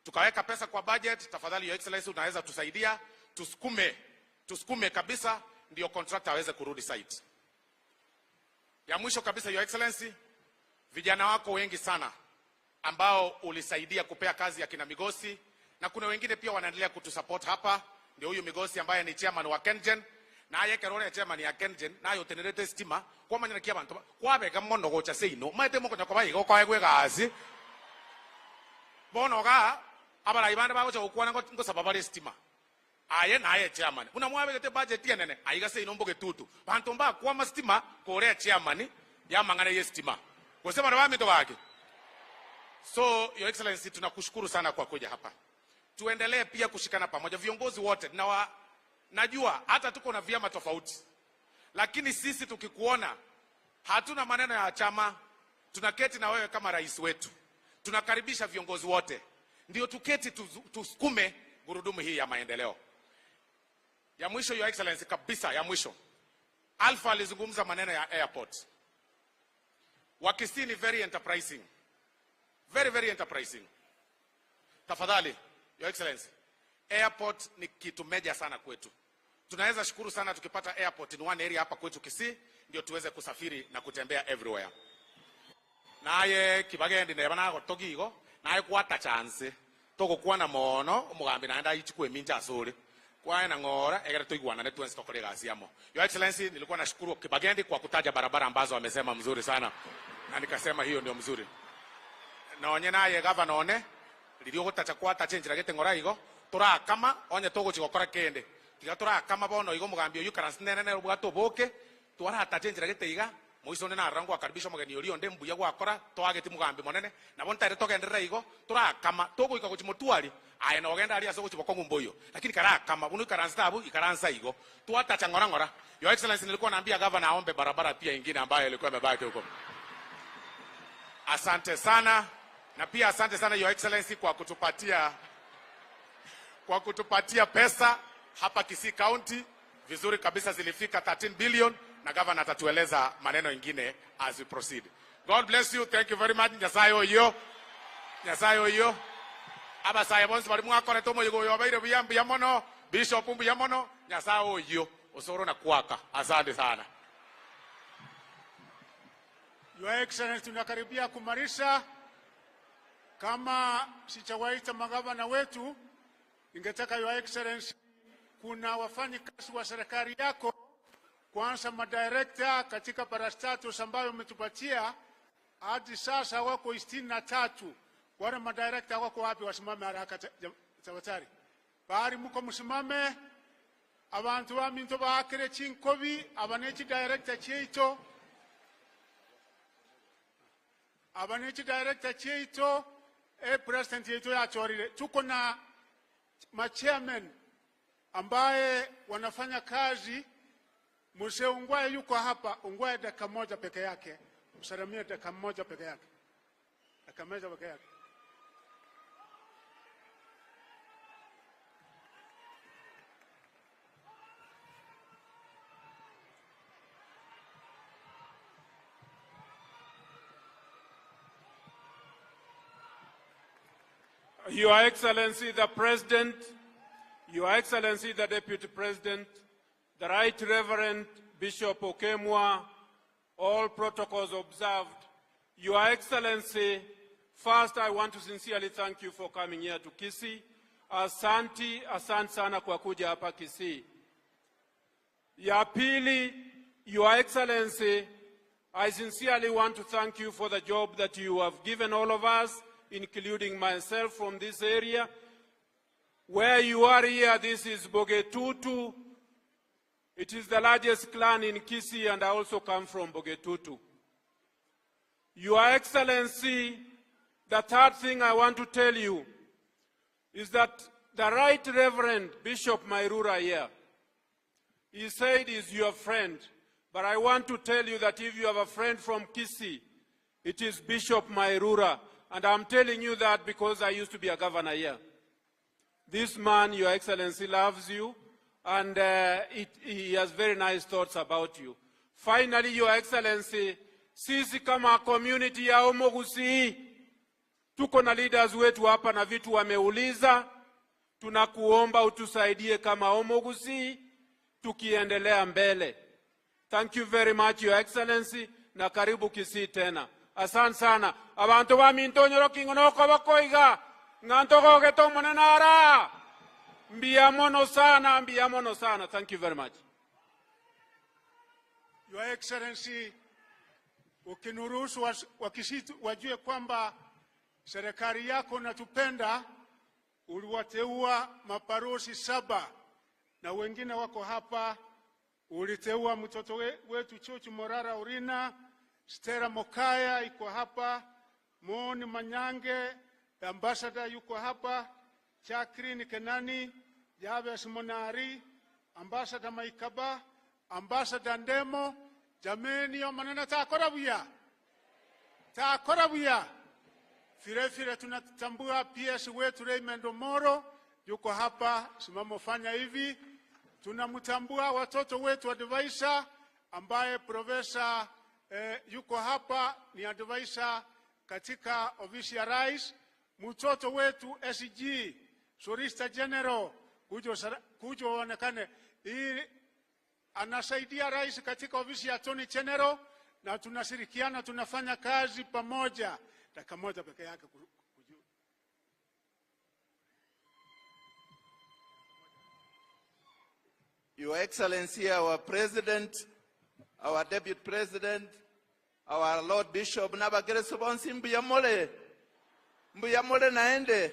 tukaweka pesa kwa budget. Tafadhali Your Excellency, unaweza tusaidia tusukume kabisa ndio contractor aweze kurudi site. Ya mwisho kabisa Your Excellency, vijana wako wengi sana ambao ulisaidia kupea kazi ya kina Migosi, na kuna wengine pia wanaendelea kutusupport hapa. Ndio huyu Migosi ambaye ni chairman wa Kengen, na aye kerore chairman ya Kengen nayo tenerete stima kwa manyana kia bantu kwabeka mono gocha seino maete moko nyakoba igo kwa egwe gasi bono ga abarayi bande bagocha gokwana ngosaba bare stima aye naye chairman una mwabegete budget yenene aiga seino mboge tutu bantu mba kwa mastima kore chairman ya mangana ye stima gosema na bamito bake. So Your Excellency, tunakushukuru sana kwa kuja hapa. Tuendelee pia kushikana pamoja viongozi wote, na najua hata tuko na vyama tofauti, lakini sisi tukikuona hatuna maneno ya chama, tunaketi na wewe kama rais wetu. Tunakaribisha viongozi wote ndio tuketi tusukume gurudumu hii ya maendeleo. Ya mwisho Your Excellency, kabisa ya mwisho, Alpha alizungumza maneno ya airport. Wakisii ni very enterprising. Very, very enterprising. Tafadhali Your Excellency, airport ni kitu meja sana kwetu. Tunaweza shukuru sana tukipata airport in one area hapa kwetu Kisii, ndio tuweze kusafiri na kutembea everywhere. Naye Kibagendi neba nagotogi igo, naye kwata chance togokwana mono omogambi naenda ichukue minja asore kwae na ngora egere toiguanane tuenze tokore gasi yamo. Your Excellency, nilikuwa nashukuru Kibagendi kwa kutaja barabara ambazo amesema mzuri sana, na nikasema hiyo ndio mzuri. Na onye naye governor one ririo gotacha kwata chenjira gete ngora igo turakama onye togochigokora kende tiga turakama bono igo mugambi oyu karansinene nere bwato boke twarata chenjira gete iga moiso ne narangwa akaribisha mugeni orio nde mbuya gwakora twageti mugambi monene nabo ntare togenderera igo turakama togoika gochimotwari aye nogenda ari ase gochiboko ngumboyo lakini karakama bunu ikaransa abu ikaransa igo twatacha ngora ngora. Your Excellency, nilikuwa naambia governor aombe barabara pia ingine ambayo ilikuwa imebaki huko. Asante sana. Na pia asante sana Your Excellency kwa kutupatia pesa hapa Kisii County vizuri kabisa, zilifika 13 billion, na governor atatueleza maneno ingine as we proceed. God bless you. Thank you very much. Nyasaye oyo. Nyasaye oyo. Abasaye bonsi bari mwakore tomo yigo yobaire buya mbuya mono, Bishop mbuya mono, Nyasaye oyo. Osoro na kuaka. Asante sana. Your Excellency, tunakaribia kumalisha. Kama sijawaita magavana wetu, ningetaka Your Excellency Kuna wafanyikazi wa serikali yako, kwanza madirekta katika parastatus ambayo umetupatia hadi sasa wako 63. Wale madirekta wako wapi? Wasimame haraka tafadhali. Bari muko msimame. Abantu baminto baakire chinkobi abanechi director cheito. Abanechi director cheito president yetu ya chorire. Tuko na ma-chairman ambaye wanafanya kazi. Mzee Ungwaye yuko hapa. Ungwaye dakika moja peke yake. Msalimie dakika moja peke yake. Dakika moja peke yake. Your Excellency the President, Your Excellency the Deputy President, the Right Reverend Bishop Okemwa, all protocols observed. Your Excellency, first I want to sincerely thank you for coming here to Kisii. Asanti, asante sana kwa kuja hapa Kisii. Ya pili, Your Excellency, I sincerely want to thank you for the job that you have given all of us, including myself from this area. Where you are here, this is Bogetutu. It is the largest clan in Kisii, and I also come from Bogetutu. Your Excellency, the third thing I want to tell you is that the Right Reverend Bishop Mairura here, he said he's your friend, but I want to tell you that if you have a friend from Kisii, it is Bishop Mairura. And I'm telling you that because I used to be a governor here. This man, Your Excellency, loves you, and he has very nice thoughts about you. Finally, Your Excellency, sisi kama community ya Omogusii, tuko na leaders wetu hapa na vitu wameuliza, tunakuomba utusaidie kama Omogusii, tukiendelea mbele. Thank you very much, Your Excellency, na karibu Kisii tena. Asante sana. Abantu ba mintonyoro kingonoko bakoiga ngantoko geto monenara. Mbia mono sana, mbia mono sana. Thank you very much. Your Excellency, ukinuruhusu Wakisii wajue kwamba serikali yako natupenda, uliwateua maparosi 7 na wengine wako hapa. Uliteua mtoto wetu Chochu Morara Urina, Stella Mokaya iko hapa, Moni Manyange, ambassador yuko hapa, Chakrini Kenani, Jabes Monari, Ambassador Maikaba, Ambassador Ndemo. Jameni yo manena takorabuya. Takorabuya. Fire fire tunatambua PS wetu Raymond Omoro yuko hapa, simamo fanya hivi. Tunamtambua watoto wetu advisor ambaye professor yuko hapa, ni advisor katika ofisi ya rais. Mtoto wetu SG, Solicitor General, kujo onekane. Hii anasaidia rais katika ofisi ya Attorney General, na tunashirikiana, tunafanya kazi pamoja. Dakika moja peke yake. Your Excellency, our President, our Deputy President, our Lord Bishop, n'abagereso bonsi mbuyamole. Mbuyamole naende.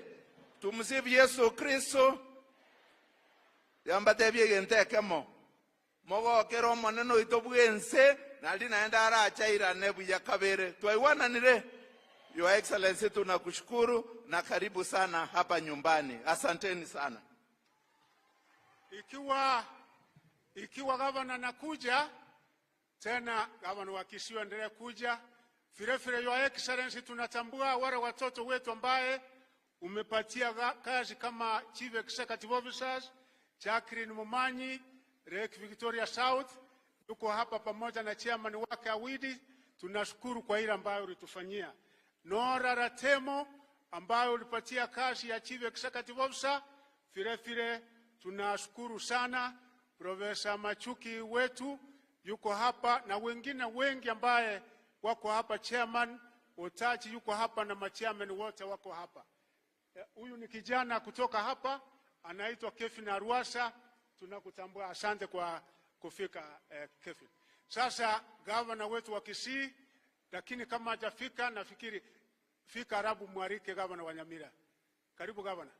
Tumsifu Yesu Kristo. Yambate byegente kemo. Mogo kero moneno itobwense nali naenda arachaira nebu ya kabere. Twaiwananire. Your Excellency, tunakushukuru na karibu sana hapa nyumbani. Asanteni sana. Ikiwa gavana nakuja tena, gavana wa Kisii endelee kuja. Vile vile, Your Excellency, tunatambua wale watoto wetu ambaye umepatia kazi kama Chief Executive Officers, Jacqueline Momanyi, Lake Victoria South, yuko hapa pamoja na chairman wake Awidi. Tunashukuru kwa ile ambayo ulitufanyia. Nora Ratemo ambayo ulipatia kazi ya Chief Executive Officer, vile vile tunashukuru sana. Profesa Machuki wetu yuko hapa na wengine wengi ambaye wako hapa, chairman Otachi yuko hapa na machairman wote wako hapa. Huyu ni kijana kutoka hapa anaitwa Kevin Arwasa. Tunakutambua, asante kwa kufika Kevin. Sasa gavana wetu wa Kisii, lakini kama hajafika nafikiri fika Arabu mwarike gavana wa Nyamira. Karibu gavana.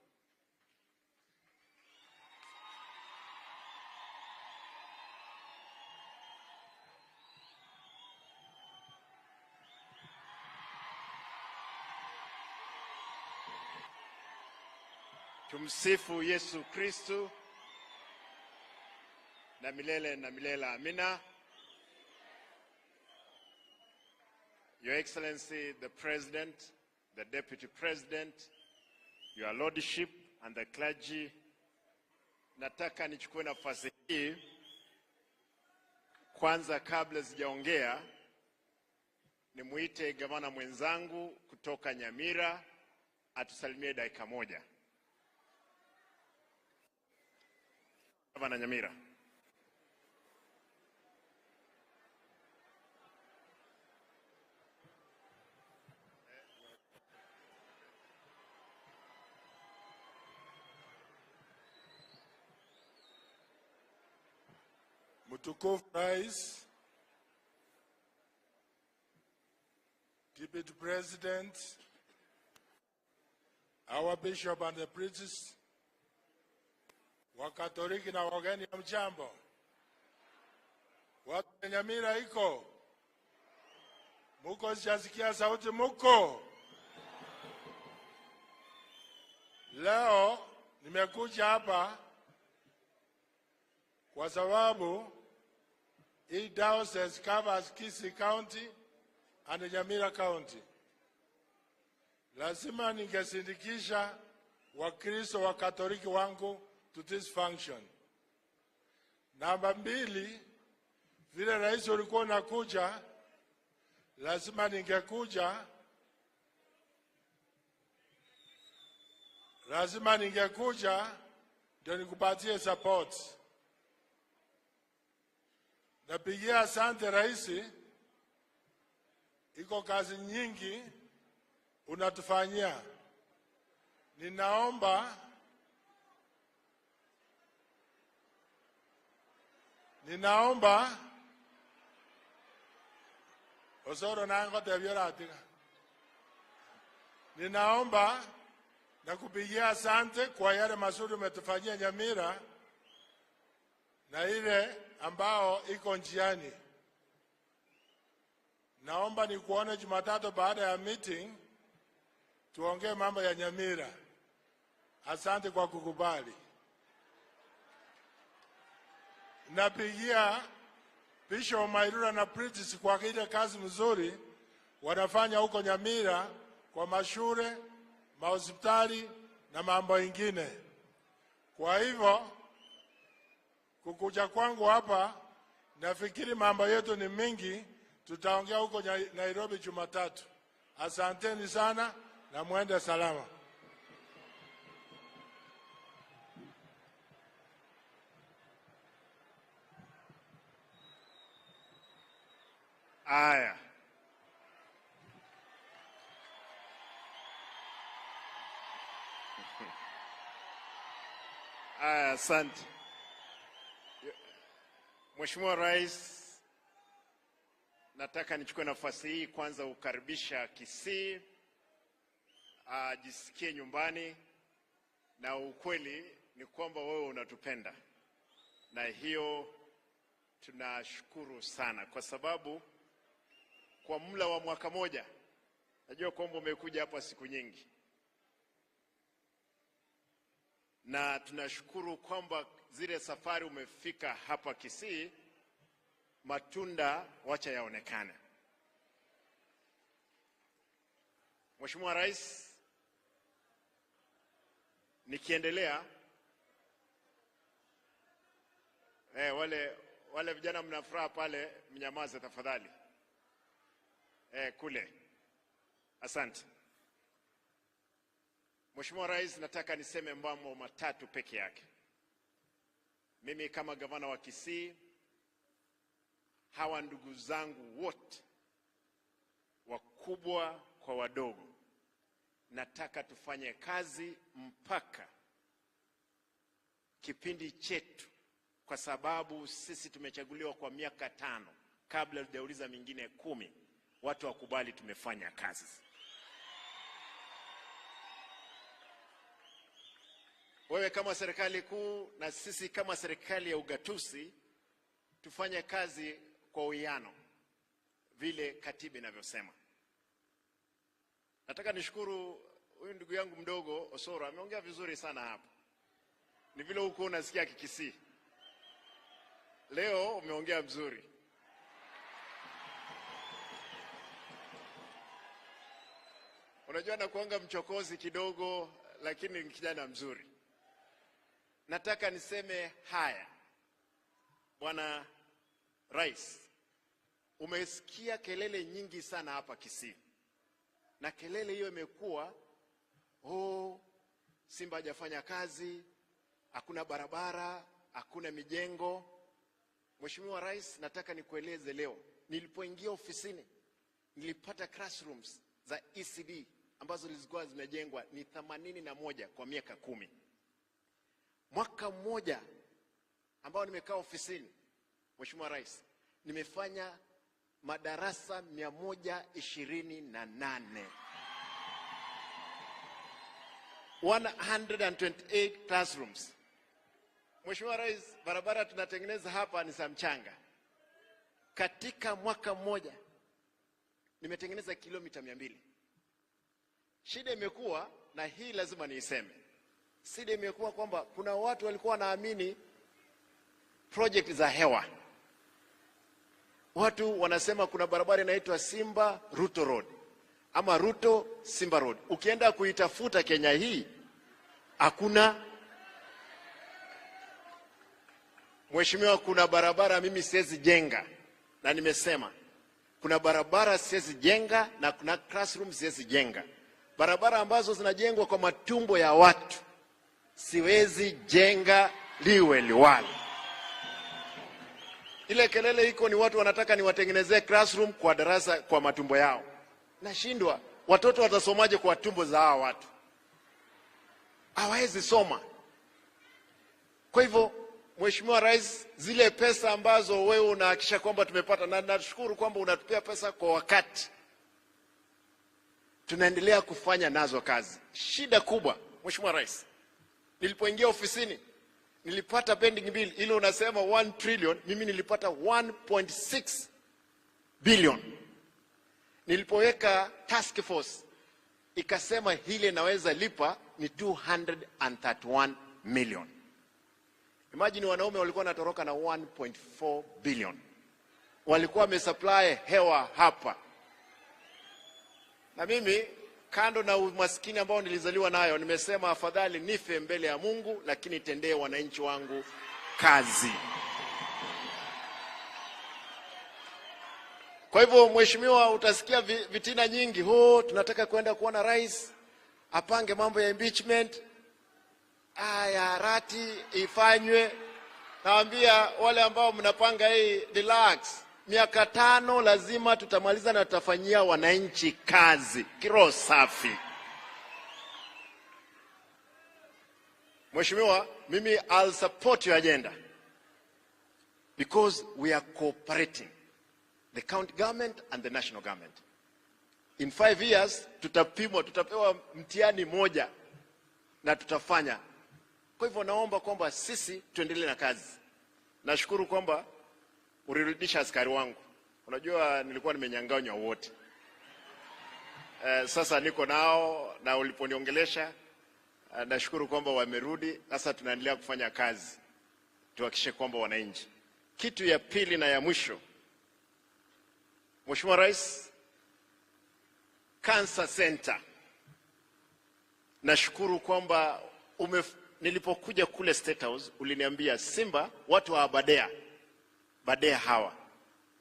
Tumsifu Yesu Kristu na milele na milele, amina. Your Excellency, the President, the Deputy President, Your Lordship and the clergy, nataka nichukue nafasi hii kwanza kabla sijaongea nimuite gavana mwenzangu kutoka Nyamira atusalimie dakika moja. Gavana Nyamira. Mtukufu Rais, Deputy President, our Bishop and the priests, Wakatoliki na wageni, mjambo. Watu wa Nyamira iko? Muko? Sijasikia sauti, muko? Leo nimekuja hapa kwa sababu hii diocese covers Kisii County and Nyamira County. Lazima ningesindikisha Wakristo wa Katoliki wangu to this function. Namba mbili, vile rais ulikuwa unakuja, lazima ningekuja, lazima ningekuja ndio nikupatie support. Napigia asante rais, iko kazi nyingi unatufanyia. Ninaomba Osoro nango tebiora. Ninaomba na kupigia asante kwa yale mazuri umetufanyia Nyamira na ile ambao iko njiani. Naomba nikuone Jumatatu baada ya meeting tuongee mambo ya Nyamira. Asante kwa kukubali. Napigia Bishop Mairura na priests kwa ile kazi mzuri wanafanya huko Nyamira kwa mashule, mahospitali na mambo ingine. Kwa hivyo kukuja kwangu hapa, nafikiri mambo yetu ni mingi, tutaongea huko Nairobi Jumatatu. Asanteni sana na muende salama. Aya. Aya, asante. Mheshimiwa Rais, nataka nichukue nafasi hii kwanza kukaribisha Kisii, ajisikie nyumbani, na ukweli ni kwamba wewe unatupenda, na hiyo tunashukuru sana, kwa sababu kwa mula wa mwaka moja, najua kwamba umekuja hapa siku nyingi, na tunashukuru kwamba zile safari umefika hapa Kisii, matunda wacha yaonekane. Mheshimiwa Rais, nikiendelea, wale vijana mna furaha pale, mnyamaze tafadhali. Kule. Asante. Mheshimiwa Rais, nataka niseme mambo matatu peke yake. Mimi kama gavana wa Kisii, hawa ndugu zangu wote, wakubwa kwa wadogo, nataka tufanye kazi mpaka kipindi chetu kwa sababu sisi tumechaguliwa kwa miaka 5 kabla tujauliza mingine 10, watu wakubali tumefanya kazi. Wewe kama serikali kuu na sisi kama serikali ya ugatuzi tufanye kazi kwa uwiano vile katiba inavyosema. Nataka nishukuru huyu ndugu yangu mdogo Osoro, ameongea vizuri sana hapa. Ni vile huko unasikia Kikisii. Leo umeongea mzuri. Unajua nakuanga mchokozi kidogo, lakini ni kijana mzuri. Nataka niseme haya. Bwana Rais, umesikia kelele nyingi sana hapa Kisii. Na kelele hiyo imekuwa, oh, Simba hajafanya kazi, hakuna barabara, hakuna mijengo. Mheshimiwa Rais, nataka nikueleze leo, nilipoingia ofisini, nilipata classrooms za ECD ambazo zilikuwa zimejengwa ni 81 kwa miaka 10. Mwaka mmoja ambao nimekaa ofisini, Mheshimiwa Rais, nimefanya madarasa 128. 128 classrooms. Mheshimiwa Rais, barabara tunatengeneza hapa ni za mchanga. Katika mwaka mmoja nimetengeneza kilomita 200. Shida imekuwa, na hii lazima niiseme, shida imekuwa kwamba kuna watu walikuwa wanaamini project za hewa. Watu wanasema kuna barabara inaitwa Simba Ruto Road ama Ruto Simba Road. Ukienda kuitafuta Kenya hii hakuna. Mheshimiwa, kuna barabara mimi siwezi jenga, na nimesema kuna barabara siwezi jenga na kuna classroom siwezi jenga. Barabara ambazo zinajengwa kwa matumbo ya watu siwezi jenga liwe liwalo. Ile kelele iko ni watu wanataka niwatengenezee classroom kwa darasa kwa matumbo yao. Nashindwa, watoto watasomaje kwa tumbo za hawa watu? Hawawezi soma. Kwa hivyo Mheshimiwa Rais, zile pesa ambazo wewe unahakikisha kwamba tumepata, na nashukuru kwamba unatupea pesa kwa wakati, tunaendelea kufanya nazo kazi. Shida kubwa Mheshimiwa Rais, nilipoingia ofisini nilipata pending bill ile unasema 1 trillion, mimi nilipata 1.6 billion. Nilipoweka task force ikasema hile naweza lipa ni 231 million. Imagine wanaume walikuwa wanatoroka na 1.4 billion. Walikuwa wamesupply hewa hapa. Na mimi kando na umaskini ambao nilizaliwa nayo, nimesema afadhali nife mbele ya Mungu lakini tendee wananchi wangu kazi. Kwa hivyo mheshimiwa, utasikia vitina nyingi. Oh, tunataka kwenda kuona rais apange mambo ya impeachment, aya rati ifanywe. Naambia wale ambao mnapanga hii, relax. Miaka 5 lazima tutamaliza na tutafanyia wananchi kazi kiroho safi. Mheshimiwa, mimi I'll support your agenda because we are cooperating, the county government and the national government. In 5 years tutapimwa, tutapewa mtihani moja na tutafanya. Kwa hivyo naomba kwamba sisi tuendelee na kazi. Nashukuru kwamba ulirudisha askari wangu. Unajua nilikuwa nimenyang'anywa wote. Sasa niko nao, na uliponiongelesha nashukuru kwamba wamerudi. Sasa tunaendelea kufanya kazi tuhakikishe kwamba wananchi. Kitu ya pili na ya mwisho, Mheshimiwa Rais, Cancer Center. Nashukuru kwamba nilipokuja kule State House uliniambia Simba, watu wa Aberdare, Badea hawa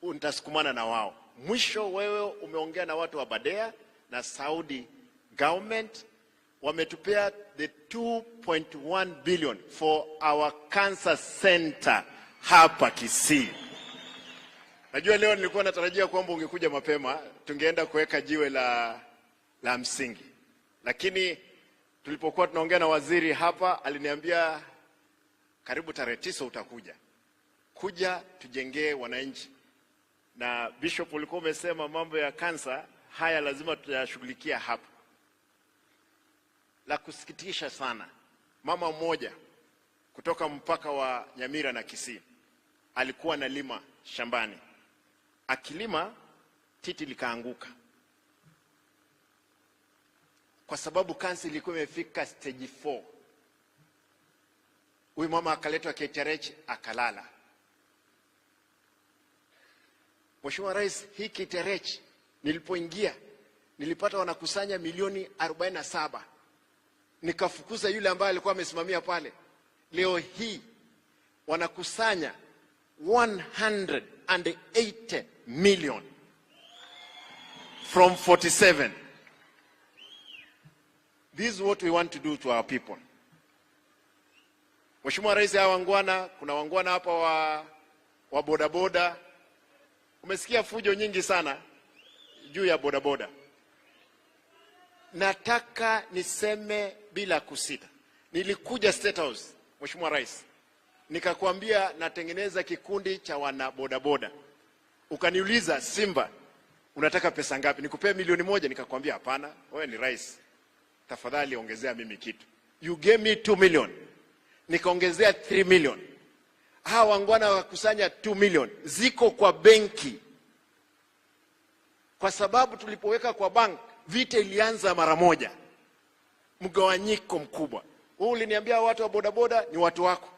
nitasukumana na wao. Mwisho wewe umeongea na watu wa Badea na Saudi government wametupea the 2.1 billion for our cancer center hapa Kisii. Najua leo nilikuwa natarajia kwamba ungekuja mapema, tungeenda kuweka jiwe la msingi. Lakini tulipokuwa tunaongea na waziri hapa aliniambia karibu tarehe 9 utakuja. Kuja tujengee wananchi. Na Bishop, ulikuwa umesema mambo ya kansa, haya lazima tutayashughulikia hapa. La kusikitisha sana, mama mmoja kutoka mpaka wa Nyamira na Kisii alikuwa analima shambani, akilima titi likaanguka, kwa sababu kansa ilikuwa imefika stage 4. Huyu mama akaletwa KTRH akalala. Mheshimiwa Rais, hii KTRH nilipoingia nilipata wanakusanya milioni 47. Nikafukuza yule ambaye alikuwa amesimamia pale. Leo hii wanakusanya 180 million from 47. This is what we want to do to our people. Mheshimiwa Rais, hawa wangwana, kuna wangwana hapa wa bodaboda. Umesikia fujo nyingi sana juu ya bodaboda. Nataka niseme bila kusita. Nilikuja State House, Mheshimiwa Rais, nikakwambia natengeneza kikundi cha wana bodaboda. Ukaniuliza, Simba, unataka pesa ngapi? Nikupee 1 milioni? Nikakwambia hapana, wewe ni rais, tafadhali ongezea mimi kitu. You gave me 2 million, nikaongezea 3 million. Hawa wangwana wakakusanya 2 million, ziko kwa benki, kwa sababu tulipoweka kwa bank vita ilianza mara moja, mgawanyiko mkubwa. Wewe uliniambia watu wa bodaboda ni watu wako,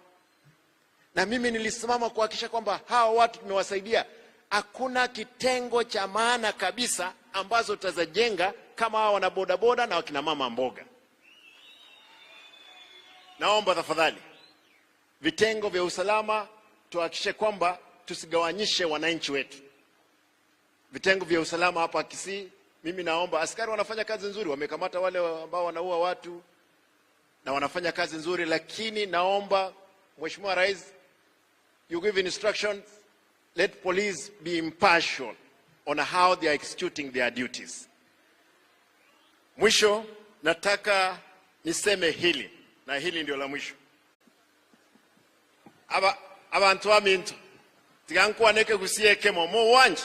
na mimi nilisimama kuhakikisha kwamba hawa watu tumewasaidia. Hakuna kitengo cha maana kabisa ambazo tutazajenga kama hawa wana bodaboda na wakina mama mboga. Naomba tafadhali vitengo vya usalama tuhakikishe kwamba tusigawanyishe wananchi wetu. Vitengo vya usalama hapa Kisii, mimi naomba askari wanafanya kazi nzuri, wamekamata wale ambao wanaua watu na wanafanya kazi nzuri, lakini naomba Mheshimiwa Rais, you give instructions, let police be impartial on how they are executing their duties. Mwisho nataka niseme hili na hili ndio la mwisho. Aba abantu baminto tigankwaneke gusiekemo mo wanje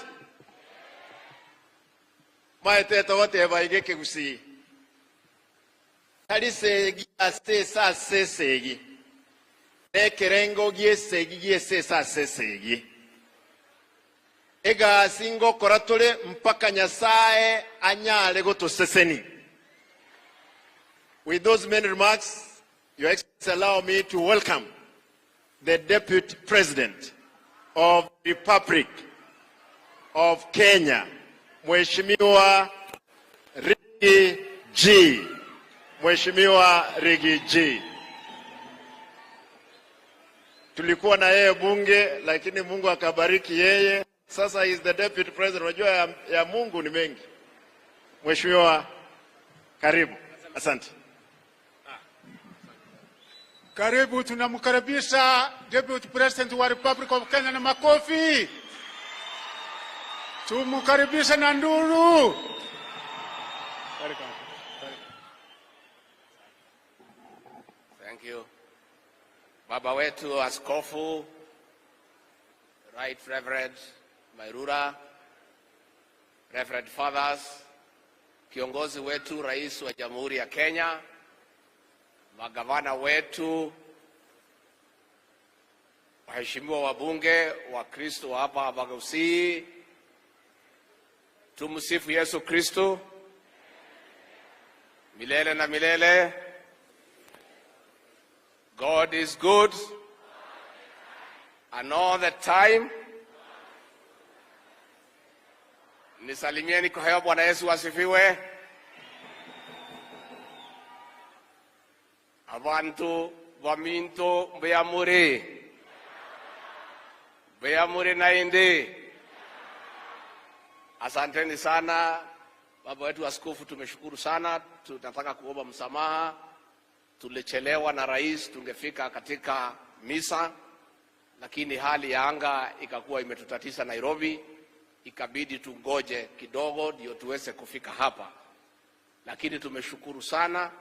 maeteta bateba igeke gusii tari segi ase ase segi ekerengo giesegi giesesa ase segi egasi ngokora tore mpaka Nyasaye anyale gotoseseni. With those many remarks, Your Excellency, allow me to welcome the Deputy President of the Republic of Kenya, Mheshimiwa Riggy G. Mheshimiwa Riggy G. Tulikuwa na yeye bunge, lakini Mungu akabariki yeye. Sasa he is the Deputy President. Unajua ya Mungu ni mengi. Mheshimiwa, karibu. Asante. Karibu, tunamkaribisha Deputy President wa Republic of Kenya na makofi. Tumkaribishe na nduru. Welcome. Thank you. Baba wetu Askofu, Right Reverend Mairura, Reverend Fathers, kiongozi wetu Rais wa Jamhuri ya Kenya, magavana wetu, waheshimiwa wabunge wa Kristo wa hapa Abagusii, tumsifu Yesu Kristo milele na milele. God is good and all the time. Nisalimieni kwa hewa. Bwana Yesu asifiwe. Abantu baminto, mbeyamuri mbeyamuri naindi. Asanteni sana baba wetu askofu, tumeshukuru sana. Tunataka kuomba msamaha, tulichelewa na rais, tungefika katika misa, lakini hali ya anga ikakuwa imetutatiza Nairobi, ikabidi tungoje kidogo ndio tuweze kufika hapa, lakini tumeshukuru sana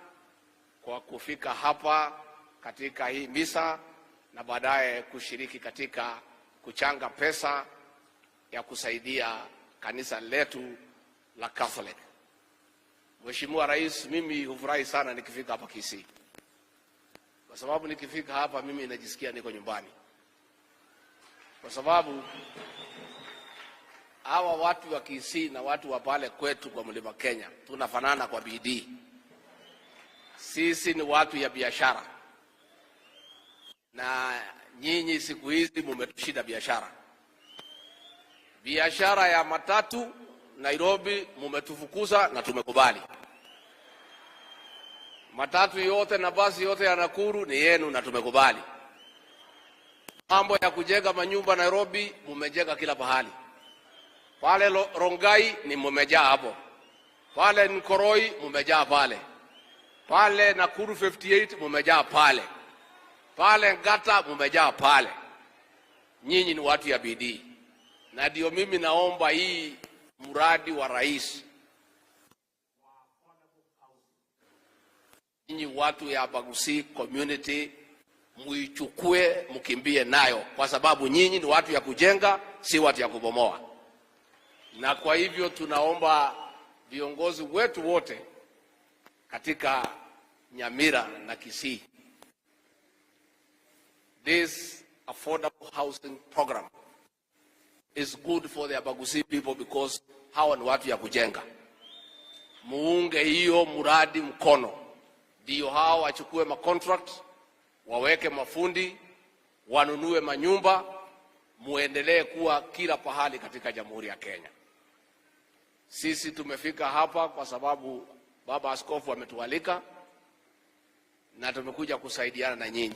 kwa kufika hapa katika hii misa na baadaye kushiriki katika kuchanga pesa ya kusaidia kanisa letu la Catholic. Mheshimiwa Rais, mimi hufurahi sana nikifika hapa Kisii, kwa sababu nikifika hapa mimi najisikia niko nyumbani, kwa sababu hawa watu wa Kisii na watu wa pale kwetu kwa Mlima Kenya tunafanana kwa bidii. Sisi ni watu ya biashara, na nyinyi siku hizi mumetushinda biashara. Biashara ya matatu Nairobi mumetufukuza na tumekubali. Matatu yote na basi yote ya Nakuru ni yenu na tumekubali. Mambo ya kujenga manyumba Nairobi mumejenga kila pahali. Pale Rongai ni mumejaa hapo. Pale Nkoroi mumejaa pale. Pale Nakuru 58 mumejaa pale. Pale Ngata mumejaa pale. Nyinyi ni watu ya bidii. Na ndio mimi naomba hii mradi wa rais, nyinyi watu ya Abagusii community muichukue, mkimbie nayo, kwa sababu nyinyi ni watu ya kujenga, si watu ya kubomoa. Na kwa hivyo tunaomba viongozi wetu wote katika Nyamira na Kisii, this affordable housing program is good for the Abagusii people because hawa ni watu ya kujenga. Muunge hiyo mradi mkono, ndio hao wachukue ma contract, waweke mafundi, wanunue manyumba, muendelee kuwa kila pahali katika Jamhuri ya Kenya. Sisi tumefika hapa kwa sababu Baba Askofu ametualika na tumekuja kusaidiana na nyinyi.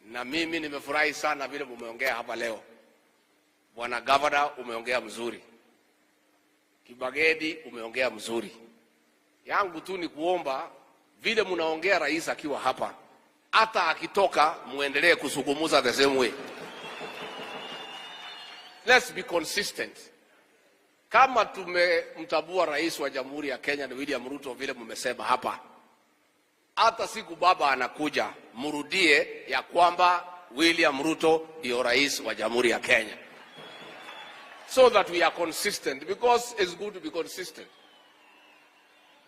Na mimi nimefurahi sana vile mumeongea hapa leo. Bwana Governor umeongea mzuri. Kibagedi umeongea mzuri. Yangu tu ni kuomba vile mnaongea rais akiwa hapa, hata akitoka muendelee kusukumuza the same way. Let's be consistent. Kama tumemtabua rais wa Jamhuri ya Kenya ni William Ruto vile mmesema hapa, hata siku baba anakuja mrudie ya kwamba William Ruto ndio rais wa Jamhuri ya Kenya, so that we are consistent, because it's good to be consistent.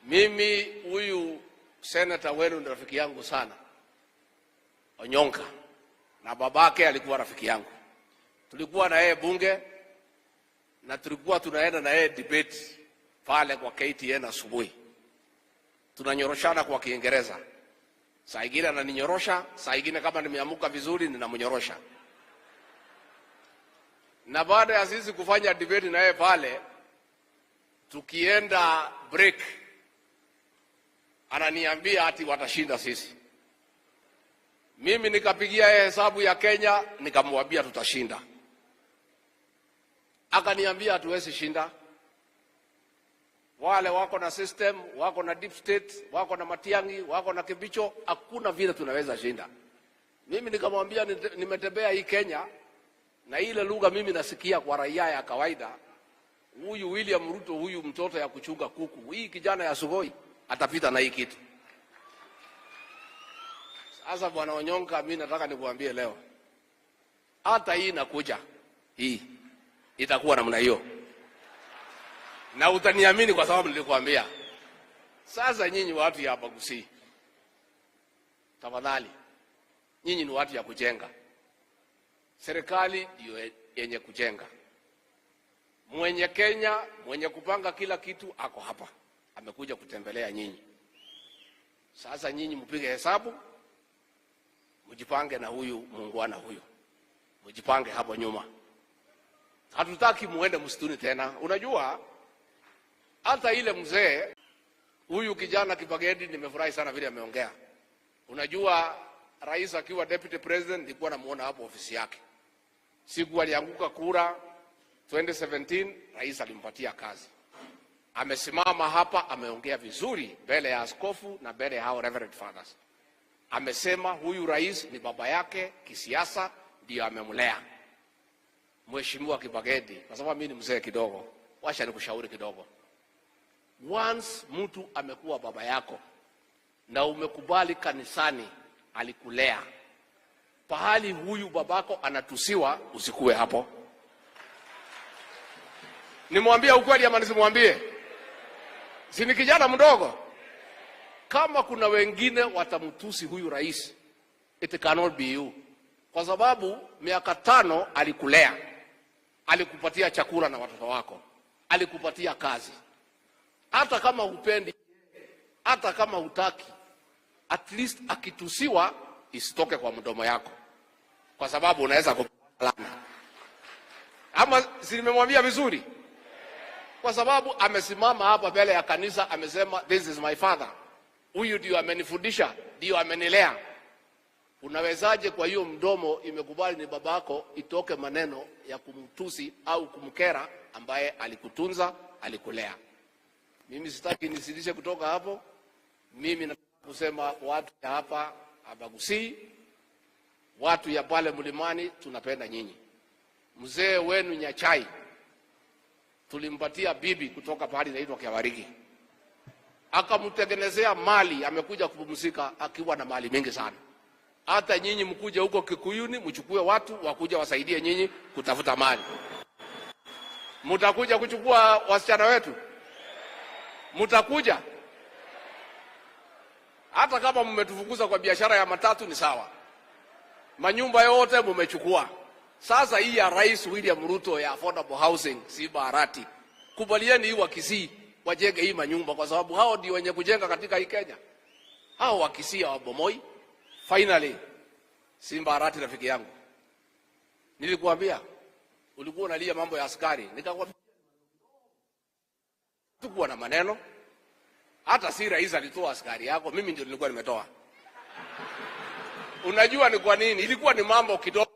Mimi huyu senator wenu ni rafiki yangu sana, Onyonka, na babake alikuwa rafiki yangu. Tulikuwa na yeye bunge na tulikuwa tunaenda na yeye debate pale kwa KTN asubuhi. Tunanyoroshana kwa Kiingereza. Saa ingine ananinyorosha, saa ingine kama nimeamuka vizuri ninamnyorosha. Na baada ya sisi kufanya debate na yeye pale, tukienda break, ananiambia ati watashinda sisi. Mimi nikapigia yeye hesabu ya Kenya, nikamwambia tutashinda. Akaniambia hatuwezi shinda. Wale wako na system, wako na deep state, wako na Matiang'i, wako na Kibicho, hakuna vile tunaweza shinda. Mimi nikamwambia nimetembea hii Kenya na ile lugha mimi nasikia kwa raia ya kawaida, huyu William Ruto, huyu mtoto ya kuchunga kuku, hii kijana ya Sugoi atapita na hii kitu. Sasa Bwana Onyonka, mimi nataka nikuambie leo, hata hii inakuja, hii itakuwa namna hiyo. Na utaniamini kwa sababu nilikuambia. Sasa nyinyi watu ya Abagusii, tafadhali, nyinyi ni watu ya kujenga. Serikali ndio yenye kujenga. Mwenye Kenya, mwenye kupanga kila kitu ako hapa. Amekuja kutembelea nyinyi. Sasa nyinyi mpige hesabu, mjipange na huyu muungwana huyu. Mjipange hapo nyuma. Hatutaki muende msituni tena. Unajua hata ile mzee huyu kijana Kibagedi, nimefurahi sana vile ameongea. Unajua rais akiwa deputy president nilikuwa namuona hapo ofisi yake. Siku alianguka kura 2017, rais alimpatia kazi. Amesimama hapa ameongea vizuri mbele ya askofu na mbele ya hao reverend fathers. Amesema huyu rais ni baba yake kisiasa, ndio amemlea. Mheshimiwa Kibagedi, kwa sababu mimi ni mzee kidogo, wacha nikushauri kidogo. Once mtu amekuwa baba yako na umekubali kanisani alikulea, pahali huyu babako anatusiwa usikue hapo. Nimwambie ukweli ama nisimwambie? Si ni kijana mdogo? Kama kuna wengine watamtusi huyu rais, it cannot be you, kwa sababu miaka 5 alikulea, alikupatia chakula na watoto wako, alikupatia kazi. Hata kama hupendi, hata kama hutaki, at least akitusiwa isitoke kwa mdomo yako, kwa sababu unaweza kupalana. Ama si nimemwambia vizuri? Kwa sababu amesimama hapa mbele ya kanisa amesema, this is my father, huyu ndio amenifundisha, ndio amenilea. Unawezaje kwa hiyo mdomo imekubali ni babako itoke maneno ya kumtusi au kumkera ambaye alikutunza, alikulea? Mimi sitaki nisidishe kutoka hapo. Mimi nataka kusema watu ya hapa Abagusii, watu ya pale mlimani, tunapenda nyinyi. Mzee wenu Nyachai tulimpatia bibi kutoka pahali inaitwa Kiawariki, akamtengenezea mali, amekuja kupumzika akiwa na mali mingi sana. Hata nyinyi mkuje huko Kikuyuni, mchukue watu wakuja wasaidie nyinyi kutafuta mali. Mtakuja kuchukua wasichana wetu? Mtakuja? Hata kama mmetufukuza kwa biashara ya matatu ni sawa, manyumba yote mmechukua. Sasa hii ya Rais William Ruto ya affordable housing si barati. Kubalieni hii wa Kisii wajenge hii manyumba, kwa sababu hao ndio wenye kujenga katika hii Kenya. Hao wa Kisii hawabomoi. Finally, Simba Arati rafiki yangu, nilikuambia ulikuwa unalia mambo ya askari, nikakwambia tukuwa na maneno. Hata si rais alitoa askari yako, mimi ndio nilikuwa nimetoa. Unajua ni kwa nini? Ilikuwa ni mambo kidogo.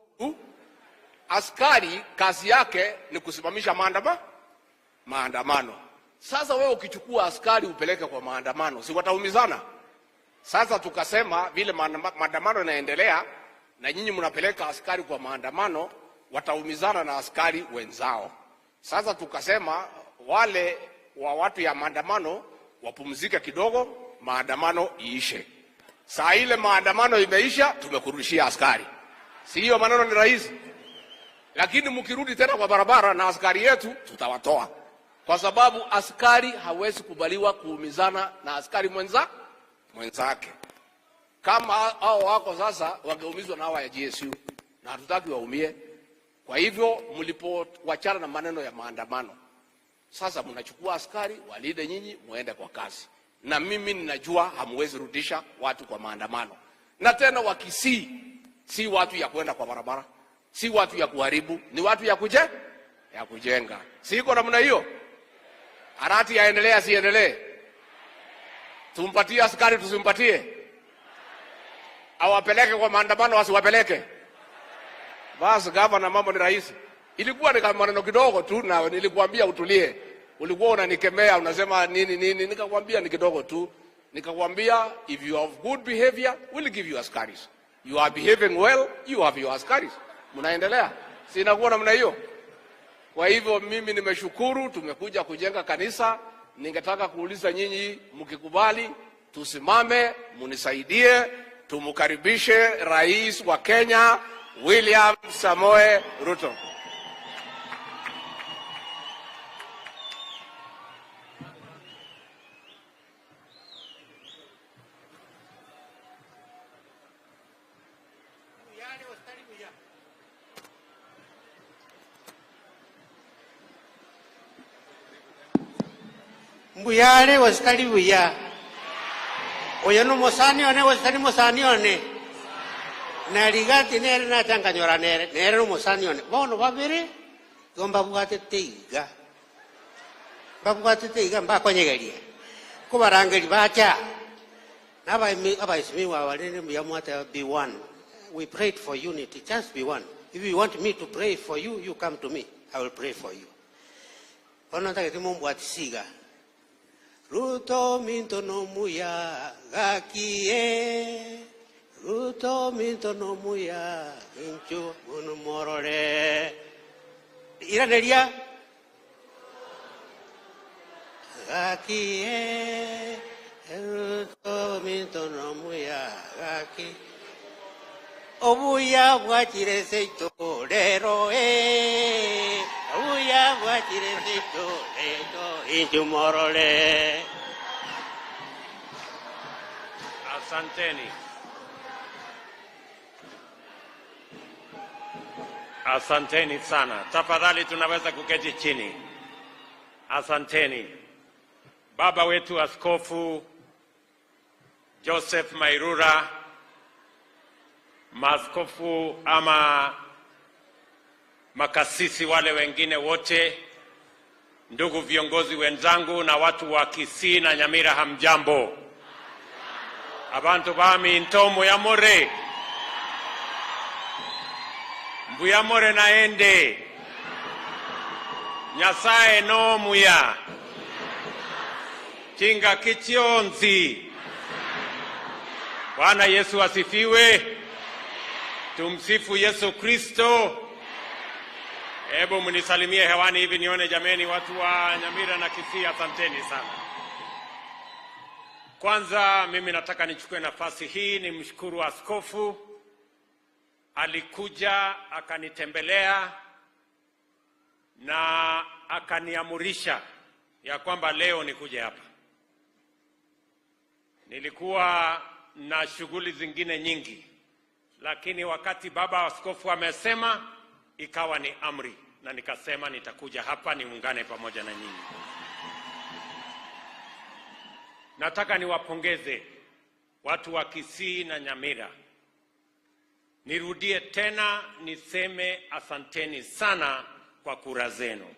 Askari kazi yake ni kusimamisha maandamano. Sasa wewe ukichukua askari upeleke kwa maandamano, si wataumizana? Sasa tukasema vile maandamano yanaendelea na nyinyi mnapeleka askari kwa maandamano, wataumizana na askari wenzao. Sasa tukasema wale wa watu ya maandamano wapumzike kidogo, maandamano iishe. Saa ile maandamano imeisha, tumekurudishia askari. Si hiyo maneno ni rahisi? Lakini mkirudi tena kwa barabara na askari yetu, tutawatoa. Kwa sababu askari hawezi kubaliwa kuumizana na askari mwenzake. Kama hao wako sasa wangeumizwa na hawa ya GSU, na hatutaki waumie. Kwa hivyo mlipowachana na maneno ya maandamano, sasa mnachukua askari walinde nyinyi muende kwa kazi. Na mimi ninajua hamwezi rudisha watu kwa maandamano. Na tena wa Kisii si watu ya kwenda kwa barabara, si watu ya kuharibu, ni watu ya ya kujenga. Si iko namna hiyo? Arati yaendelea siendelee? Tumpatie askari tusimpatie? Awapeleke kwa maandamano asiwapeleke? Basi gavana, mambo ni rahisi. Ilikuwa ni kama maneno kidogo tu, na nilikuambia utulie. Ulikuwa unanikemea unasema nini nini, nikakwambia ni kidogo tu. Nikakwambia if you have good behavior we'll give you askaris. You are behaving well, you have your askaris. Mnaendelea? Si inakuwa namna hiyo? Kwa hivyo mimi nimeshukuru, tumekuja kujenga kanisa. Ningetaka kuuliza nyinyi mkikubali tusimame, munisaidie, tumkaribishe Rais wa Kenya William Samoei Ruto. Mbuyale wasitali buya oyo no musani one wasitali musani one na ligati nere nachanganyora nere nere no musani one bono babere gomba bwate teiga babwate teiga mbakonyegeria kubarangeli bacha naba abaisimiwa walene muyamwata be one. We prayed for unity, just be one. If you want me to pray for you, you come to me, I will pray for you. Ono ndagete mumbwatisiga Ruto minto no muya gakie, Ruto minto no muya inchu unu morore. Iraneria gakie, Ruto minto no muya gakie. Obuya bwachire seito lero obuya bwachire seito lero inchumorole. Asanteni. Asanteni sana. Tafadhali tunaweza kuketi chini. Asanteni. Baba wetu Askofu Joseph Mairura, maaskofu ama makasisi wale wengine wote, ndugu viongozi wenzangu na watu wa Kisii na Nyamira, hamjambo? Abantu bami ntomo ya more mbuyamore naende Nyasaye no muya chinga kichionzi. Bwana Yesu asifiwe. Tumsifu Yesu Kristo. Hebu mnisalimie hewani hivi nione, jameni, watu wa Nyamira na Kisii, asanteni sana. Kwanza mimi nataka nichukue nafasi hii nimshukuru askofu. Alikuja akanitembelea na akaniamurisha ya kwamba leo nikuje hapa. Nilikuwa na shughuli zingine nyingi, lakini wakati baba askofu amesema, ikawa ni amri, na nikasema nitakuja hapa niungane pamoja na nyinyi. Nataka niwapongeze watu wa Kisii na Nyamira. Nirudie tena niseme asanteni sana kwa kura zenu.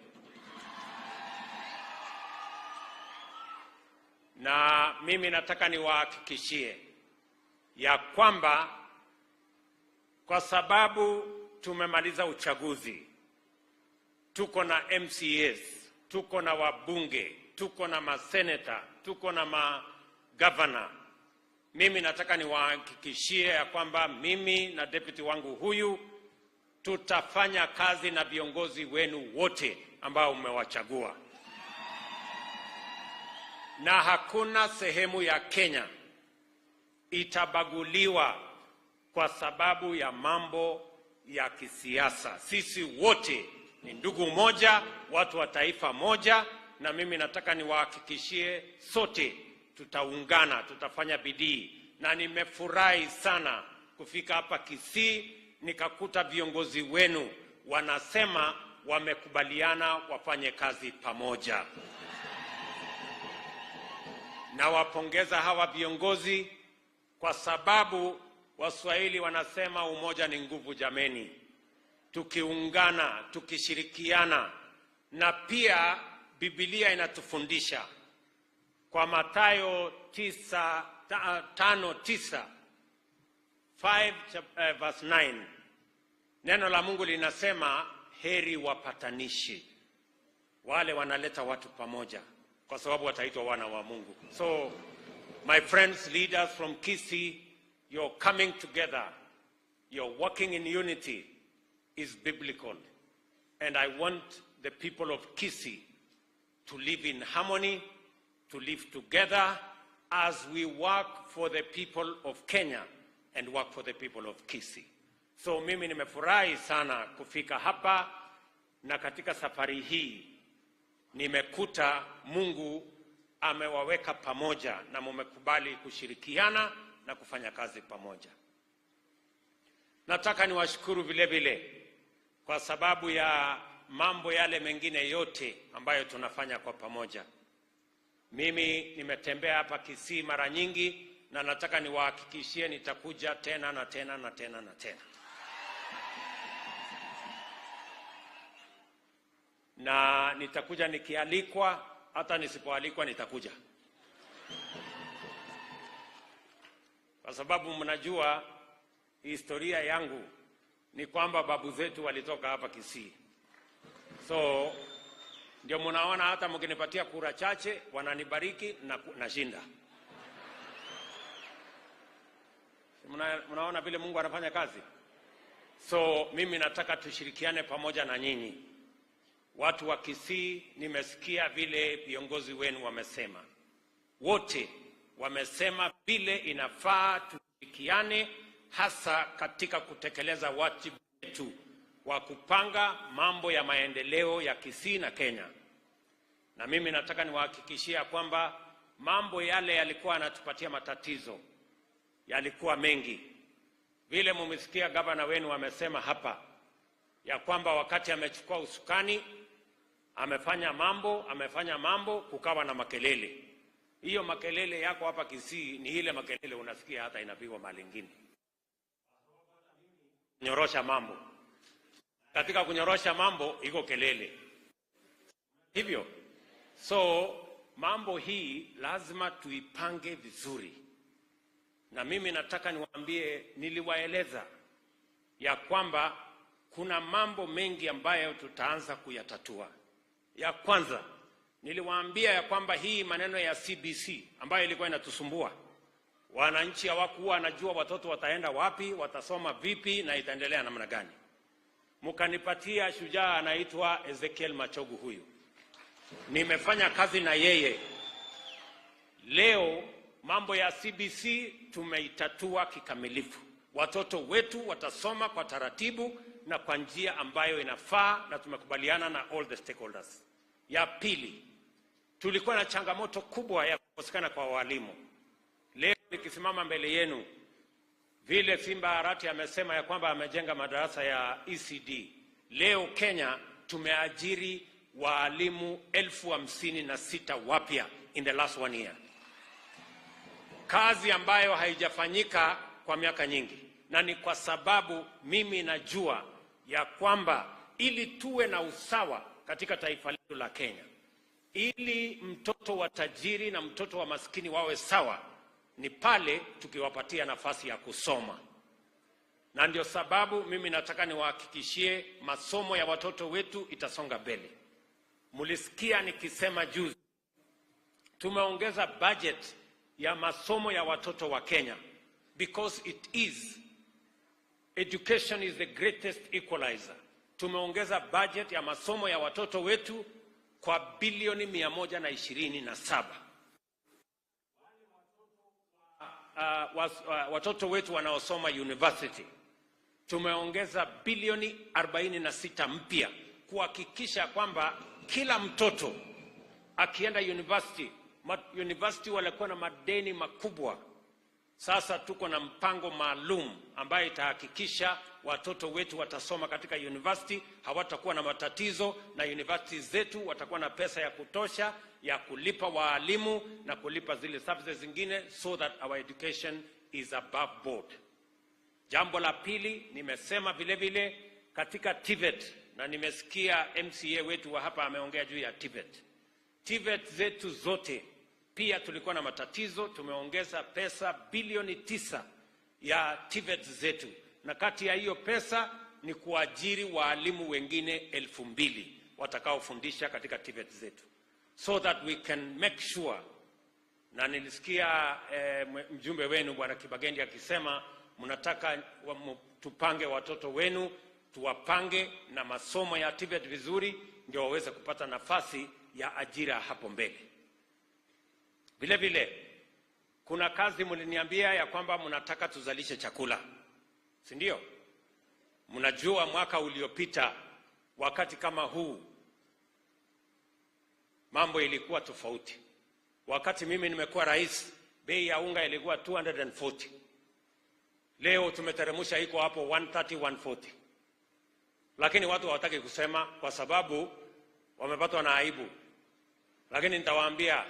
Na mimi nataka niwahakikishie ya kwamba kwa sababu tumemaliza uchaguzi, tuko na MCAs, tuko na wabunge, tuko na maseneta, tuko na magavana. Mimi nataka niwahakikishie ya kwamba mimi na deputy wangu huyu tutafanya kazi na viongozi wenu wote ambao mmewachagua. Na hakuna sehemu ya Kenya itabaguliwa kwa sababu ya mambo ya kisiasa. Sisi wote ni ndugu moja, watu wa taifa moja, na mimi nataka niwahakikishie sote tutaungana, tutafanya bidii. Na nimefurahi sana kufika hapa Kisii nikakuta viongozi wenu wanasema wamekubaliana wafanye kazi pamoja. Nawapongeza hawa viongozi kwa sababu Waswahili wanasema umoja ni nguvu jameni. Tukiungana, tukishirikiana, na pia Biblia inatufundisha kwa Mathayo 5:9, 5 verse 9, neno la Mungu linasema heri wapatanishi, wale wanaleta watu pamoja, kwa sababu wataitwa wana wa Mungu. So my friends, leaders from Kisii, you're coming together, you're working in unity is biblical. And I want the people of Kisii to live in harmony, to live together as we work for the people of Kenya and work for the people of Kisii. So mimi nimefurahi sana kufika hapa, na katika safari hii nimekuta Mungu amewaweka pamoja na mumekubali kushirikiana na kufanya kazi pamoja. Nataka niwashukuru vile vile kwa sababu ya mambo yale mengine yote ambayo tunafanya kwa pamoja. Mimi nimetembea hapa Kisii mara nyingi na nataka niwahakikishie nitakuja tena na tena na tena na tena. Na nitakuja nikialikwa, hata nisipoalikwa nitakuja. Kwa sababu mnajua historia yangu ni kwamba babu zetu walitoka hapa Kisii. So ndio mnaona hata mkinipatia kura chache wananibariki na nashinda. Mnaona vile Mungu anafanya kazi. So mimi nataka tushirikiane pamoja na nyinyi. Watu wa Kisii, nimesikia vile viongozi wenu wamesema. Wote wamesema vile inafaa tushirikiane hasa katika kutekeleza wajibu wetu wa kupanga mambo ya maendeleo ya Kisii na Kenya. Na mimi nataka niwahakikishia kwamba mambo yale yalikuwa yanatupatia matatizo yalikuwa mengi. Vile mumesikia gavana wenu amesema hapa ya kwamba wakati amechukua usukani amefanya mambo, kukawa na makelele. Hiyo makelele yako hapa Kisii ni ile makelele unasikia hata inapigwa mahali ingine. Nyorosha mambo. Katika kunyorosha mambo iko kelele. Hivyo, so mambo hii lazima tuipange vizuri. Na mimi nataka niwaambie, niliwaeleza ya kwamba kuna mambo mengi ambayo tutaanza kuyatatua. Ya kwanza, niliwaambia ya kwamba hii maneno ya CBC ambayo ilikuwa inatusumbua. Wananchi hawakuwa wanajua watoto wataenda wapi, watasoma vipi na itaendelea namna gani. Mkanipatia shujaa anaitwa Ezekiel Machogu huyu. Nimefanya kazi na yeye. Leo mambo ya CBC tumeitatua kikamilifu. Watoto wetu watasoma kwa taratibu na kwa njia ambayo inafaa, na tumekubaliana na all the stakeholders. Ya pili, tulikuwa na changamoto kubwa ya kukosekana kwa walimu. Leo nikisimama mbele yenu, vile Simba Arati amesema ya kwamba amejenga madarasa ya ECD. Leo Kenya tumeajiri walimu 56,000 wapya in the last 1 year. Kazi ambayo haijafanyika kwa miaka nyingi. Na ni kwa sababu mimi najua ya kwamba ili tuwe na usawa katika taifa letu la Kenya, ili mtoto wa tajiri na mtoto wa maskini wawe sawa, ni pale tukiwapatia nafasi ya kusoma. Na ndio sababu mimi nataka niwahakikishie masomo ya watoto wetu itasonga mbele. Mulisikia nikisema juzi, tumeongeza budget ya masomo ya watoto wa Kenya because it is, education is the greatest equalizer. Tumeongeza budget ya masomo ya watoto wetu kwa bilioni 127. Watoto wetu wanaosoma university tumeongeza bilioni 46 mpya kuhakikisha kwamba kila mtoto akienda university, university walikuwa na madeni makubwa. Sasa tuko na mpango maalum ambayo itahakikisha watoto wetu watasoma katika university, hawatakuwa na matatizo, na university zetu watakuwa na pesa ya kutosha ya kulipa waalimu na kulipa zile services zingine, so that our education is above board. Jambo la pili, nimesema vile vile katika TVET, na nimesikia MCA wetu wa hapa ameongea juu ya TVET. TVET zetu zote pia tulikuwa na matatizo, tumeongeza pesa bilioni 9 ya TVET zetu. Na kati ya hiyo pesa ni kuajiri waalimu wengine 2,000 watakaofundisha katika TVET zetu, so that we can make sure. Na nilisikia mjumbe wenu Bwana Kibagendi akisema mnataka tupange watoto wenu, tuwapange na masomo ya TVET vizuri ndio waweze kupata nafasi ya ajira hapo mbele. Vile vile kuna kazi mliniambia ya kwamba mnataka tuzalishe chakula, si ndio? Mnajua mwaka uliopita wakati kama huu mambo ilikuwa tofauti. Wakati mimi nimekuwa rais, bei ya unga ilikuwa 240. Leo tumeteremsha iko hapo 130, 140. Lakini watu hawataki kusema kwa sababu wamepatwa na aibu. Lakini nitawaambia,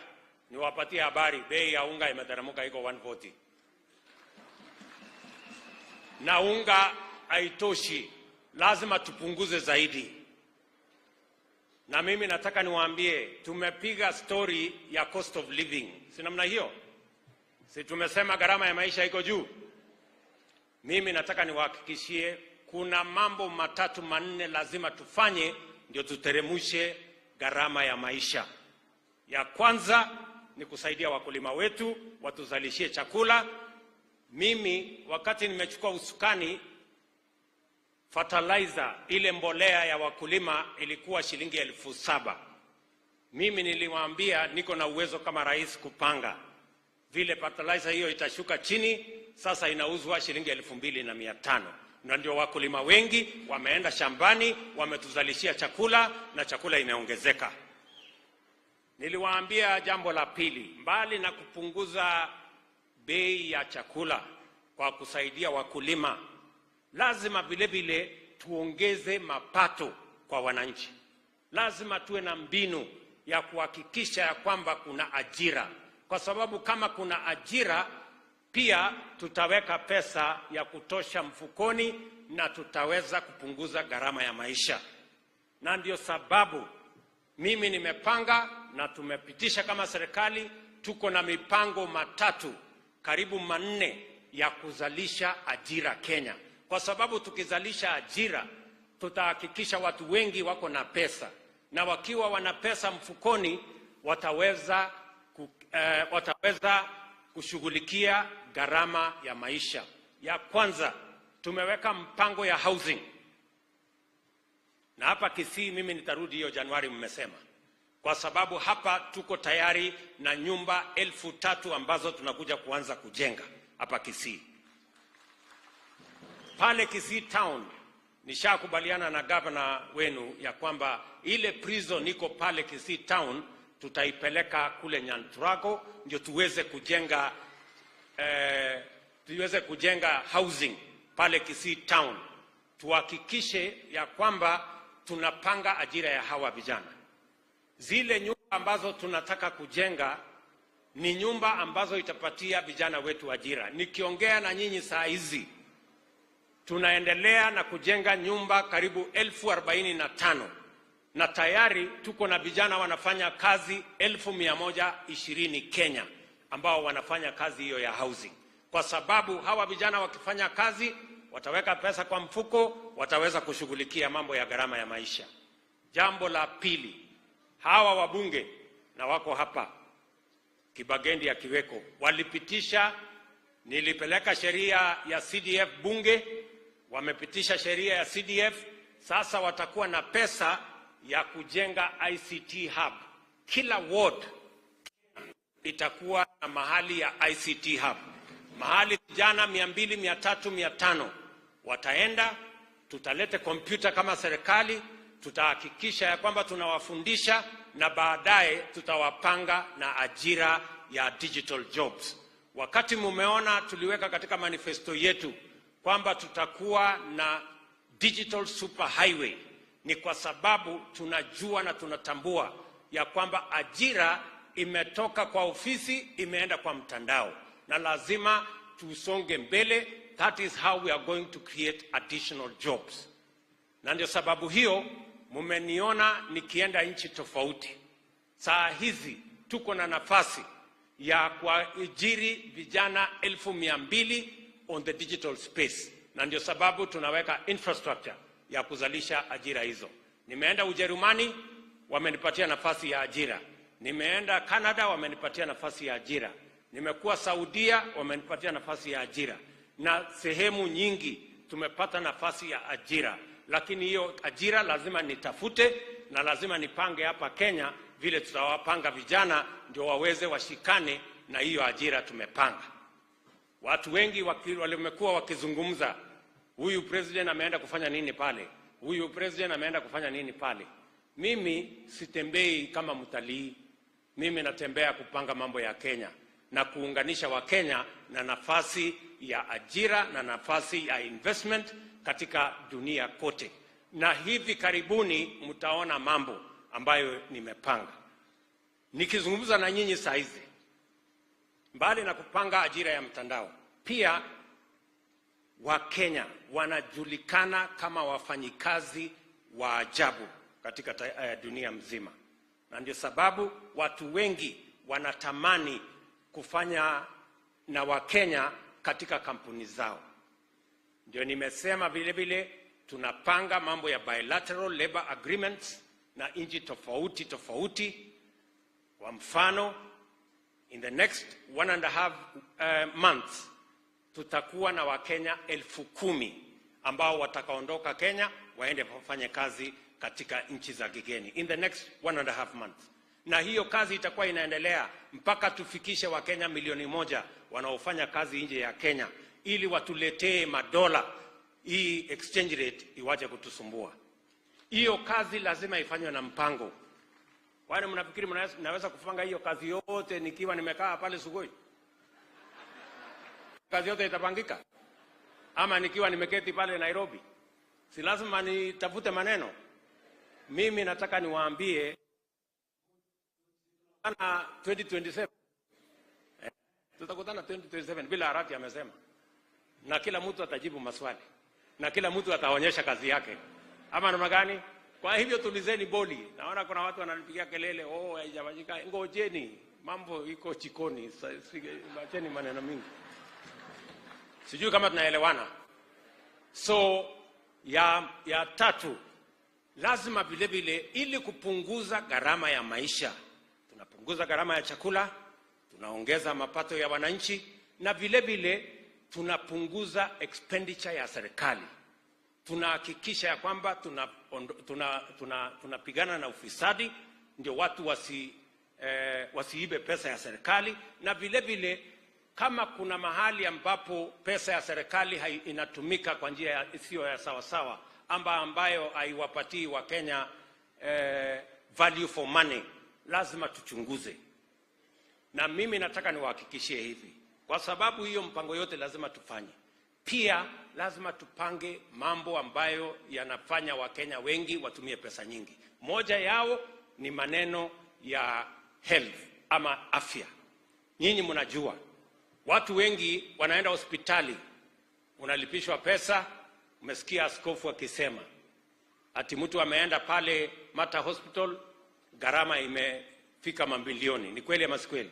niwapatie habari, bei ya unga imeteremka iko 140. Na unga haitoshi, lazima tupunguze zaidi. Na mimi nataka niwaambie, tumepiga story ya cost of living. Si namna hiyo? Si tumesema gharama ya maisha iko juu? Mimi nataka niwahakikishie kuna mambo 3 4 lazima tufanye ndio tuteremushe gharama ya maisha. Ya kwanza ni kusaidia wakulima wetu watuzalishie chakula. Mimi wakati nimechukua usukani, fertilizer ile mbolea ya wakulima ilikuwa shilingi 7,000. Mimi niliwaambia niko na uwezo kama rais kupanga vile fertilizer hiyo itashuka chini, sasa inauzwa shilingi 2,500. Na ndio wakulima wengi wameenda shambani, wametuzalishia chakula na chakula imeongezeka. Niliwaambia jambo la pili, mbali na kupunguza bei ya chakula kwa kusaidia wakulima, lazima vile vile tuongeze mapato kwa wananchi. Lazima tuwe na mbinu ya kuhakikisha ya kwamba kuna ajira, kwa sababu kama kuna ajira pia tutaweka pesa ya kutosha mfukoni na tutaweza kupunguza gharama ya maisha. Na ndio sababu mimi nimepanga na tumepitisha kama serikali, tuko na mipango 3 karibu 4 ya kuzalisha ajira Kenya. Kwa sababu tukizalisha ajira tutahakikisha watu wengi wako na pesa, na wakiwa wana pesa mfukoni wataweza kushughulikia gharama ya maisha. Ya kwanza, tumeweka mpango ya housing. Na hapa Kisii mimi nitarudi hiyo Januari mmesema. Kwa sababu hapa tuko tayari na nyumba 3,000 ambazo tunakuja kuanza kujenga hapa Kisii. Pale Kisii town nishakubaliana na governor wenu ya kwamba ile prison iko pale Kisii town tutaipeleka kule Nyanturago ndio tuweze kujenga housing pale Kisii town. Tuhakikishe ya kwamba tunapanga ajira ya hawa vijana. Zile nyumba ambazo tunataka kujenga ni nyumba ambazo itapatia vijana wetu ajira. Nikiongea na nyinyi saa hizi, tunaendelea na kujenga nyumba karibu 45,000 na tayari tuko na vijana wanafanya kazi 120,000 Kenya ambao wanafanya kazi hiyo ya housing. Kwa sababu hawa vijana wakifanya kazi wataweka pesa kwa mfuko, wataweza kushughulikia mambo ya gharama ya maisha. Jambo la pili, hawa wabunge na wako hapa, Kibagendi akiweko, walipitisha, nilipeleka sheria ya CDF bunge, wamepitisha sheria ya CDF. Sasa watakuwa na pesa ya kujenga ICT hub. Kila ward itakuwa na mahali ya ICT hub, mahali vijana 200, 300, 500 wataenda. Tutalete kompyuta kama serikali, tutahakikisha ya kwamba tunawafundisha na baadaye tutawapanga na ajira ya digital jobs. Wakati mumeona tuliweka katika manifesto yetu kwamba tutakuwa na digital super highway, ni kwa sababu tunajua na tunatambua ya kwamba ajira imetoka kwa ofisi imeenda kwa mtandao, na lazima tusonge mbele. That is how we are going to create additional jobs. Na ndio sababu hiyo mumeniona nikienda nchi tofauti. Saa hizi tuko na nafasi ya kuajiri vijana 200,000 on the digital space, na ndio sababu tunaweka infrastructure ya kuzalisha ajira hizo. Nimeenda Ujerumani, wamenipatia nafasi ya ajira. Nimeenda Canada, wamenipatia nafasi ya ajira. Nimekuwa Saudia, wamenipatia nafasi ya ajira. Na sehemu nyingi tumepata nafasi ya ajira. Lakini hiyo ajira lazima nitafute na lazima nipange hapa Kenya vile tutawapanga vijana ndio waweze washikane na hiyo ajira tumepanga. Watu wengi walimekuwa wakizungumza, huyu president ameenda kufanya nini pale? Huyu president ameenda kufanya nini pale? Mimi sitembei kama mtalii. Mimi natembea kupanga mambo ya Kenya na kuunganisha wa Kenya na nafasi ya ajira na nafasi ya investment katika dunia kote. Na hivi karibuni mtaona mambo ambayo nimepanga. Nikizungumza na nyinyi saa hizi, mbali na kupanga ajira ya mtandao, pia Wakenya wanajulikana kama wafanyikazi wa ajabu katika dunia mzima. Na ndio sababu watu wengi wanatamani kufanya na Wakenya katika kampuni zao. Ndio nimesema vile vile tunapanga mambo ya bilateral labor agreements na nchi tofauti tofauti. Kwa mfano, in the next 1.5 months tutakuwa na Wakenya 10,000 ambao watakaondoka Kenya waende wafanye kazi katika nchi za kigeni in the next 1.5 months. Na hiyo kazi itakuwa inaendelea mpaka tufikishe Wakenya 1,000,000 wanaofanya kazi nje ya Kenya, ili watuletee madola, hii exchange rate iwache kutusumbua. Hiyo kazi lazima ifanywe na mpango. Kwani mnafikiri naweza kupanga hiyo kazi yote nikiwa nimekaa pale Sugoi? Kazi yote itapangika? Ama nikiwa nimeketi pale Nairobi? Si lazima nitafute maneno. Mimi nataka niwaambie 2027. Tutakutana 2027 bila Arati amesema. Na kila mtu atajibu maswali. Na kila mtu ataonyesha kazi yake. Ama namna gani? Kwa hivyo tulizeni boli. Naona kuna watu wananipigia kelele, oh haijafanyika. Ngojeni, mambo iko chikoni. Acheni maneno mingi. Sijui kama tunaelewana. So ya tatu, lazima vile vile ili kupunguza gharama ya maisha, tunapunguza gharama ya chakula, tunaongeza mapato ya wananchi, na vile vile tunapunguza expenditure ya serikali. Tunahakikisha ya kwamba tunapigana na ufisadi, ndio watu wasiibe pesa ya serikali, na vile vile kama kuna mahali ambapo pesa ya serikali inatumika kwa njia isiyo ya sawa sawa, ambayo haiwapatii wa Kenya value for money, lazima tuchunguze. Na mimi nataka niwahakikishie hivi, kwa sababu hiyo mpango yote lazima tufanye. Pia lazima tupange mambo ambayo yanafanya Wakenya wengi watumie pesa nyingi. Moja yao ni maneno ya health ama afya. Nyinyi mnajua watu wengi wanaenda hospitali, unalipishwa pesa. Umesikia askofu akisema ati mtu ameenda pale Mata Hospital, gharama imefika mabilioni. Ni kweli ama si kweli?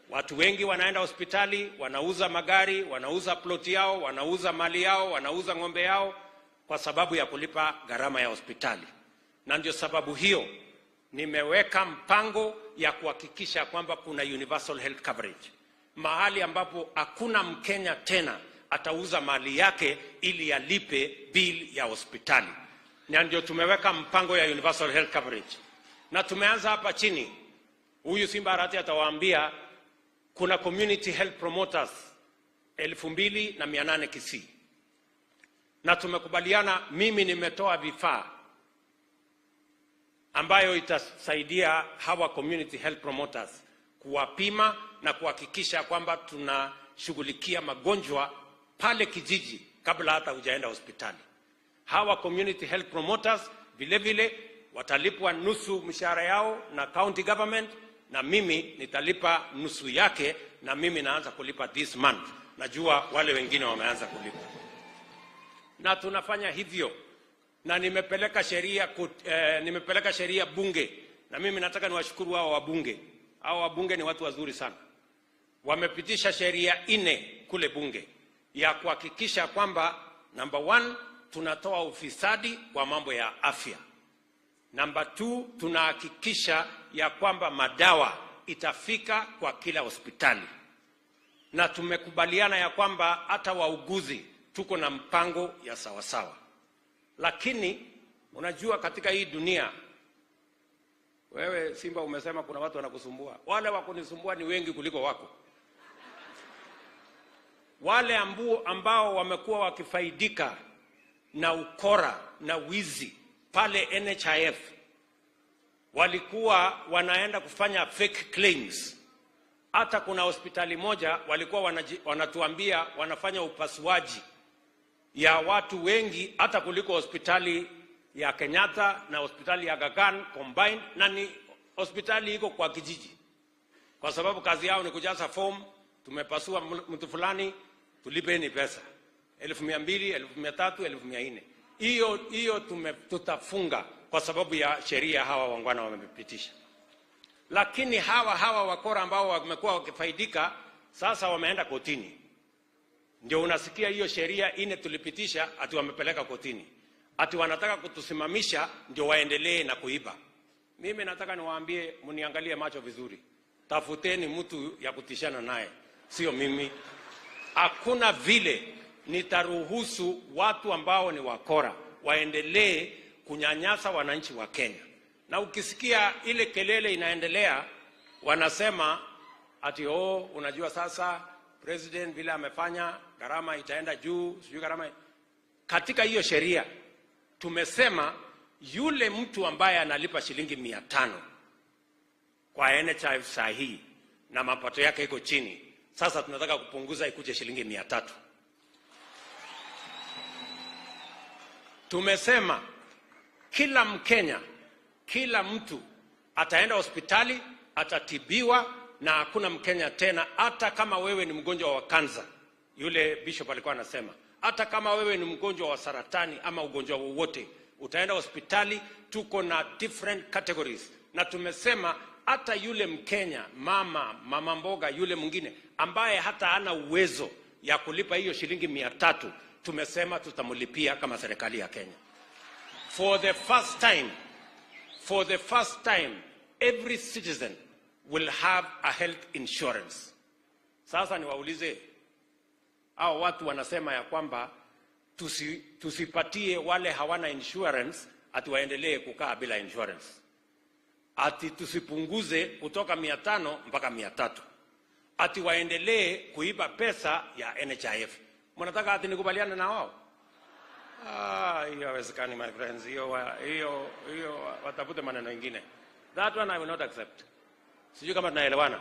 Watu wengi wanaenda hospitali, wanauza magari, wanauza ploti yao, wanauza mali yao, wanauza ng'ombe yao kwa sababu ya kulipa gharama ya hospitali. Na ndio sababu hiyo nimeweka mpango ya kuhakikisha kwamba kuna universal health coverage. Mahali ambapo hakuna Mkenya tena atauza mali yake ili alipe bill ya hospitali. Na ndio tumeweka mpango ya universal health coverage. Na tumeanza hapa chini. Huyu Simba Arati atawaambia kuna community health promoters 2,800 Kisii. Na tumekubaliana, mimi nimetoa vifaa ambayo itasaidia hawa community health promoters kuwapima na kuhakikisha kwamba tunashughulikia magonjwa pale kijiji kabla hata hujaenda hospitali. Hawa community health promoters vile vile watalipwa nusu mshahara yao na county government, na mimi nitalipa nusu yake, na mimi naanza kulipa this month. Najua wale wengine wameanza kulipa. Na tunafanya hivyo. Na nimepeleka sheria bunge. Na mimi nataka niwashukuru hao wabunge. Hao wabunge ni watu wazuri sana. Wamepitisha sheria 4 kule bunge ya kuhakikisha kwamba number 1, tunatoa ufisadi kwa mambo ya afya. Number 2, tunahakikisha ya kwamba madawa itafika kwa kila hospitali. Na tumekubaliana ya kwamba hata wauguzi tuko na mpango ya sawasawa. Lakini unajua katika hii dunia, wewe Simba umesema kuna watu wanakusumbua. Wale wakunisumbua ni wengi kuliko wako. Wale ambao wamekuwa wakifaidika na ukora na wizi pale NHIF walikuwa wanaenda kufanya fake claims. Hata kuna hospitali moja walikuwa wanatuambia wanafanya upasuaji ya watu wengi hata kuliko hospitali ya Kenyatta na hospitali ya Aga Khan combined, na ni hospitali iko kwa kijiji. Kwa sababu kazi yao ni kujaza form, tumepasua mtu fulani, tulipeni pesa 200,000, 300,000, 400,000. Hiyo tutafunga kwa sababu ya sheria hawa wangwana wamepitisha. Lakini hawa wakora ambao wamekuwa wakifaidika sasa wameenda kotini. Ndio unasikia hiyo sheria 4 tulipitisha ati wamepeleka kotini. Ati wanataka kutusimamisha ndio waendelee na kuiba. Mimi nataka niwaambie, mniangalie macho vizuri. Tafuteni mtu ya kutishana naye, sio mimi. Hakuna vile nitaruhusu watu ambao ni wakora waendelee kunyanyasa wananchi wa Kenya. Na ukisikia ile kelele inaendelea, wanasema ati oh, unajua sasa president vile amefanya gharama itaenda juu, sijui gharama. Katika hiyo sheria tumesema yule mtu ambaye analipa shilingi 500 kwa NHIF sahihi na mapato yake iko chini, sasa tunataka kupunguza ikuje shilingi 300. Tumesema kila Mkenya, kila mtu ataenda hospitali, atatibiwa na hakuna Mkenya tena, hata kama wewe ni mgonjwa wa kansa, yule bishop alikuwa anasema, hata kama wewe ni mgonjwa wa saratani ama ugonjwa wowote, utaenda hospitali. Tuko na different categories, na tumesema hata yule Mkenya, mama mboga, yule mwingine ambaye hata hana uwezo ya kulipa hiyo shilingi 300, tumesema tutamlipia kama serikali ya Kenya. For the first time, every citizen will have a health insurance. Sasa niwaulize, hao watu wanasema ya kwamba tusipatie wale hawana insurance ati waendelee kukaa bila insurance, ati tusipunguze kutoka 500 mpaka 300, ati waendelee kuiba pesa ya NHIF. Mnataka ati nikubaliane na wao? Ah, hiyo haiwezekani my friends. Hiyo watafute maneno mengine. That one I will not accept. Sijui kama tunaelewana.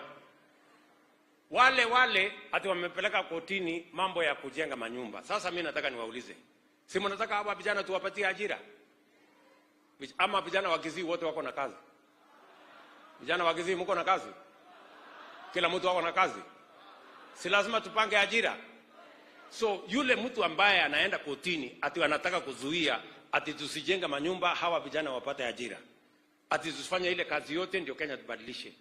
Wale ati wamepeleka kotini mambo ya kujenga manyumba. Sasa mimi nataka niwaulize, si mnataka hawa vijana tuwapatie ajira? Ama vijana wa Kisii wote wako na kazi? Vijana wa Kisii mko na kazi? Kila mtu wako na kazi? Si lazima tupange ajira? So yule mtu ambaye anaenda kotini ati anataka kuzuia ati tusijenga manyumba hawa vijana wapate ajira, ati tusifanye ile kazi yote ndio Kenya tubadilishe,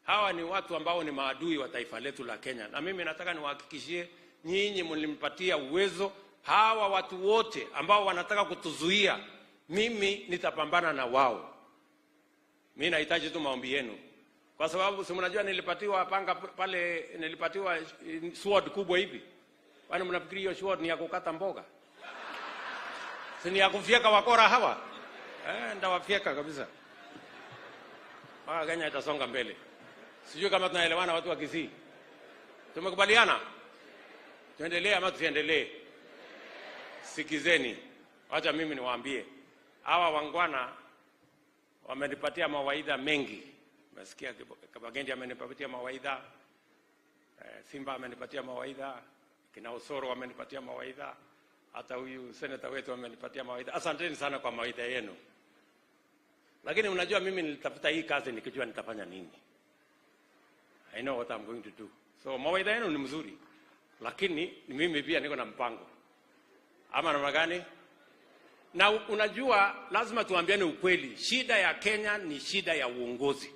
hawa ni watu ambao ni maadui wa taifa letu la Kenya. Na mimi nataka niwahakikishie nyinyi, mlimpatia uwezo hawa watu wote ambao wanataka kutuzuia, mimi nitapambana na wao. Mimi nahitaji tu maombi yenu, kwa sababu si mnajua nilipatiwa panga pale, nilipatiwa sword kubwa hivi. Kwani mnafikiri hiyo sword ni ya kukata mboga? Si ni ya kufyeka wakora hawa? Ndawafyeka kabisa. Kenya itasonga mbele. Sijui kama tunaelewana watu wa Kisii. Tumekubaliana? Tuendelee ama tusiendelee? Sikizeni. Wacha mimi niwaambie. Hawa wangwana wamenipatia mawaidha mengi. Nasikia Kibagendi amenipatia mawaidha, Simba amenipatia mawaidha, kina Osoro wamenipatia mawaidha, hata huyu senator wetu amenipatia mawaidha. Asanteni sana kwa mawaidha yenu. Lakini unajua mimi nilitafuta hii kazi nikijua nitafanya nini. I know what I'm going to do. So mawaidha yenu ni mzuri, lakini mimi pia niko na mpango. Ama namna gani? Na unajua lazima tuambiane ukweli. Shida ya Kenya ni shida ya uongozi.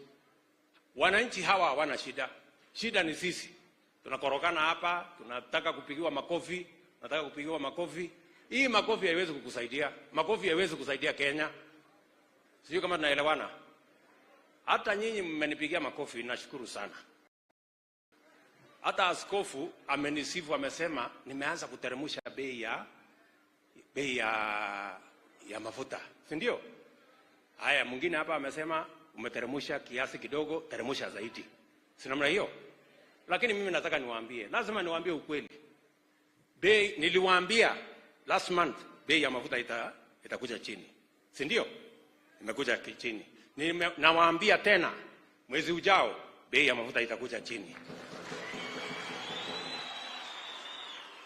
Wananchi hawa hawana shida. Shida ni sisi. Tunakorokana hapa, tunataka kupigiwa makofi, tunataka kupigiwa makofi. Hii makofi haiwezi kukusaidia. Makofi haiwezi kusaidia Kenya. Sijui kama tunaelewana. Hata nyinyi mmenipigia makofi, nashukuru sana. Hata askofu amenisifu, amesema nimeanza kuteremsha bei ya mafuta. Si ndio? Haya, mwingine hapa amesema umeteremsha kiasi kidogo, teremsha zaidi. Si namna hiyo? Lakini mimi nataka niwaambie, lazima niwaambie ukweli. Bei niliwaambia last month bei ya mafuta itakuja chini. Si ndio? Imekuja chini. Nawaambia tena mwezi ujao bei ya mafuta itakuja chini.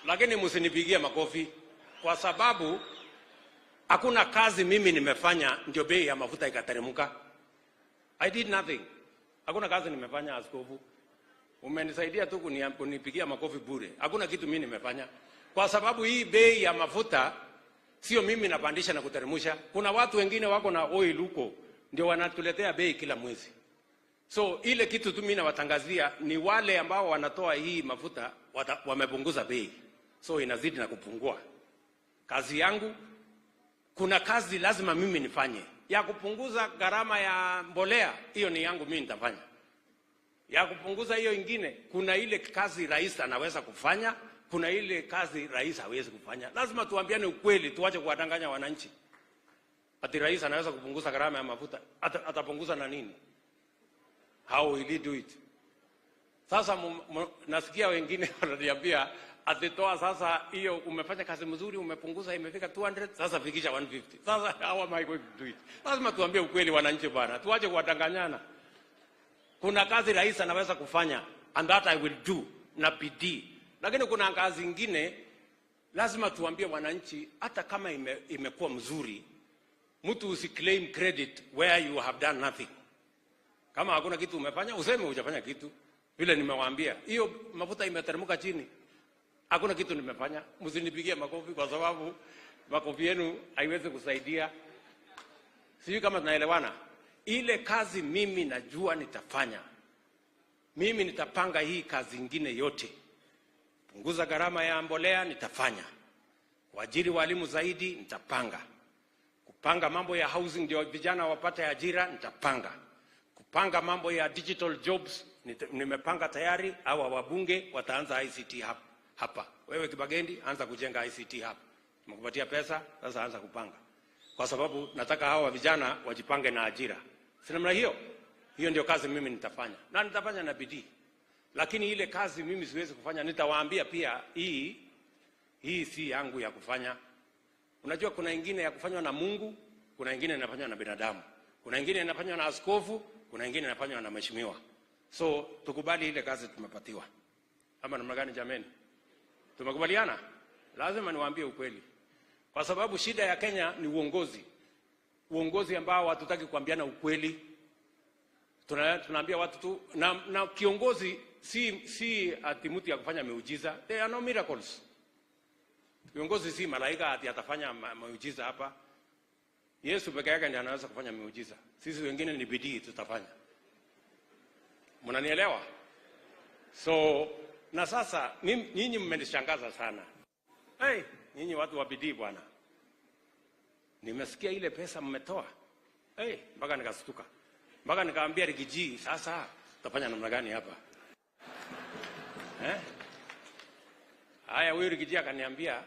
Lakini msinipigie makofi kwa sababu hakuna kazi mimi nimefanya ndio bei ya mafuta ikateremka. I did nothing. Hakuna kazi nimefanya askofu. Umenisaidia tu kunipigia makofi bure. Hakuna kitu mimi nimefanya. Kwa sababu hii bei ya mafuta sio mimi napandisha na kuteremsha. Kuna watu wengine wako na oil huko ndio wanatuletea bei kila mwezi. So ile kitu tu mimi nawatangazia ni wale ambao wanatoa hii mafuta wamepunguza bei. So inazidi na kupungua. Kazi yangu, kuna kazi lazima mimi nifanye ya kupunguza gharama ya mbolea, hiyo ni yangu mimi nitafanya. Ya kupunguza hiyo ingine, kuna ile kazi rais anaweza kufanya, kuna ile kazi rais hawezi kufanya. Lazima tuambiane ukweli, tuache kuwadanganya wananchi. Ati rais anaweza kupunguza gharama ya mafuta, atapunguza na nini? How will he do it? Sasa nasikia wengine wananiambia Atitoa sasa hiyo, umefanya kazi mzuri, umepunguza, imefika 200, sasa fikisha 150. Sasa how am I going to do it? Lazima tuambie ukweli wananchi bwana, tuache kuwadanganyana. Kuna kazi rais anaweza kufanya and that I will do na bidii, lakini kuna kazi ingine lazima tuambie wananchi, hata kama imekuwa mzuri, mtu usiclaim credit where you have done nothing. Kama hakuna kitu umefanya, useme hujafanya kitu. Vile nimewaambia, hiyo mafuta imeteremka chini, hakuna kitu nimefanya. Msinipigie makofi kwa sababu makofi yenu haiwezi kusaidia. Sijui kama tunaelewana. Ile kazi mimi najua nitafanya, mimi nitapanga hii kazi ingine yote. Punguza gharama ya mbolea nitafanya, kuajiri walimu zaidi nitapanga, kupanga mambo ya housing ndio vijana wapate ajira nitapanga, kupanga mambo ya digital jobs nimepanga tayari. Hawa wabunge wataanza ICT hub hapa. Wewe Kibagendi, anza kujenga ICT hub. Tumekupatia pesa, sasa anza kupanga, kwa sababu nataka hawa vijana wajipange na ajira. Si namna hiyo? Hiyo ndio kazi mimi nitafanya, na nitafanya na bidii. Lakini ile kazi mimi siwezi kufanya, nitawaambia pia hii si yangu ya kufanya. Unajua kuna ingine ya kufanywa na Mungu, kuna ingine inafanywa na binadamu, kuna ingine inafanywa na askofu, kuna ingine inafanywa na mheshimiwa. So tukubali ile kazi tumepatiwa. Ama namna gani jameni? Tumekubaliana? Lazima niwaambie ukweli. Kwa sababu shida ya Kenya ni uongozi. Uongozi ambao hatutaki kuambiana ukweli. Tunaambia watu tu na kiongozi si ati mtu ya kufanya miujiza. There are no miracles. Kiongozi si malaika ati atafanya miujiza hapa. Yesu peke yake ndiye anaweza kufanya miujiza. Sisi wengine ni bidii tutafanya. Mnanielewa? So na sasa nyinyi mmenishangaza sana. Hey, nyinyi watu wa bidii bwana. Nimesikia ile pesa mmetoa. Hey, mpaka nikastuka. Mpaka nikaambia Rigiji, sasa tutafanya namna gani hapa? Haya, huyu Rigiji akaniambia,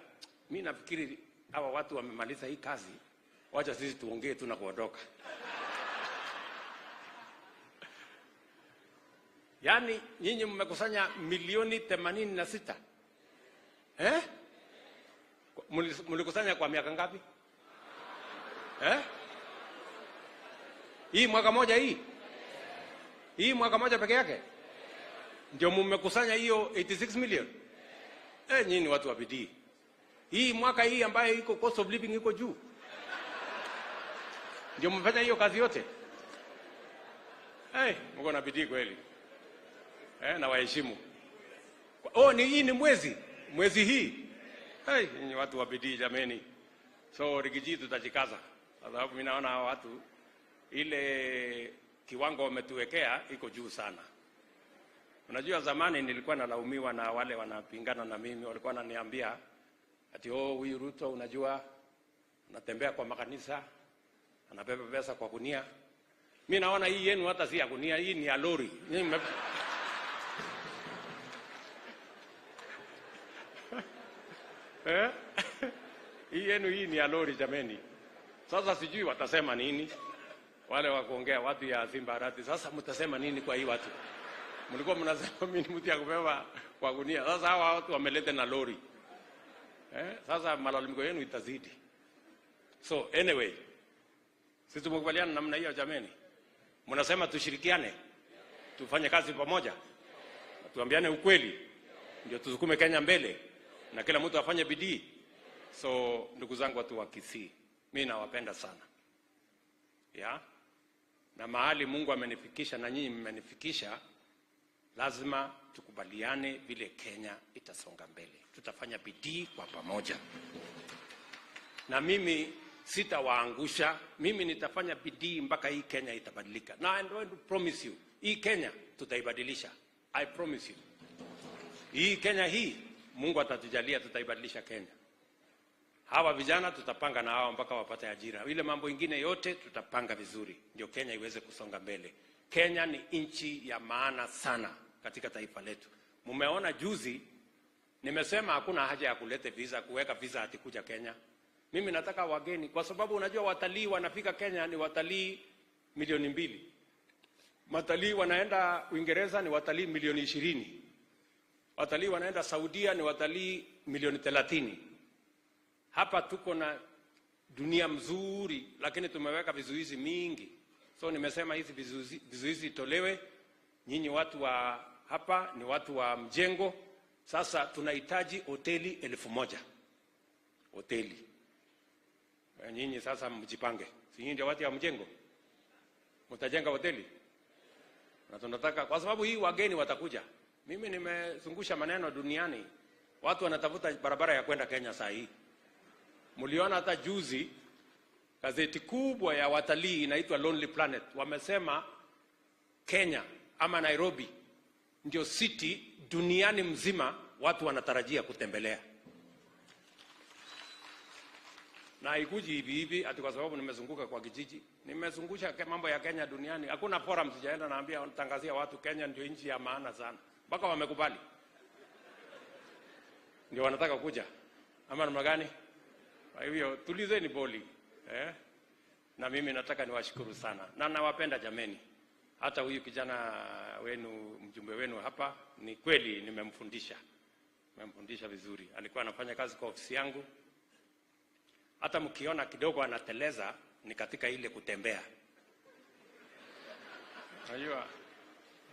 mimi nafikiri hawa watu wamemaliza hii kazi, wacha sisi tuongee tu na kuondoka. Yaani nyinyi mmekusanya milioni 86. Eh? Mlikusanya kwa miaka ngapi? Eh? Hii mwaka moja hii? Hii mwaka moja peke yake? Ndio mmekusanya hiyo 86 million? Eh, nyinyi watu wa bidii. Hii mwaka hii ambayo iko cost of living iko juu, ndio mmefanya hiyo kazi yote? Eh, mko na bidii kweli. Eh, na waheshimu. Oh, ni hii ni mwezi. Mwezi hii. Hey, nyinyi watu wa bidii jameni. So Rigiji tutajikaza. Kwa sababu mimi naona hawa watu ile kiwango wametuwekea iko juu sana. Unajua zamani nilikuwa nalaumiwa na wale wanapingana na mimi, walikuwa wananiambia ati oh, huyu Ruto unajua anatembea kwa makanisa, anabeba pesa kwa gunia. Mimi naona hii yenu hata si ya gunia, hii ni ya lori. Eh? Hii yenu hii ni ya lori jameni. Sasa sijui watasema nini wale wa kuongea watu ya Simba Arati. Sasa mtasema nini kwa hii watu? Mlikuwa mnasema mimi ni mtu ya kubeba kwa gunia. Sasa hawa watu wameleta na lori. Eh? Sasa malalamiko yenu itazidi. So anyway, sisi tumekubaliana namna hiyo jameni. Mnasema tushirikiane, tufanye kazi pamoja, tuambiane ukweli, ndio tusukume Kenya mbele na kila mtu afanye bidii. So ndugu zangu watu wa Kisii, mimi nawapenda sana. Ya? Na mahali Mungu amenifikisha na nyinyi mmenifikisha, lazima tukubaliane vile Kenya itasonga mbele. Tutafanya bidii kwa pamoja. Na mimi sitawaangusha, mimi nitafanya bidii mpaka hii Kenya itabadilika. Na I want to promise you, hii Kenya tutaibadilisha. I promise you. Hii Kenya hii Mungu atatujalia tutaibadilisha Kenya. Hawa vijana tutapanga na hawa mpaka wapate ajira. Ile mambo ingine yote tutapanga vizuri ndio Kenya iweze kusonga mbele. Kenya ni nchi ya maana sana katika taifa letu. Mumeona juzi nimesema hakuna haja ya kulete visa, kuweka visa ati kuja Kenya. Mimi nataka wageni kwa sababu unajua watalii wanafika Kenya ni watalii milioni 2. Watalii wanaenda Uingereza ni watalii milioni 20. Watalii wanaenda Saudia ni watalii milioni 30. Hapa tuko na dunia mzuri, lakini tumeweka vizuizi mingi. So nimesema hizi vizuizi itolewe. Nyinyi watu wa hapa ni watu wa mjengo. Sasa tunahitaji hoteli 1000. Hoteli. Nyinyi sasa mjipange. Si nyinyi ndio watu wa mjengo? Mtajenga hoteli? Na tunataka, kwa sababu hii wageni watakuja. Mimi nimezungusha maneno duniani. Watu wanatafuta barabara ya kwenda Kenya saa hii. Mliona hata juzi gazeti kubwa ya watalii inaitwa Lonely Planet. Wamesema Kenya ama Nairobi ndio city duniani mzima watu wanatarajia kutembelea. Na haikuji hivi hivi ati kwa sababu nimezunguka kwa kijiji. Nimezungusha mambo ya Kenya duniani. Hakuna forum sijaenda naambia, tangazia watu Kenya ndio nchi ya maana sana. Mpaka wamekubali. Ndio wanataka kuja. Ama namna gani? Kwa hivyo tulizeni boli. Na mimi nataka niwashukuru sana. Na nawapenda jameni. Hata huyu kijana wenu, mjumbe wenu hapa, ni kweli nimemfundisha. Nimemfundisha vizuri. Alikuwa anafanya kazi kwa ofisi yangu. Hata mkiona kidogo anateleza ni katika ile kutembea.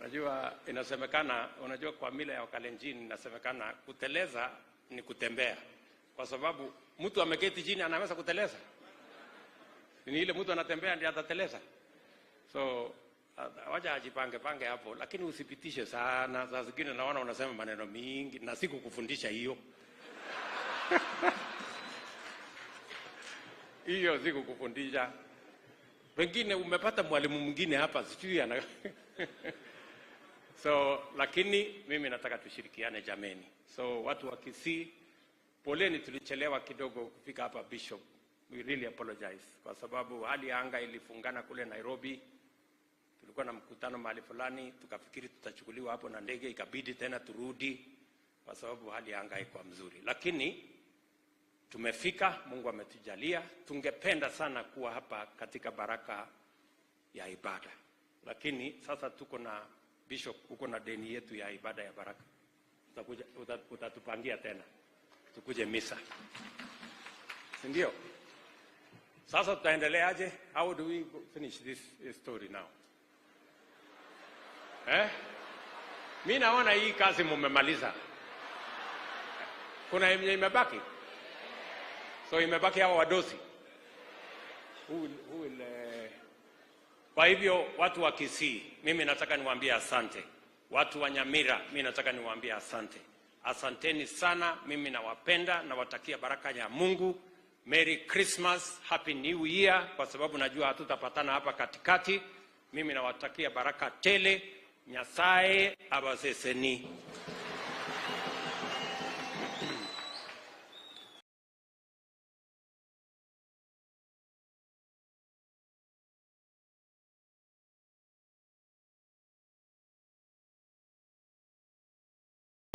Unajua inasemekana, unajua kwa mila ya Wakalenjin inasemekana kuteleza ni kutembea. Kwa sababu mtu ameketi chini anaweza kuteleza. Ni ile mtu anatembea ndiye atateleza. So wacha ajipange pange hapo, lakini usipitishe sana. Saa zingine naona unasema maneno mingi na sikukufundisha hiyo. Hiyo sikukufundisha. Pengine umepata mwalimu mwingine hapa sijui ana So lakini mimi nataka tushirikiane jameni. So watu wa Kisii, poleni tulichelewa kidogo kufika hapa Bishop. We really apologize kwa sababu hali ya anga ilifungana kule Nairobi. Tulikuwa na mkutano mahali fulani, tukafikiri tutachukuliwa hapo na ndege, ikabidi tena turudi kwa sababu hali ya anga haikuwa mzuri. Lakini tumefika, Mungu ametujalia. Tungependa sana kuwa hapa katika baraka ya ibada. Lakini sasa tuko na Bishop, uko na deni yetu ya ibada ya baraka. Utakuja, utatupangia tena. Tukuje misa. Si ndio? Sasa tutaendeleaje? How do we finish this story now? Mimi naona hii kazi mumemaliza. Kuna yenye imebaki? So imebaki hawa wadosi. Who will, Kwa hivyo watu wa Kisii, mimi nataka niwaambie asante. Watu wa Nyamira, mimi nataka niwaambie asante. Asanteni sana, mimi nawapenda, nawatakia baraka ya Mungu. Merry Christmas, Happy New Year, kwa sababu najua hatutapatana hapa katikati. Mimi nawatakia baraka tele. Nyasaye abaseseni.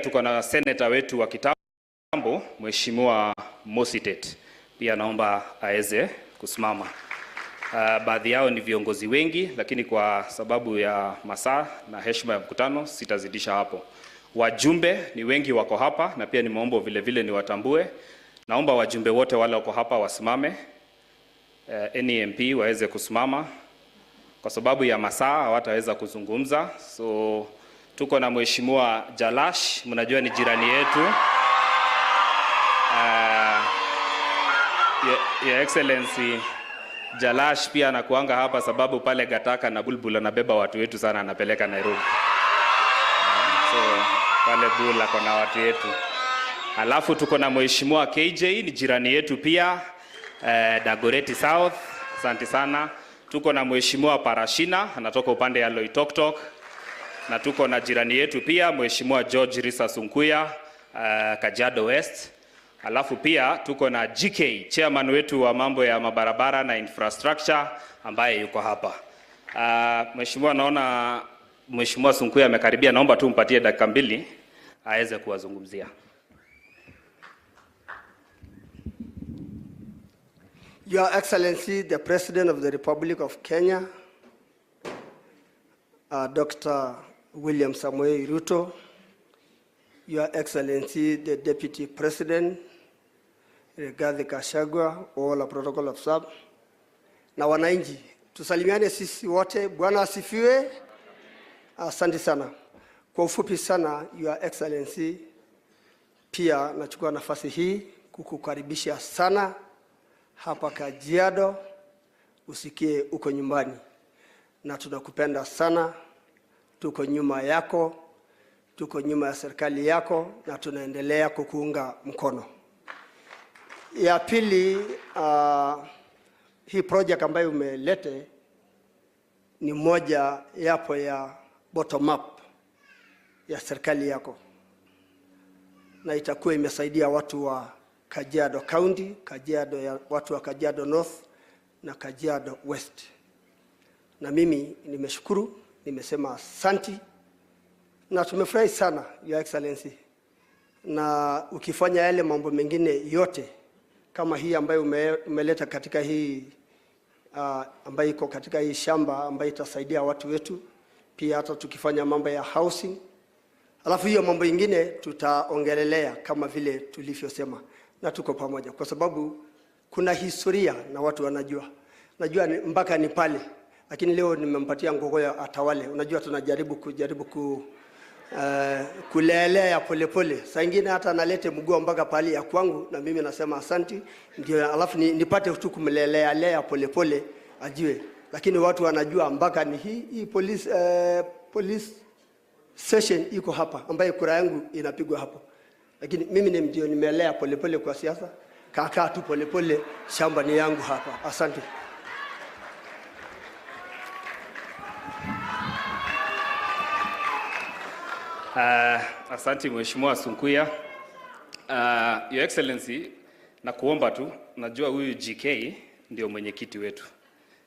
Tuko na senator wetu wa kitambo Mheshimiwa Mositet, pia naomba aweze kusimama. Baadhi yao ni viongozi wengi, lakini kwa sababu ya masaa na heshima ya mkutano sitazidisha hapo. Wajumbe ni wengi wako hapa, na pia nimeomba vile vile niwatambue. Naomba wajumbe wote wale wako hapa wasimame. NEMP waweze kusimama kwa sababu ya masaa hawataweza kuzungumza. So tuko na Mheshimiwa Jalash, mnajua ni jirani yetu. Your Excellency Jalash pia anakuanga hapa sababu pale Gataka na Bulbul anabeba watu wetu sana, anapeleka Nairobi. So pale Bul ako na watu wetu. Alafu tuko na Mheshimiwa KJ, ni jirani yetu pia, Dagoretti South. Asante sana. Tuko na Mheshimiwa Parashina, anatoka upande ya Loitoktok. Na tuko na jirani yetu pia Mheshimiwa George Risa Sunkuya, Kajiado West. Alafu pia tuko na GK, chairman wetu wa mambo ya mabarabara na infrastructure, ambaye yuko hapa. Mheshimiwa, naona Mheshimiwa Sunkuya amekaribia, naomba tu mpatie dakika 2 aweze kuwazungumzia. Your Excellency, the President of the Republic of Kenya, Dr. William Samoei Ruto, Your Excellency, the Deputy President, Rigathi Gachagua, all protocol observed. Na wananchi, tusalimiane sisi wote. Bwana asifiwe. Asante sana. Kwa ufupi sana, Your Excellency, pia nachukua nafasi hii kukukaribisha sana hapa Kajiado, usikie uko nyumbani, na tunakupenda sana, tuko nyuma yako, tuko nyuma ya serikali yako na tunaendelea kukuunga mkono. Ya pili, hii project ambayo umelete ni moja yapo ya bottom up ya serikali yako, na itakuwa imesaidia watu wa Kajiado County, Kajiado ya watu wa Kajiado North na Kajiado West. Na mimi nimeshukuru, nimesema asanti na tumefurahi sana, Your Excellency. Na ukifanya yale mambo mengine yote kama hii ambayo umeleta katika hii ambayo iko katika hii shamba ambayo itasaidia watu wetu, pia hata tukifanya mambo ya housing, alafu hiyo mambo ingine tutaongelelea kama vile tulivyosema, na tuko pamoja kwa sababu kuna historia na watu wanajua. Najua mpaka ni pale, lakini leo nimempatia Ngogoyo atawale. Unajua tunajaribu kujaribu kulelea polepole. Saa ingine hata nalete mguu mpaka pale ya kwangu na mimi nasema asanti, ndio alafu nipate tu kumlelea lea polepole ajue. Lakini watu wanajua mpaka ni hii police session iko hapa ambayo kura yangu inapigwa hapo. Lakini mimi ndio nimelea polepole kwa siasa. Kaka tu polepole, shamba ni yangu hapa. Asante. Asante Mheshimiwa Sunkuya. Your Excellency, na kuomba tu, najua huyu GK ndio mwenyekiti wetu.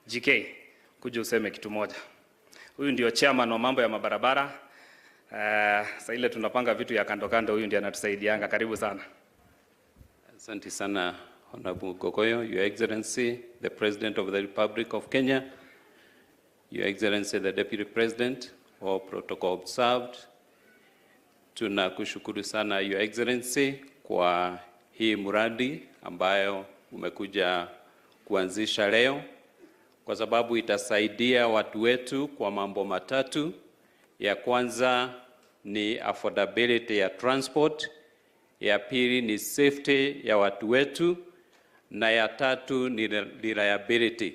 GK, kuja useme kitu moja. Huyu ndio chairman wa mambo ya mabarabara. Sa ile tunapanga vitu ya kando kando, huyu ndiye anatusaidianga. Karibu sana. Asante sana Honorable Gogoyo, Your Excellency, the President of the Republic of Kenya, Your Excellency, the Deputy President, all protocol observed. Tunakushukuru sana Your Excellency kwa hii mradi ambayo umekuja kuanzisha leo, kwa sababu itasaidia watu wetu kwa mambo matatu. Ya kwanza ni affordability ya transport, ya pili ni safety ya watu wetu, na ya tatu ni reliability,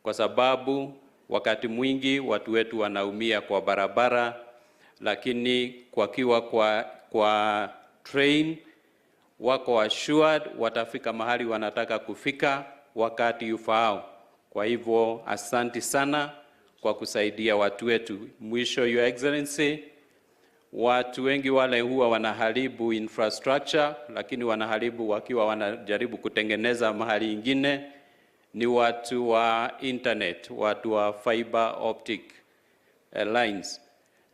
kwa sababu wakati mwingi watu wetu wanaumia kwa barabara, lakini kwakiwa kwa train wako assured watafika mahali wanataka kufika wakati ufaao. Kwa hivyo asanti sana kwa kusaidia watu wetu. Mwisho, Your Excellency, watu wengi wale huwa wanaharibu infrastructure, lakini wanaharibu wakiwa wanajaribu kutengeneza mahali ingine, ni watu wa internet, watu wa fiber optic lines.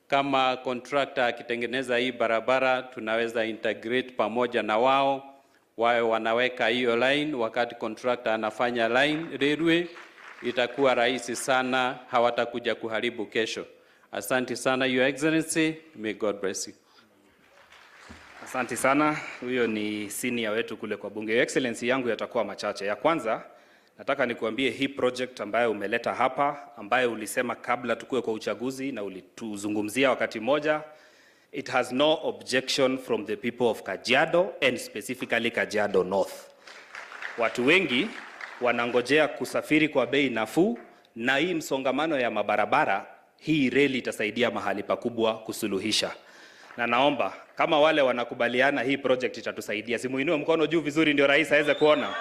Kama contractor akitengeneza hii barabara, tunaweza integrate pamoja na wao, wawe wanaweka hiyo line. Wakati contractor anafanya line railway, itakuwa rahisi sana, hawatakuja kuharibu kesho. Asante sana Your Excellency, may God bless you. Asante sana. Huyo ni senior wetu kule kwa bunge. Your Excellency, yangu yatakuwa machache. Ya kwanza, nataka nikuambie hii project ambayo umeleta hapa, ambayo ulisema kabla tukue kwa uchaguzi na ulituzungumzia wakati moja, it has no objection from the people of Kajiado and specifically Kajiado North. Watu wengi wanangojea kusafiri kwa bei nafuu, na hii msongamano ya mabarabara, hii reli itasaidia mahali pakubwa kusuluhisha. Na naomba kama wale wanakubaliana hii project itatusaidia, simuinue mkono juu vizuri ndio rais aweze kuona.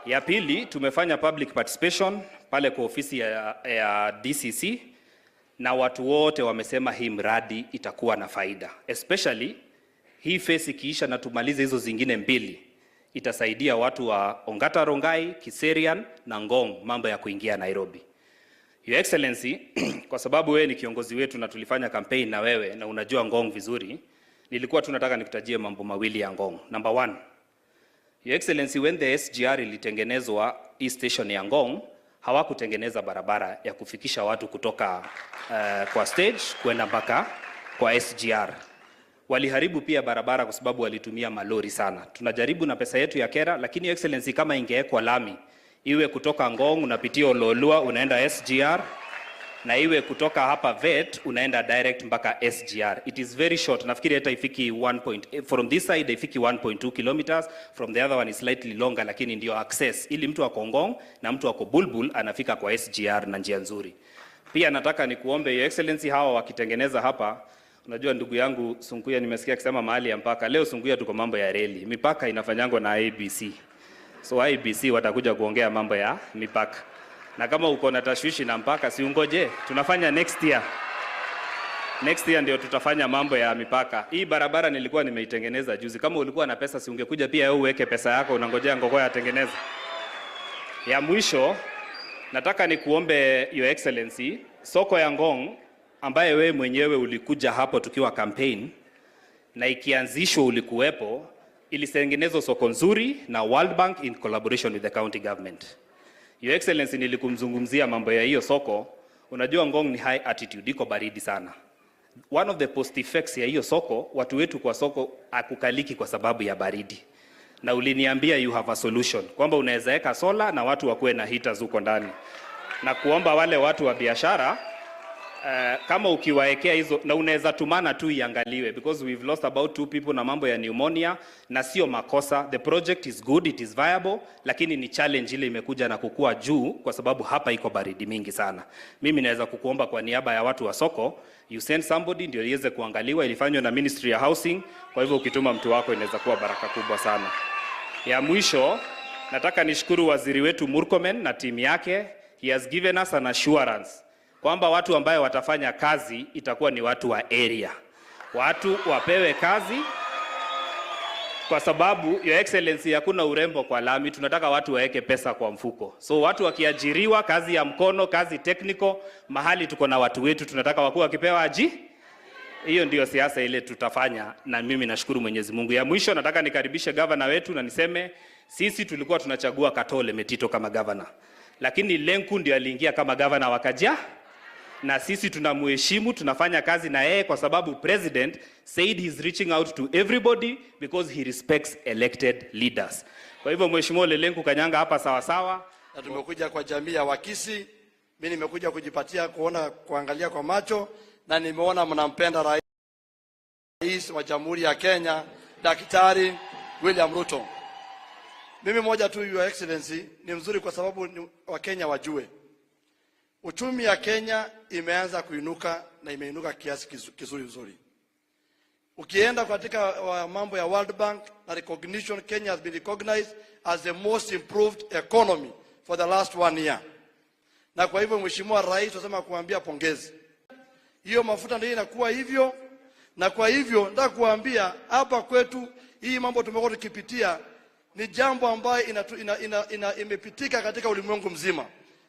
Ya pili, tumefanya public participation pale kwa ofisi ya DCC, na watu wote wamesema hii mradi itakuwa na faida. Especially hii phase ikiisha na tumalize hizo zingine mbili, itasaidia watu wa Ongata Rongai, Kiserian na Ngong mambo ya kuingia Nairobi. Your Excellency, kwa sababu wewe ni kiongozi wetu na tulifanya campaign na wewe na unajua Ngong vizuri, nilikuwa tunataka nikutajie mambo mawili ya Ngong. Number one, Your Excellency, when the SGR ilitengenezwa hii station ya Ngong, hawakutengeneza barabara ya kufikisha watu kutoka kwa stage kwenda mpaka kwa SGR. Waliharibu pia barabara kwa sababu walitumia malori sana. Tunajaribu na pesa yetu ya KeRRA, lakini Your Excellency, kama ingewekwa lami iwe kutoka Ngong unapitia Ololua unaenda SGR na iwe kutoka hapa Vet unaenda direct mpaka SGR. It is very short. Nafikiri hata ifiki 1 point, from this side ifiki 1.2 kilometers, from the other one is slightly longer, lakini ndio access ili mtu ako Ngong na mtu ako Bulbul anafika kwa SGR na njia nzuri. Pia nataka nikuombe, Your Excellency, hawa wakitengeneza hapa. Unajua ndugu yangu Sunkuya nimesikia akisema mahali ya mpaka. Leo Sunkuya tuko mambo ya reli. Mipaka inafanyangwa na IEBC. So IEBC watakuja kuongea mambo ya mipaka. Na kama uko na tashwishi na mpaka, si ungoje, tunafanya next year. Next year ndio tutafanya mambo ya mipaka. Hii barabara nilikuwa nimeitengeneza juzi. Kama ulikuwa na pesa, si ungekuja pia wewe uweke pesa yako, unangojea Ngogoya atengeneze. Ya mwisho, nataka nikuombe, Your Excellency, soko ya Ngong ambaye wewe mwenyewe ulikuja hapo tukiwa campaign na ikianzishwa ulikuwepo, ilitengenezwa soko nzuri na World Bank in collaboration with the county government. Your Excellency, nilikumzungumzia mambo ya hiyo soko. Unajua Ngong ni high altitude, iko baridi sana. One of the post effects ya hiyo soko, watu wetu kwa soko akukaliki kwa sababu ya baridi. Na uliniambia you have a solution, kwamba unaweza weka sola na watu wakuwe na heaters huko ndani. Na kuomba wale watu wa biashara, kama ukiwaekea hizo na unaweza tumana tu iangaliwe, because we've lost about 2 people na mambo ya pneumonia, na sio makosa. The project is good, it is viable, lakini ni challenge ile imekuja na kukua juu kwa sababu hapa iko baridi mingi sana. Mimi naweza kukuomba kwa niaba ya watu wa soko, you send somebody ndio iweze kuangaliwa. Ilifanywa na Ministry ya Housing, kwa hivyo ukituma mtu wako inaweza kuwa baraka kubwa sana. Ya mwisho, nataka nishukuru waziri wetu Murkomen na timu yake. He has given us an assurance kwamba watu ambayo watafanya kazi itakuwa ni watu wa area. Watu wapewe kazi kwa sababu, Your Excellency, hakuna urembo kwa lami, tunataka watu waeke pesa kwa mfuko. So watu wakiajiriwa kazi ya mkono, kazi technical, mahali tuko na watu wetu tunataka wakuwa wakipewa aji. Hiyo ndio siasa ile tutafanya, na mimi nashukuru Mwenyezi Mungu. Ya mwisho, nataka nikaribishe governor wetu na niseme sisi tulikuwa tunachagua Katole Metito kama governor, lakini Lenku ndio aliingia kama governor wa Kajiado, na sisi tunamheshimu, tunafanya kazi na yeye kwa sababu president said he's reaching out to everybody because he respects elected leaders. Kwa hivyo Mheshimiwa Lenku Kanyanga hapa sawa sawa. Na tumekuja kwa jamii ya Wakisii. Mimi nimekuja kujipatia kuona, kuangalia kwa macho, na nimeona mnampenda Rais wa Jamhuri ya Kenya, Daktari William Ruto. Mimi moja tu, Your Excellency, ni mzuri kwa sababu Wakenya wajue uchumi ya Kenya imeanza kuinuka na imeinuka kiasi kizuri nzuri. Ukienda katika mambo ya World Bank na recognition, Kenya has been recognized as the most improved economy for the last 1 year. Na kwa hivyo Mheshimiwa Rais tunasema kuambia pongezi. Hiyo mafuta ndio inakuwa hivyo, na kwa hivyo nataka kuambia hapa kwetu hii mambo tumekuwa tukipitia ni jambo ambayo imepitika katika ulimwengu mzima.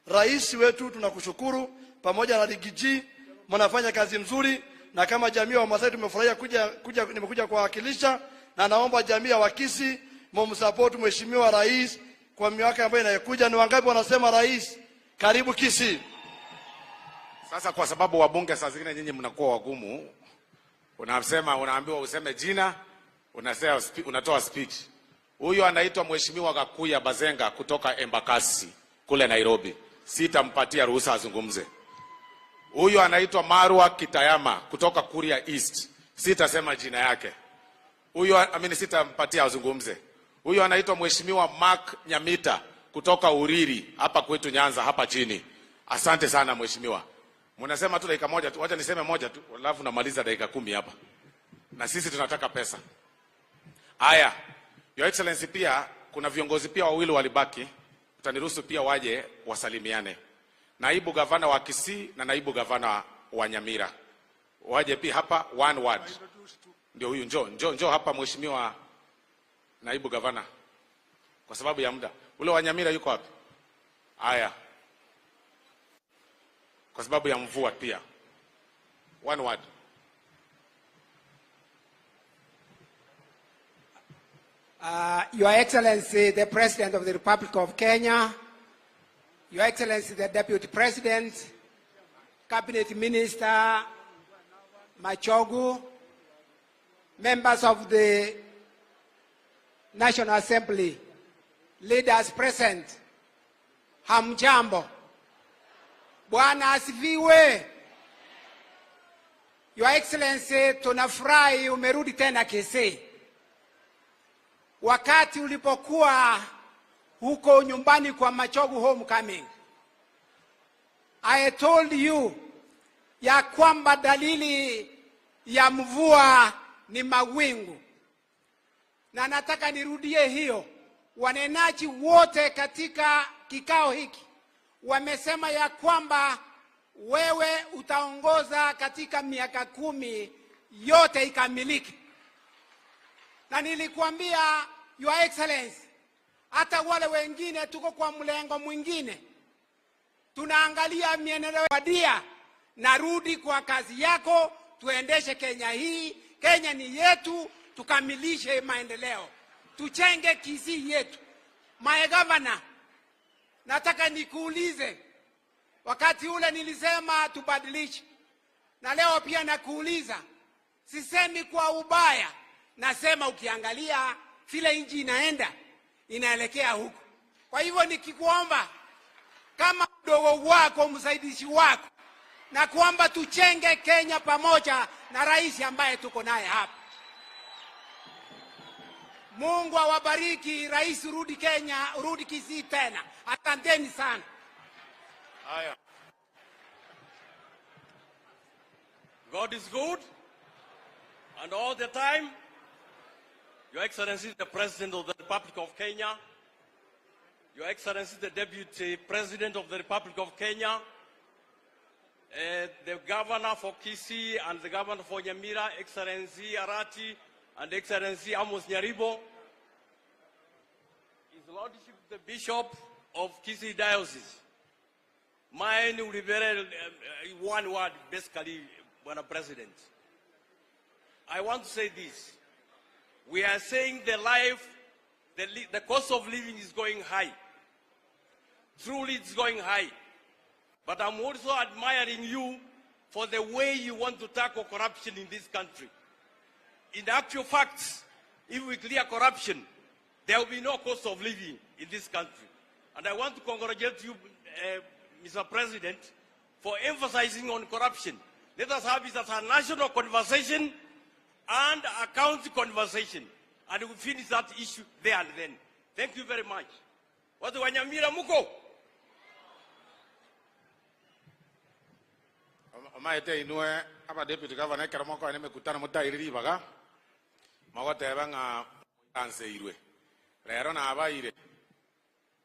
Rais wetu tunakushukuru pamoja na Riggy G, mnafanya kazi mzuri, na kama jamii wa Masai tumefurahia nimekuja kuwakilisha, na naomba jamii ya Wakisii mumsupport Mheshimiwa Rais kwa miaka ambayo inayokuja. Ni wangapi wanasema Rais karibu Kisii? Sasa kwa sababu wabunge saa zingine nyinyi mnakuwa wagumu, unaambiwa useme jina, unatoa speech. Huyu anaitwa Mheshimiwa Gakuya Bazenga kutoka Embakasi kule Nairobi. Sitampatia ruhusa azungumze. Huyu anaitwa Marwa Kitayama kutoka Kuria East. Sitasema jina yake. Huyu sitampatia azungumze. Huyu anaitwa Mheshimiwa Mark Nyamita kutoka Uriri hapa kwetu Nyanza hapa chini. Asante sana mheshimiwa. Mnasema tu dakika moja tu, wacha niseme moja tu, alafu namaliza dakika 10 hapa. Na sisi tunataka pesa. Haya, Your Excellency, pia kuna viongozi pia wawili walibaki. Utaniruhusu pia waje wasalimiane. Naibu gavana wa Kisii na naibu gavana wa Nyamira. Waje pia hapa one word. Ndio huyu, njoo hapa mheshimiwa naibu gavana. Kwa sababu ya muda. Ule wa Nyamira yuko wapi? Haya. Kwa sababu ya mvua pia. One word. Your Excellency, the President of the Republic of Kenya, Your Excellency, the Deputy President, Cabinet Minister Machogu, members of the National Assembly, leaders present, hamjambo. Bwana asifiwe. Your Excellency, tunafurahi umerudi tena Kisii. Wakati ulipokuwa huko nyumbani kwa Machogu homecoming, I told you ya kwamba dalili ya mvua ni mawingu, na nataka nirudie hiyo. Wanenaji wote katika kikao hiki wamesema ya kwamba wewe utaongoza katika miaka 10 yote ikamilike, na nilikuambia, Your Excellency, hata wale wengine tuko kwa mlengo mwingine, tunaangalia miendeleo wadia. Narudi kwa kazi yako, tuendeshe Kenya hii. Kenya ni yetu, tukamilishe maendeleo, tuchenge Kisii yetu. My governor, nataka nikuulize, wakati ule nilisema tubadilishe, na leo pia nakuuliza, sisemi kwa ubaya, nasema ukiangalia vile nchi inaenda, inaelekea huko. Kwa hivyo nikikuomba kama mdogo wako, msaidizi wako, na kwamba tuchenge Kenya pamoja na rais ambaye tuko naye hapa. Mungu awabariki. Rais, rudi Kenya, rudi Kisii tena. Asanteni sana. Haya. God is good, and all the time. Your Excellency, the President of the Republic of Kenya, Your Excellency, the Deputy President of the Republic of Kenya, the Governor for Kisii and the Governor for Nyamira, Excellency Arati and Excellency Amos Nyaribo, His Lordship the Bishop of Kisii Diocese. Mine will be very, one word, basically, Bwana President. I want to say this. We are saying the cost of living is going high. Truly, it's going high. But I'm also admiring you for the way you want to tackle corruption in this country. In actual facts, if we clear corruption, there will be no cost of living in this country. And I want to congratulate you, Mr. President, for emphasizing on corruption. Let us have it as a national conversation and a county conversation, and we'll finish that issue there and then. Thank you very much. Watu wa Nyamira muko? Omaete inue aba deputy governor ekero moko ne mekutano motairiri baga mogoteba ng'a anseirwe rero nabaire.